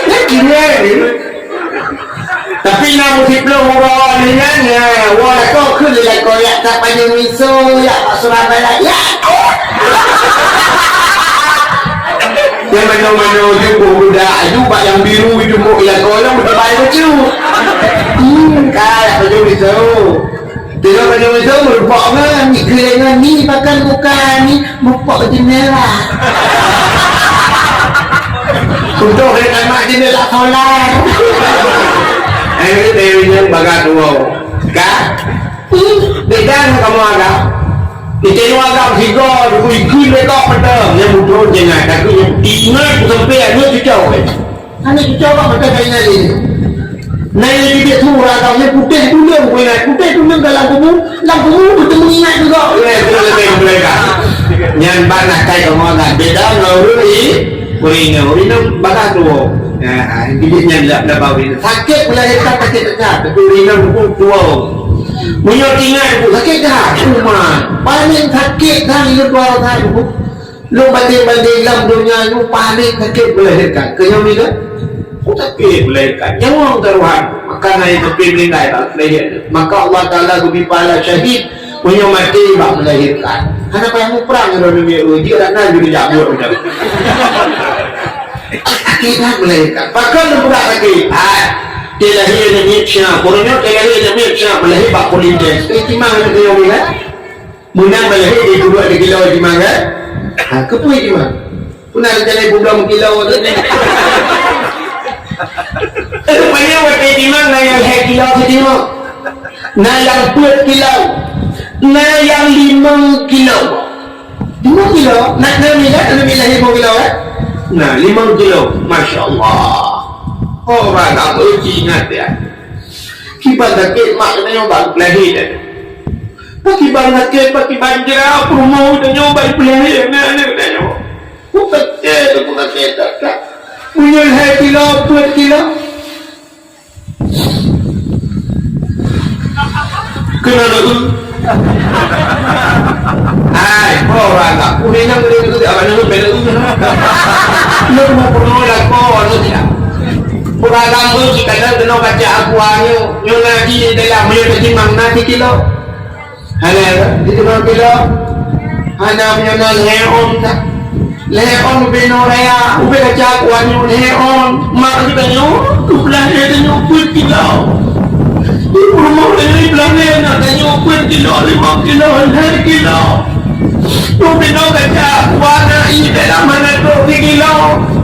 Dia kira ni. Tapi na meusiplôh uroe nyan, ya, woe lakoe kheun lé lakoe, yak ka panyang miso, yak bak Surabaya, yak. Nyang mano-mano jeuet boh budak aju bak nyang biru itu mok lakoe nyang beutebai lucu. Hmm, ka yak panyang miso. Teuka panyang miso meureumpok ngon, ikeu ngon ni pakan bukan ni. Mupok jendela. Untuk dia tamat jendela solar. Eh, dia yang bagas dua. Ka? Hmm, beda dengan kamu agak. Kita ni agak tiga, dua, ikut mereka petang. Yang betul jangan. Tapi yang ingat sampai anak cucu. Hana cucoe bak mata kain lain. Nai lagi dia tu orang kau ni putih tulung, putih tulung dalam kubu, dalam kubu beutemu ingat juga. Nyan bak nak kai kamu agak beda ngon ureueng i, ureueng inong, ureueng inong bagah tuo. Nah, jadi nyan lah dah bau ini. Sakit melahirkan sakit besar, tapi ureueng inong tu tuo. Meunyoe ingat tu sakit dah, cuma paling sakit dah itu tuo dah tu. Lôn banding-banding lam donya nyoe paléng sakét meulahérkan. Keu nyoe mila? Sakét meulahérkan. Nyawöng tarohan. Maka na nyang sampé meuninggai bak meulahérkan. Maka Allah Taala geubri pahala syahid meunyoe maté bak meulahérkan. Hana payah muprang droeneuh miet, jeuet dak na jeuet jak buet macam. Sakét that meulahérkan. Pakon lôn peugah sakét? Ah, teulahé nyan miet sia. Ureueng nyoe teulahé nyan miet sia, meulahé bak polindes. Eh, timang nyoe mila? Meunang balahé di puluh di kilo jimang, kan? Ha, keupeue jimang? Puna ada jalan puluh kilo tu. Rupanya watèe jimang na nyang lhèe kilo sitimoh. Na nyang peuet kilo. Na nyang limong kilo. Limong kilo? Na, na mila, na mila limong kilo, kan? Na, limong kilo. Masya Allah. Orang tak beruji ingat dia. Kiban sakét mak keunoe nyang baru lahé tadi. Pakiban sakét, pakiban jra, peurumoh geutanyoe bak ipeulahé aneuk-aneuk geutanyoe. Pukake, pukake, tak, tak. Meunyoe lhèe kilo, peuet kilo. Keunoe lôn. Hai, po raga. Udah nyang lôn tu, apa nama, bela tu. Lôn mau pernah lah, po, lôn tidak. Pura lam tu, si kadang kena kaca aqua nyu. Nyu na di dalam, nyu na di mang, na di kilo. Hana, di teumpat kilo. Hana meunyoe na lhèe ôn dah. Lhèe ôn ubé nyoe raya, ubé kaca aqua nyoe lhèe ôn. Mak geutanyoe, dua belas lhèe tanyoe peuet kilo. Ibu rumah tanyoe dua belas lhèe na tanyoe peuet kilo, limong kilo, lhèe kilo. Ubé nyoe kaca aqua na ié dalam hana trok di kilo.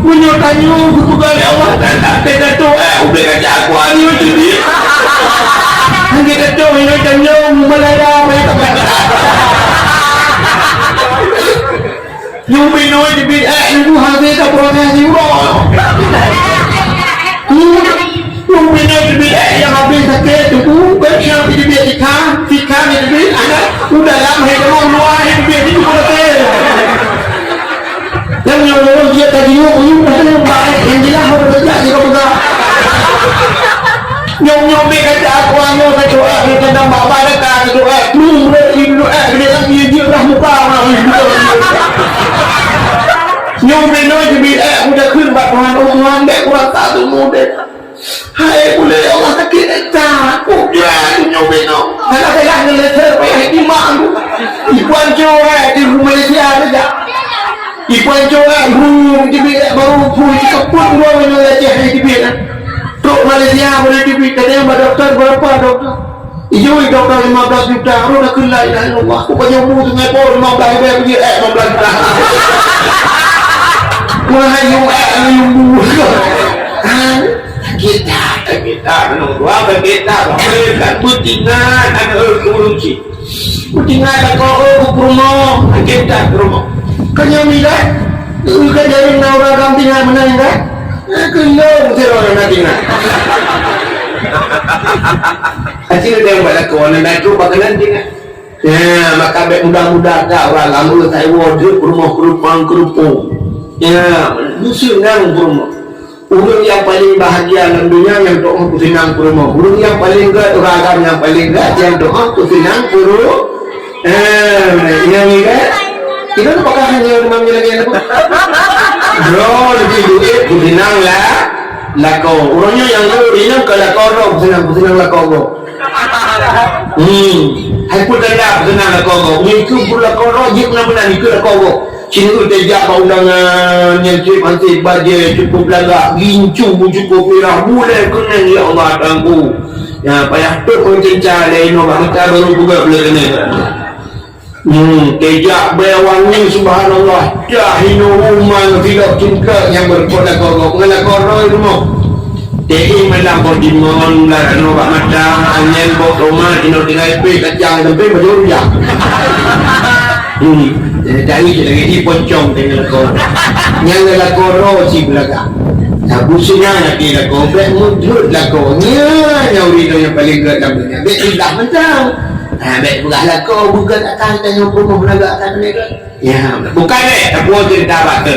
Meunyoe tanyoe geupeugah lé Allah Taala, teuka trok, eh, ubé kaca aqua nyoe teubiet. Hana teuka trok, nyoe tanyoe meulaya, meulaya. Nyoe binoe teubiet, eh, ibu hase taproses di uroe. Nyoe binoe teubiet, eh, nyang habéh sakét, teungku, bèk nyang teubiet ikan, ikan teubiet, anak, udah lama hai kamoe luar, hai teubiet, itu kata saya. Nyang nyoe lôn jeuet ka jiyue, yue pasti nyang baik, nyang jeulaih hana beureukat jih ka peugah. Nyoe, nyoe bèk kaca aqua nyoe ka cuek, bèk kandang bak-bak ka cuek, plueng rot, plueng rot, eh, keuneuk lam ié jeuet lah muka, nah. Nyoe binoe jeuet, eh, udah kheun bak Tuhan, "Oh Tuhan, bèk kurang satu muda." Hai ulèe Allah, sakét that. Peue jeuet nyoe binoe? Hana teulah ngon leuter payah dimak tu. Ipuan cowai di Malaysia saja. Ipuan cowai hu di bilik baru hu di keput dua nyoe Aceh di bilik. Trok Malaysia boleh di bilik, tanya bak doktor berapa doktor? Ijui doktor lima belas juta, baru dah kheun la ilaha illallah. Bukan nyoe bu sungai po lima belas ribu, eh, lima belas juta. Wahai yum, eh, yum bu. Ha? Kita, kita, menunggu apa kita? Mereka beutingan aneuk ureueng cit. Beutingan lakoe, oh, peurumoh, kita peurumoh. Keu nyoe mila, keu jareueng na ureueng agam tinggai meunan, kan? Eh, keu lôn, sidroe na tinggai. Aci lôn nyang buat lakoe, na trok bak keunan tinggai. Ya, maka bèk mudah-mudah that ureueng agam, ureueng sai woe jeuet peurumoh, keurupang, keurupung. Ya, meuseu nang peurumoh. Ureueng nyang paleng bahagia lam donya nyang tu'oh peuseunang peurumoh. Ureueng nyang paleng gèt, ureueng agam nyang paleng gèt nyang tu'oh peuseunang peurumoh. Eh, nyang ni kan? Kita tu pakah hanya memang lagi apa? Bro, lebih duit peuseunang lah. Lakoe. Ureueng nyoe nyang tu, inong ka lakoe roh peuseunang, peuseunang lakoe roh. Hmm. Hai pun tanda peuseunang lakoe roh. Nyoe ikeu pun lakoe roh, jeuet meunan-meunan ikeu lakoe roh. Cit nyoe teuh jak bak undangan nyang trép hanté bajèe cukôp lagak, gincu cukôp mirah, bulèe keunong, ya Allah, Tuhanku. Ya, payah tôp meucenca lé inoe bak mata baru peugah bulèe keunong. Hmm, teuh jak bèe wangi, subhanallah. Dah inoe uma ngon silop cungkeuk nyang beureumpok lakoe gob, ngon lakoe roh rumoh. Teuh malam boh dimon, lam ranoe bak mata, angèn boh tomat, inoe tinggai pih kacang, sampai bajèe rujak. Hmm. Jadi, jadi lagèe ni poncong teuh ngon lakoe. Nyang ngon lakoe roh cit beulagak. Sabu singoh lagèe lakoe, bèk meutheut lakoe. Nyan, nyan ureueng nyang paleng gèt lam donya. Bèk peugah mantong. Ha, bèk peugah lakoe, bukan akan tanyoe peurumoh beulagak akan meunegak. Ya, bukan, eh, tapi cerita bak tu.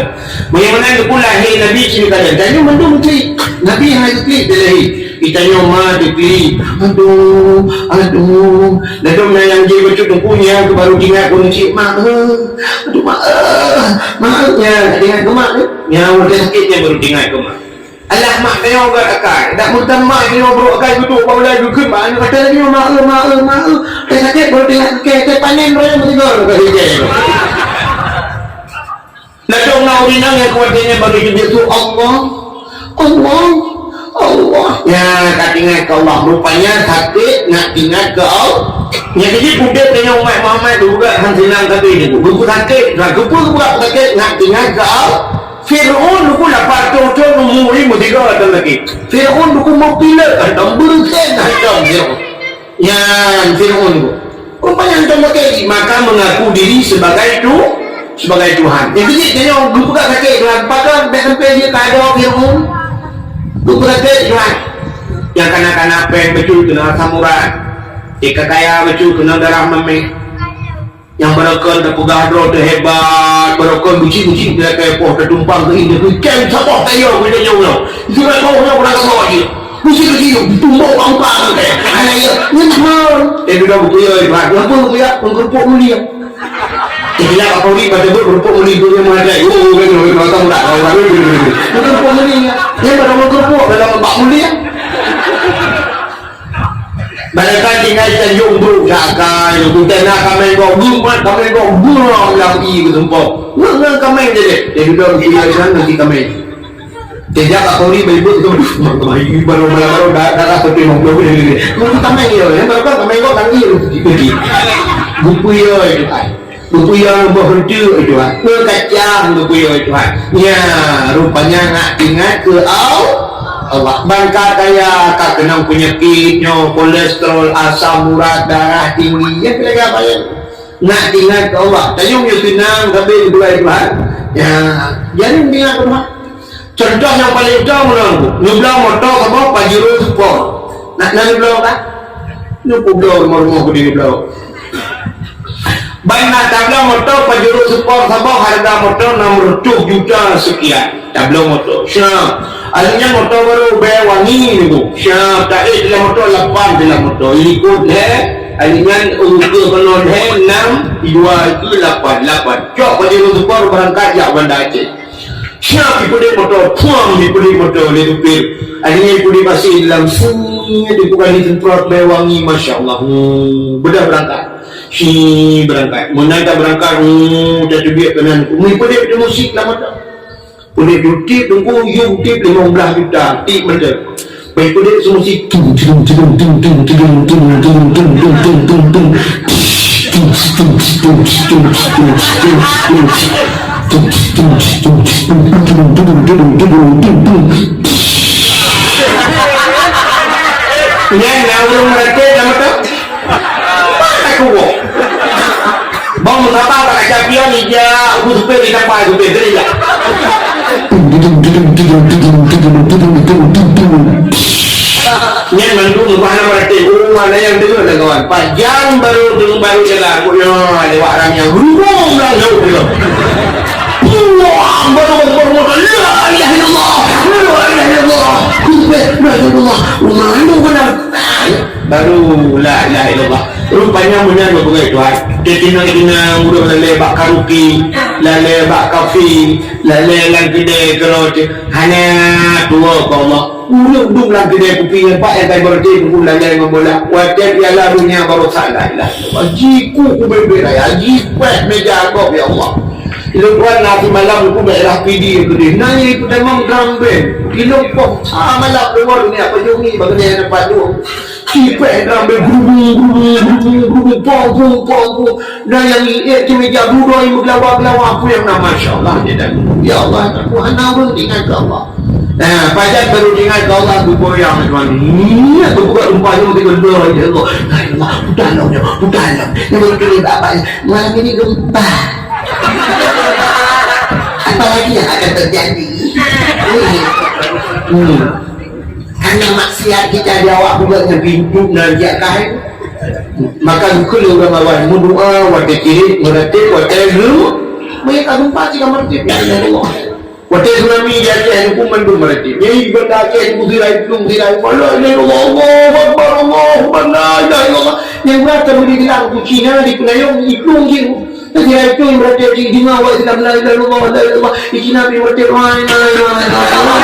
Bagaimana tu pula lahé Nabi cerita dia? Tanyoe mandum klik. Nabi hana klik dia lahé. Kita nyoe ma diklik. Aduh, aduh. Lalu na nyang jih bacut teungku nyan keu baru ingat pun cit mak. Eh, aduh mak. Eh, mak nya, ingat keu mak. Nya udah sakit nya baru ingat keu mak. Alah mak nyoe gèt akai. Dak meuteumé nyoe brôk akai geuduek bak ulèe geukheun bak aneuk kata lagèe nyoe, "Ma eu, ma eu, ma eu." Teuh sakét baru teuingat keu kèe, teuh panen raya meuteugah keu kèe. Ladôm na ureueng inong nyang kuat nyan baru jeuet su, "Allah, Allah, Allah." Nyan ka teuingat keu Allah. Rupanya sakét nak teuingat keu Allah. Nyan jadi udép nyoe umat Muhammad juga han seunang sabe nyoe. Geupeu sakét, nah geupeu geubeurak sakét nak teuingat keu Allah. Fir'aun dukun lapan ratus thôn umu jih meusigoe thôn lagèe. Fir'aun dukun meupileuk hantom, beureusen hantom Fir'aun. Nyan Fir'aun dukun. Rupanya hantom lagèe jih, maka mengaku diri sebagai tu, sebagai Tuhan. Jadi, jadi orang geupeugah sakét Tuhan, pakon bèk sampai jeuet keu adoe Fir'aun. Geupeugah sakét Tuhan. Nyang kana-kana péng bacut keunoe asam urat. Nyang ka kaya bacut keunoe darah mamèh. Nyang barokon teupeugah droe teuhebat, barokon buci-buci teuka poh teutumpang keu indeuh keu kém saboh tayo keu nyoe nyoe. Itu dah tahu nyoe pernah kata lagi. Buci-buci tumbok bangka keu. Anak ya, nyeumah. Eh, duda buku ya, Pak. Apa buku ya? Mengkerupuk mulia. Tidak apa ni pada buku kerupuk mulia tu yang ada. Oh, kan, kan, kan, kan, kan. Mengkerupuk mulia. Dia pada mengkerupuk dalam bak mulia. Barangkapeue tinggai tanjong brok sakai, geutanyoe kaméng gob geumat, kaméng gob geumat lam ié geutumpok. Ngon, ngon kaméng jadi. Jadi dong kira sana nanti kaméng. Jadi apa kau ni baik buat tu? Baru malam-malam dah dah satu lima puluh ni. Ngon kaméng ya, yang berapa kaméng gob tangi tu. Gitu. Buku ya itu kan. Geupeuyong boh reuteuek, Tuhan. Ngon kacang geupeuyong, Tuhan. Nya, rupanya nak ingat keu Al-, Allah. Ban ka kaya ka keunong peunyakét nyoe, kolesterol, asam urat, darah tinggi. Nyan keuneuk apa nyan? Nak ingat keu Allah. Tanyoe meunyoe seunang, sabe geupeugah Tuhan. Nya, jadi ingat keu Tuhan. Contoh nyang paleng utama meunan, neubloe moto saboh Pajero Sport. Nak na neubloe kan? Neubloe rumoh-rumoh keu neubloe. Ban na tabloe moto Pajero Sport saboh hareuga moto enam ratus juta sekian. Tabloe moto. Siap. Akhirnya moto baru bèe wangi nyoe. Siap. Taék dalam moto lapan dalam moto. Likot lhèe. Akhirnya ukeue keunoe lhèe enam, dua itu lapan, lapan. Cok Pajero Sport beurangkat jak Banda Aceh. Siap dipeudeh moto, puang dipeudeh moto lé supir. Akhirnya dipeudeh pasé dalam sungai tu bukan disemprot bèe wangi, masya Allah. Hmm, beudah beurangkat. Si beurangkat. Meunan ka beurangkat, hmm, dah teubiet keunan. Umi peudeh tu musik lah moto. Peudeh tu tip, tunggu, yum tip lima belas juta. Tip moto. Baik, peudeh semua si tung, tung, tung. Nyan na ureueng meuratéb lam moto. Mana kuwoe? Bang Mustafa bak kaca pion ija, aku supir di kapal, supir tadi lah. Nyan mandum meurupakan nama ratéb. Oh, ada yang dengar dah kawan. Pajan baru, baru jalan. Aku nyoe lewat orang yang berhubung bilang jauh dia. Wah, baru, baru, baru, la ilaha illallah. La ilaha illallah. Aku supir, la ilaha illallah. Rumah anda benar. Baru la ilaha illallah. Rupanya meunan geupeugah Tuhan. Teutinang-tinang ureueng lalé bak karaoke, lalé bak kafe, lalé lam keudè keurot. Hana tuwoe keu Allah. Ureueng dum lam keudè kupi nyan pat nyang ka ibarat teungku lalé ngon bola. Watèe piala dunia baru sa la ilaha illallah. Jiku kubeuet-beuet raya, jipèh meja gob, ya Allah. Lôn tuan na simalam lôn bak daerah Pidie keudeh. Na nyang ipeutamong drum band. Ilôn poh sa malam luwa dunia pajoh ngi bak keudè dapat dua. Cipèh drum band, grubung, grubung, grubung, grubung, pong, pong, pong, pong. Na nyang ié tu meja dudoe meugeulawa-geulawa, peue nyang na, masya Allah, dia dah. Ya Allah, Tuhan, na ureueng ingat keu Allah. Nah, pajan baru ingat keu Allah, geugoyang, Tuhan. Iya, geupeugah rupa nyoe, geupeugah, ya Allah. Ya Allah, putar lom nyoe, putar lom. Nyoe baru tuléh bak abang. Malam ini gempa. Apa lagi yang akan terjadi? Hmm. Karena maksiat kita di awak bukan pintu neraka. Maka bukan orang awal mendoa, watèe kirim, meratib, watèe ru, mereka gempa jika meratib. Ya Allah. Watèe tsunami di Aceh, hukum mandum meratib. Jadi, benda Aceh, hukum sirai, hukum sirai. Allah, Allah, Allahu Akbar, Allahu Akbar, la ilaha illallah. Yang berasa boleh bilang, hukum Cina di Penayong, ikung je. Tapi hai tu berarti cik dengar awak Islam, la ilaha illallah, la ilaha illallah. Di Cina pi berarti, wai, wai, wai, wai, wai.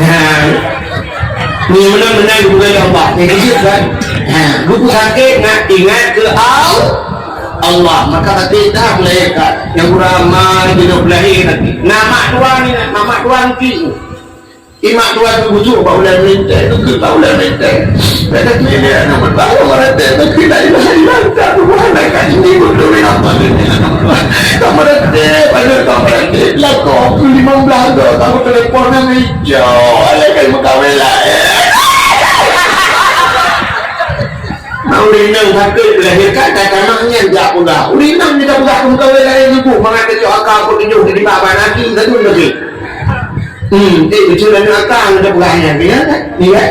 Ha. Ni benar-benar guru Allah. Ni kejut kan? Ha. Guru sakit nak ingat ke Al-, Allah. Maka hati dah melahirkan. Yang ulama di belahir nanti. Nama tuan ni, nama tuan ki. Imak tuan tu butuh bak ulèe meulintèe, tu keuh bak ulèe meulintèe. Kata tu dia aneuk muda, orang meulintèe, tu keuh la ilaha illa anta, Tuhan, nak kaji ni, bodoh ni, apa ni, aneuk muda. Ka meulintèe, pada ka meulintèe, belakang tu lima belas tahun, tahu telepon nang hijau, ada kayu meukawen lain. Mak ureueng inong sakét, dilahirkan, dah tamah nyan jak peugah. Ureueng inong ni dah peugah, meukawen lain ibu, mangat teucok aka, aku tunjuk, di bak anak laki, satu lagi. Hmm, eh, betul lah nak kang ada perangai dia kan? Ni kan?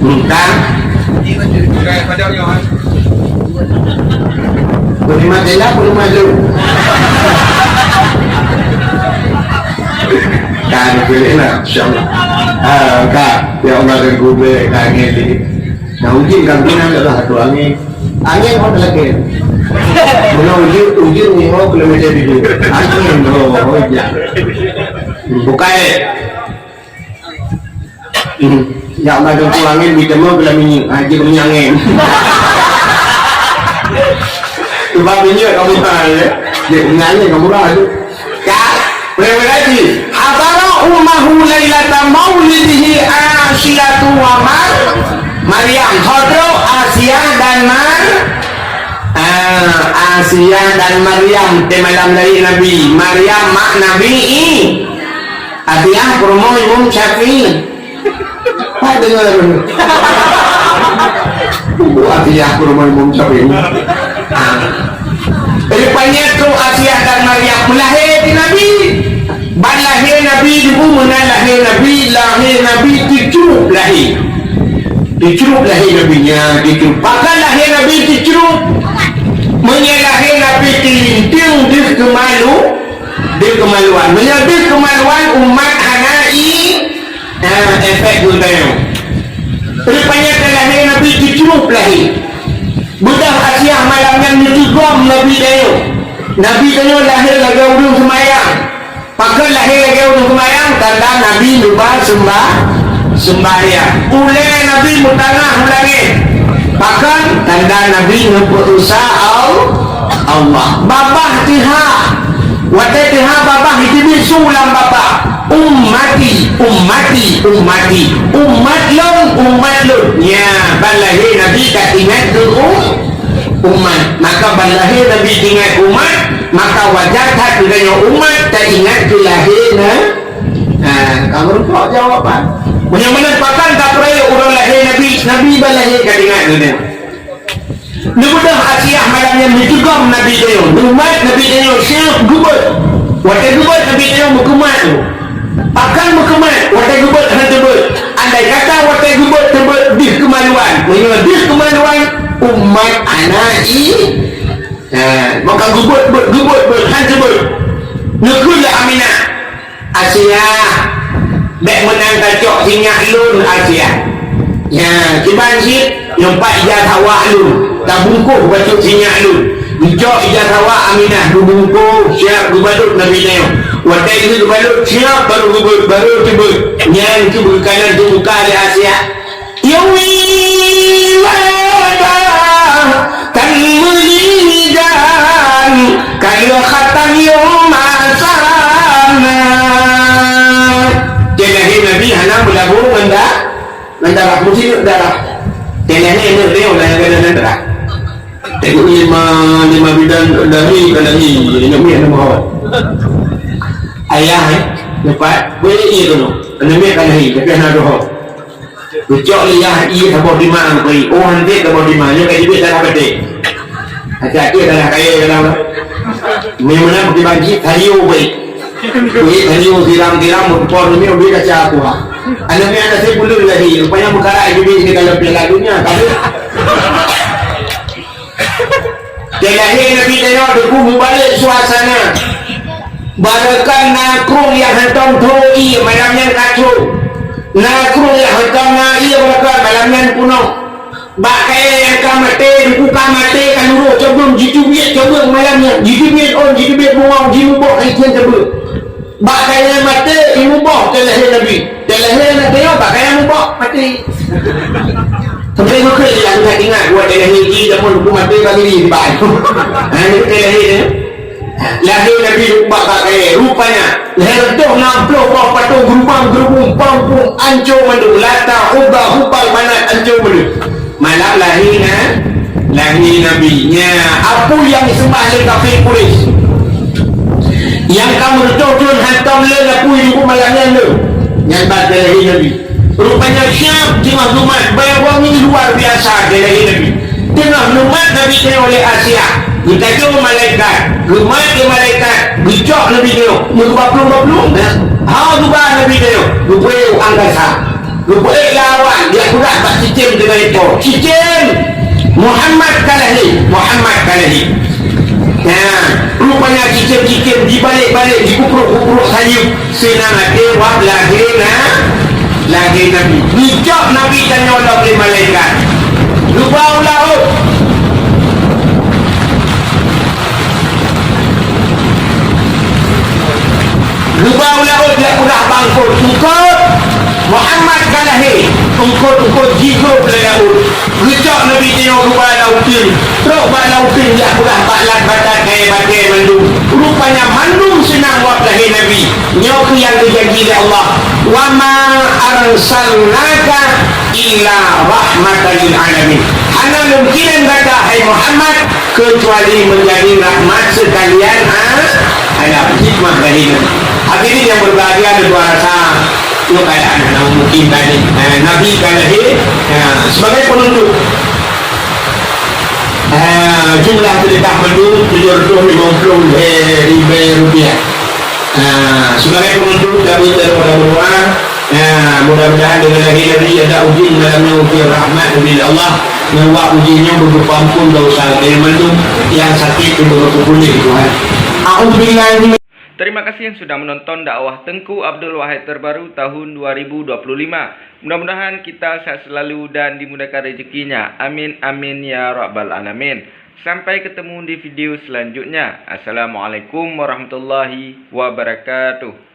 Entah. Beri mati lah, beri mati. Kan, boleh lah, insyaAllah. Ah, Kak, ya Allah, dan gubek, kan, ini. Nah, mungkin kan, guna lah, tu angin. Angin hot lagi. Mula ujeuen, ujeuen ni, oh, kilometer tujuh. Angin, oh, oh, ya. Bukai. Hmm. Ya, Allah, tu angin, di tengah, bila minyak. Ah, dia punya angin. Sebab minyak kamu tahu, ya. Dia punya angin kamu tahu. Ka, berarti, hadara ummahu lailata maulidihi Asiyatu wa Mar-, Maryam. Hodro Asiah dan Mar-, ah, Asiah dan Maryam di malam lahir Nabi. Maryam mak Nabi I-, Asiah peurumoh Imam Syafi'i. Hai dengar. Buat Asiah peurumoh Imam Syafi'i. Rupanya tu Asiah dan Maryam meulahé di Nabi. Ban lahé Nabi dulu meunan lahé Nabi, lahé Nabi teucrup lahé. Teucrup lahé Nabi nya, teucrup. Pakon lahé Nabi teucrup? Meunyoe lahé Nabi teulinteung deuh keumalu, deuh keumaluan. Meunyoe deuh keumaluan umat hana i, Nah, efek geutanyoe. Rupanya ka lahé Nabi teucrup lahé. Beudôh Asiah malam nyan neuteugom Nabi tanyoe. Nabi tanyoe lahé lagèe ureueng seumayang. Pakon lahé lagèe ureueng seumayang? Tanda Nabi neuba seumbah-, seumbahyang. Ulèe Nabi meutangah u langèt. Pakon? Tanda Nabi neupeutusa Al-, Allah. Babah teuhah. Watèe teuhah babah, jiteubiet su lam babah. Ummati, ummati, ummati. Umat lôn, umat lôn. Nya, ban lahé Nabi ka ingat keu um-, umat. Maka ban lahé Nabi ingat umat, maka wajar that geutanyoe umat ta ingat keu lahé na-, nah, ka meurumpok jawaban. Meunyoe meunan pakon ka peurayeuk uroe lahé Nabi, Nabi ban lahé ka ingat geutanyoe. Neubeudôh Asiah malam nyan neuteugom Nabi tanyoe, neumat Nabi tanyoe siap geubeuet. Watèe geubeuet Nabi tanyoe meukeumat tu. Pakon meukeumat, watèe geubeuet hana teubeuet. Deuh keumaluan. Meunyoe deuh keumaluan, umat hana i-, ha, maka geubeuet-beuet, geubeuet-beuet, han geubeuet. Neukheun lé Aminah, "Asiah, bèk meunan tacok sinyak lôn, Asiah. Nyan, kiban cit, nyoe pat ija sawa lôn, tabungkôh bacut sinyak lôn. Geucok ija sawa Aminah, geubungkôh, siap geubalot Nabi nyoe. Watèe lheueh geubalot, siap barô geubeuet, barô geubeuet. Nyan keuh beukanan teubuka lé Asiah." Yumi mada tan meulidan, ka lheueh khatam yum asana. Jadi Nabi hana meulabô ngon da-, ngon darah, meusineuk darah. Jadi ni aneuk dia udah yang kena darah. Tengok lima, lima bidan dari kena ni, nak miak nama awak. Ayah, eh, dapat, boleh iya tu. Kena miak kena ni, tapi hana doh. Geucok lé yah ié saboh dimang, bri. Oh, hanjeuet saboh dimang, nyoe ka jibeuet tanah beuteh. Hati-hati tanah kayèe dalam. Meunyoe meunan beuki banci, taliu, bri. Bri taliu, tiram-tiram, meuteupon, meunyoe bri kaca aku, ha. Aneuk nyan naseb buleuen lahé, rupanya meukarat jibeuet di dalam Piala Dunia, tapi Teulahé Nabi tanyoe teungku meubalek suasana. Barokon na krueng nyang hantom tho ié, malam nyan ka tho. Na krueng nyang hantom na ié barokon, malam nyan peunoh. Bak kayèe nyang ka maté, teungku ka maté, ka luroh cobeueng, jiteubiet cobeueng malam nyan. Jiteubiet ôn, jiteubiet bungong, jimuboh hai thèn cobeueng. Bak kayèe maté, imuboh teulahé Nabi. Teulahé aneuk tanyoe bak kayèe muboh, maté. Sampai meukeue lam that ingat, buet teulahé jih, jameun huköm maté bak diri diban. Ha, nyan teulahé nyan. Lahé Nabi bak, bak kayèe, rupanya, lhèe reutôh nam plôh boh patong geurubang-geurubung, pom-pom, ancô mandum, Lata, Uzza, Hubal, Manat, ancô mandum. Malam lahé na-, lahé Nabi. Nyan, apui nyang jiseumah lé kafé Quraisy. Nyang ka meureutôh thôn hantom lé apui nibak malam nyan lé. Nyan ban teulahé Nabi. Rupanya siap teungoh lumat, bak wangi luar biasa teulahé Nabi. Teungoh lumat Nabi teuh oleh Asia. Geutajô malaikat, geumat lé malaikat, geucok Nabi teuh. Meukeubah plueng-bah plueng, ha, geuba Nabi teuh. Geubeuet u angkasa. Geubeuet lawan, jak peugah bak cicém deungon ipo. Cicém! Muhammad ka lahé! Muhammad ka lahé! Nah, rupanya cicém-cicém jibalek-balek, jikuprok-kuprok saleuem. Sinan até wab lahé na-, lahé Nabi. Geucok Nabi tanyoe lom lé malaikat. Geuba u laôt. Geuba u laôt jak peugah bak eungkôt, "Eungkôt, Muhammad ka lahé." Eungkôt-eungkôt jigrob lam laôt. Geucok Nabi tanyoe geuba lam uteuen. Trok bak lam uteuen jak peugah bak lat batat kayèe batèe mandum. Rupanya mandum seunang wab lahé Nabi. Nyoe keuh nyang geujanji lé Allah, "Wa ma arsalnaka illa rahmatan lil alamin." Hana lôn kirém gata, hai Muhammad, kecuali menjadi rahmat sekalian a-, alam. Hikmah dari Nabi. Hadirin yang berbahagia, ada dua rasa. Itu keadaan yang mungkin tadi. Eh, Nabi kan lahir, ya, sebagai penuntut. Eh, jumlah sedekah mandum tujuh ratus lima puluh ribu rupiah. Eh, sebagai penuntut, kami terus berdoa. Nah, mudah-mudahan dengan lahé Nabi ada ujeuen malam nyoe, ujeuen rahmat dari Allah. Ngon wab ujeuen nyoe beugeupampon dosa geutanyoe mandum, nyang sakét beugeupuléh, Tuhan. A'udzubillahi min- Terima kasih yang sudah menonton dakwah Tengku Abdul Wahid terbaru tahun dua ribu dua puluh lima. Mudah-mudahan kita sehat selalu dan dimudahkan rezekinya. Amin, amin, ya rabbal alamin. Sampai ketemu di video selanjutnya. Assalamualaikum warahmatullahi wabarakatuh.